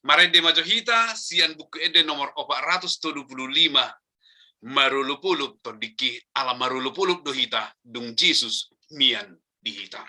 marende ma jo hita sian Buku Ende nomor opat ratus tolu pulu lima, marolopolop tondingki, ala marolopolop do hita dung Jesus mian di hita.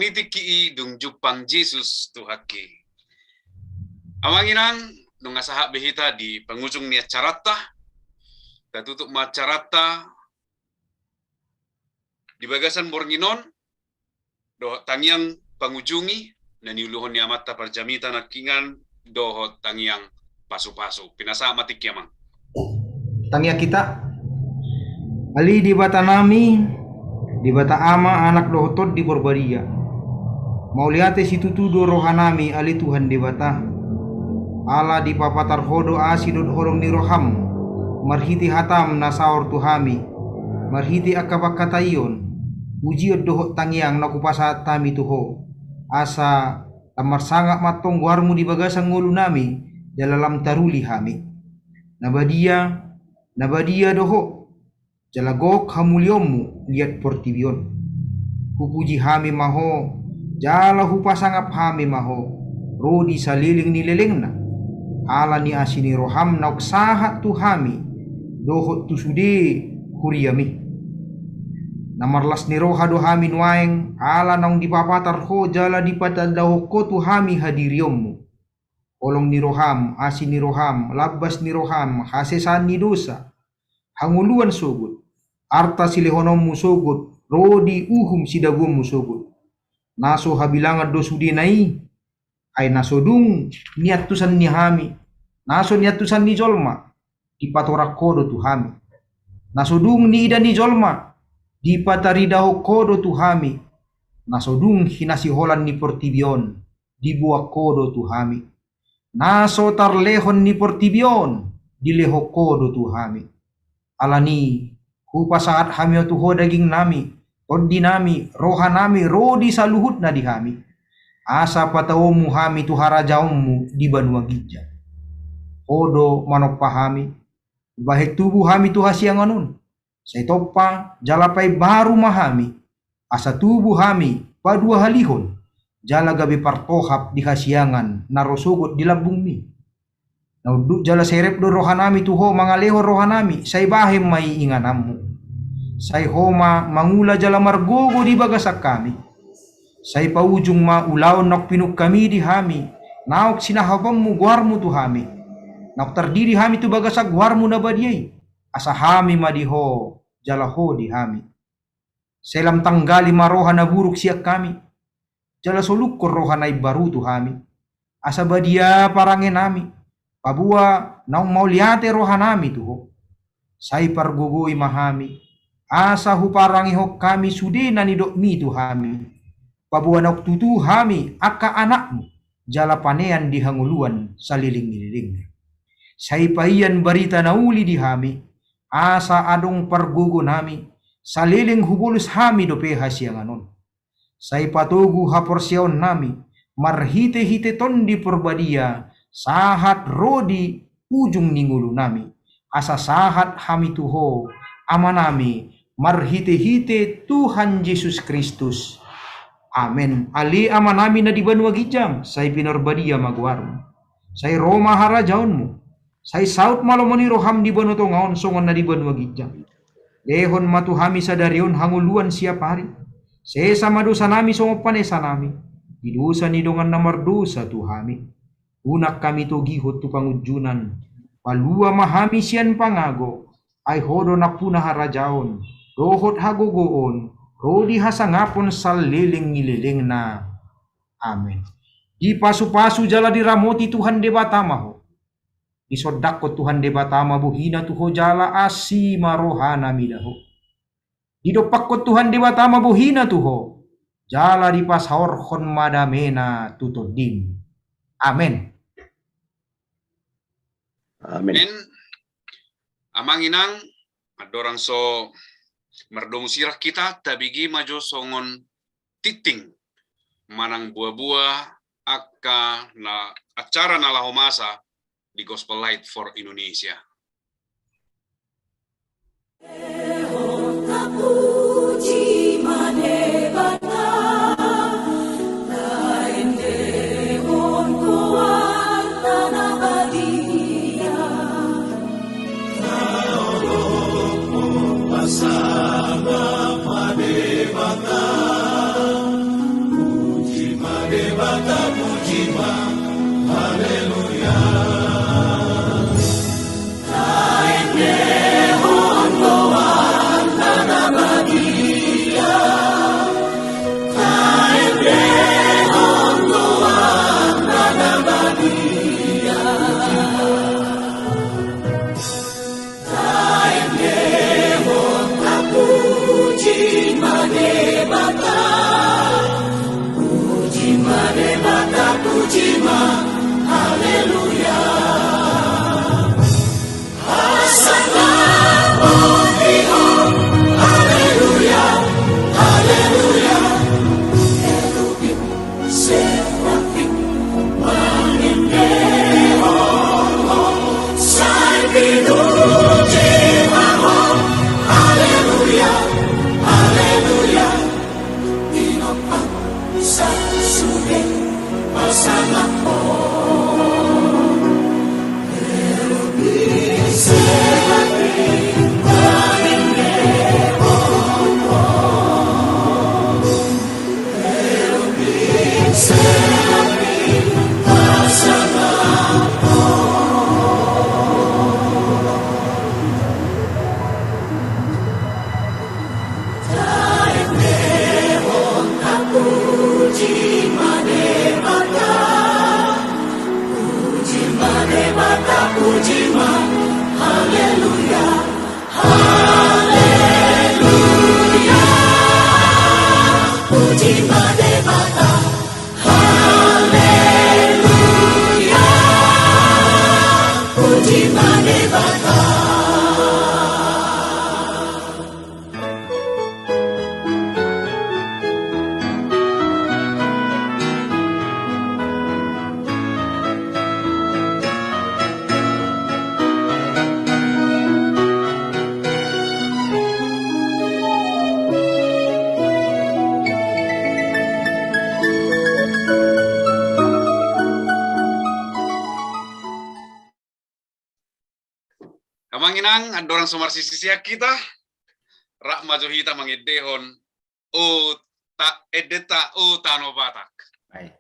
Di tingki i dung jumpang Jesus Tuhanki. Amang inang, nunga sahat be hita di pangujung ni acaranta. Tatutup ma acaranta di bagasan borngin on dohot tangiang pangujungi na niuluhon ni amanta parjamita nangkiningan dohot tangiang pasupasu. Pinasahat ma tingki, amang. Tangiang hita. Ale Debata nami, Debata Ama, Anak dohot Tondi Porbadia. Mauliate situtu do roha nami, ale Tuhan Debata. Ala dipapatar Ho do asi dohot holong ni roham marhite hatam na saor tu hami, marhite angka pangkataion, pujion dohot tangiang na hupasahat hami tu Ho, asa lam marsangap ma antong goarmu di bagasan ngolu nami, jala lam taruli hami. Na badia, na badia do Ho, jala gok hamuliaonmu liat portibi on. Hupuji hami ma Ho, jala hupasangap hami ma Ho, ro di saleleng ni lelengna, ala ni asi ni roham naung sahat tu hami dohot tu sude huriami. Na marlas ni roha do hami nuaeng, ala naung dipapatar Ho jala dipatandahon Ho tu hami hadirionmu. Holong ni roham, asi ni roham, lambas ni roham, hasesaan ni dosa, hangoluan sogot, arta silehononmu sogot, ro di uhum sidabuonmu sogot. Na so habilangan do sudena i, ai na so dung niantusan ni hami, na so niantusan ni jolma, dipatorang Ho do tu hami. Na so dung niida ni jolma, dipataridahon Ho do tu hami. Na so dung hinasiholan ni portibi on, diboan Ho do tu hami. Na so tarlehon ni portibi on, dilehon Ho do tu hami. Ala ni i, hupasahat hami ma tu Ho daging nami, tondi nami, roha nami, ro di saluhutna di hami. Asa patauonmu hami tu harajaonmu di banua ginjang. Ho do manompa hami, umbahen tubu hami tu hasiangan on. Sai tompa jala paimbaru ma hami, asa tubu hami paduahalihon, jala gabe partohap di hasiangan na ro sogot di lambungmi. Na unduk jala serep do roha nami tu Ho mangalehon roha nami, sai bahen ma i ingananmu. Sai Ho ma mangula jala margogo di bagasan hami. Sai paujung ma ulaon naung pinungkami di hami, naung sinahaponmu goarmu tu hami. Naung tardidi hami tu bagasan goarmu na badia i, asa hami ma di Ho, jala Ho di hami. Sai lam tanggali ma roha na buruk sian hami, jala solukkon roha na imbaru tu hami. Asa badia parange nami, paboa naung mauliate roha nami tu Ho. Sai pargogoi ma hami, asa huparangehon hami sude na nidokmi tu hami. Paboa naung tutu hami angka anakmu, jala panean di hangoluan saleleng ni lelengna. Sai paian barita na uli di hami, asa adong pargogo nami, saleleng hubolus hami dope hasiangan on. Sai patogu haporseaon nami, marhite-hite Tondi Porbadia, sahat ro di ujung ni ngolu nami. Asa sahat hami tu Ho, Ama nami, marhite-hite Tuhan Jesus Kristus. Amen. Ale Ama nami na di banua ginjang, sai pinarbadia ma goarmu. Sai ro ma harajaonmu. Sai saut ma lomo ni roham di banua tonga on songon na di banua ginjang. Lehon ma tu hami sadari on hangoluan siapari. Sesa ma dosa nami songon panesa nami di dosa ni dongan na mardosa tu hami. Unang hami togihon tu pangunjunan. Palua ma hami sian pangago. Ai Ho do nampuna harajaon, dohot hagogoon, ro di hasangapon saleleng ni lelengna. Amen. Dipasu-pasu jala diramoti Tuhan Debata ma ho. Disondangkon Tuhan Debata ma bohina tu ho jala asi ma rohana mida ho. Didompakkon Tuhan Debata ma bohina tu ho, jala dipasaorhon ma damena tu tondim. Amen. Amen. Amen. Amang inang, andorang so mardomu sirang hita, tabege ma jo songon tingting manang boa-boa angka na acara na laho masa di Gospel Light for Indonesia. Amang inang, andorang so marsisisean hita, rap ma jo hita mangendehon O ta-, endenta O Tano Batak. Baik.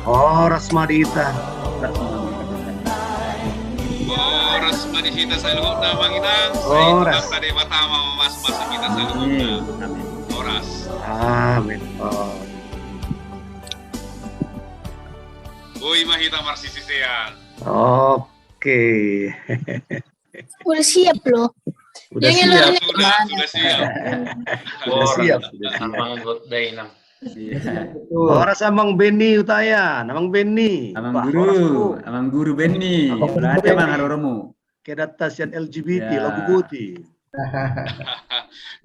Horas ma di hita. Horas ma di hita saluhutna, Amang Inang. Horas. Sai Tuhan Debata ma mamasumasu hita saluhutna. Amin. Amin. Horas. Amin. Oh. Boi ma hita marsisisean. Oke. Udah siap loh. Udah siap. Sudah, sudah siap. Sudah siap, sudah siap. Amang Godai, Inang. Iya. Horas Amang Benny Utayan, Amang Benny. Amang Guru, Amang Guru Benny. Amang Guru Benny. Kedatangan sian L G B T, lagu boti.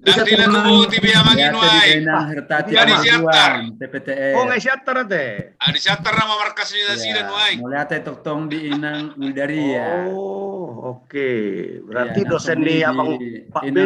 Ndang dilagu boti be Amang i nuaeng. Ndang disiatar. P P T N. Oh, nunga disiatar ate. Ah, disiatar nama markas ni nasida nuaeng. Mauliate tongtong di Inang Uldaria. Oh, oke. Berarti dosen ni Amang Pak Benny.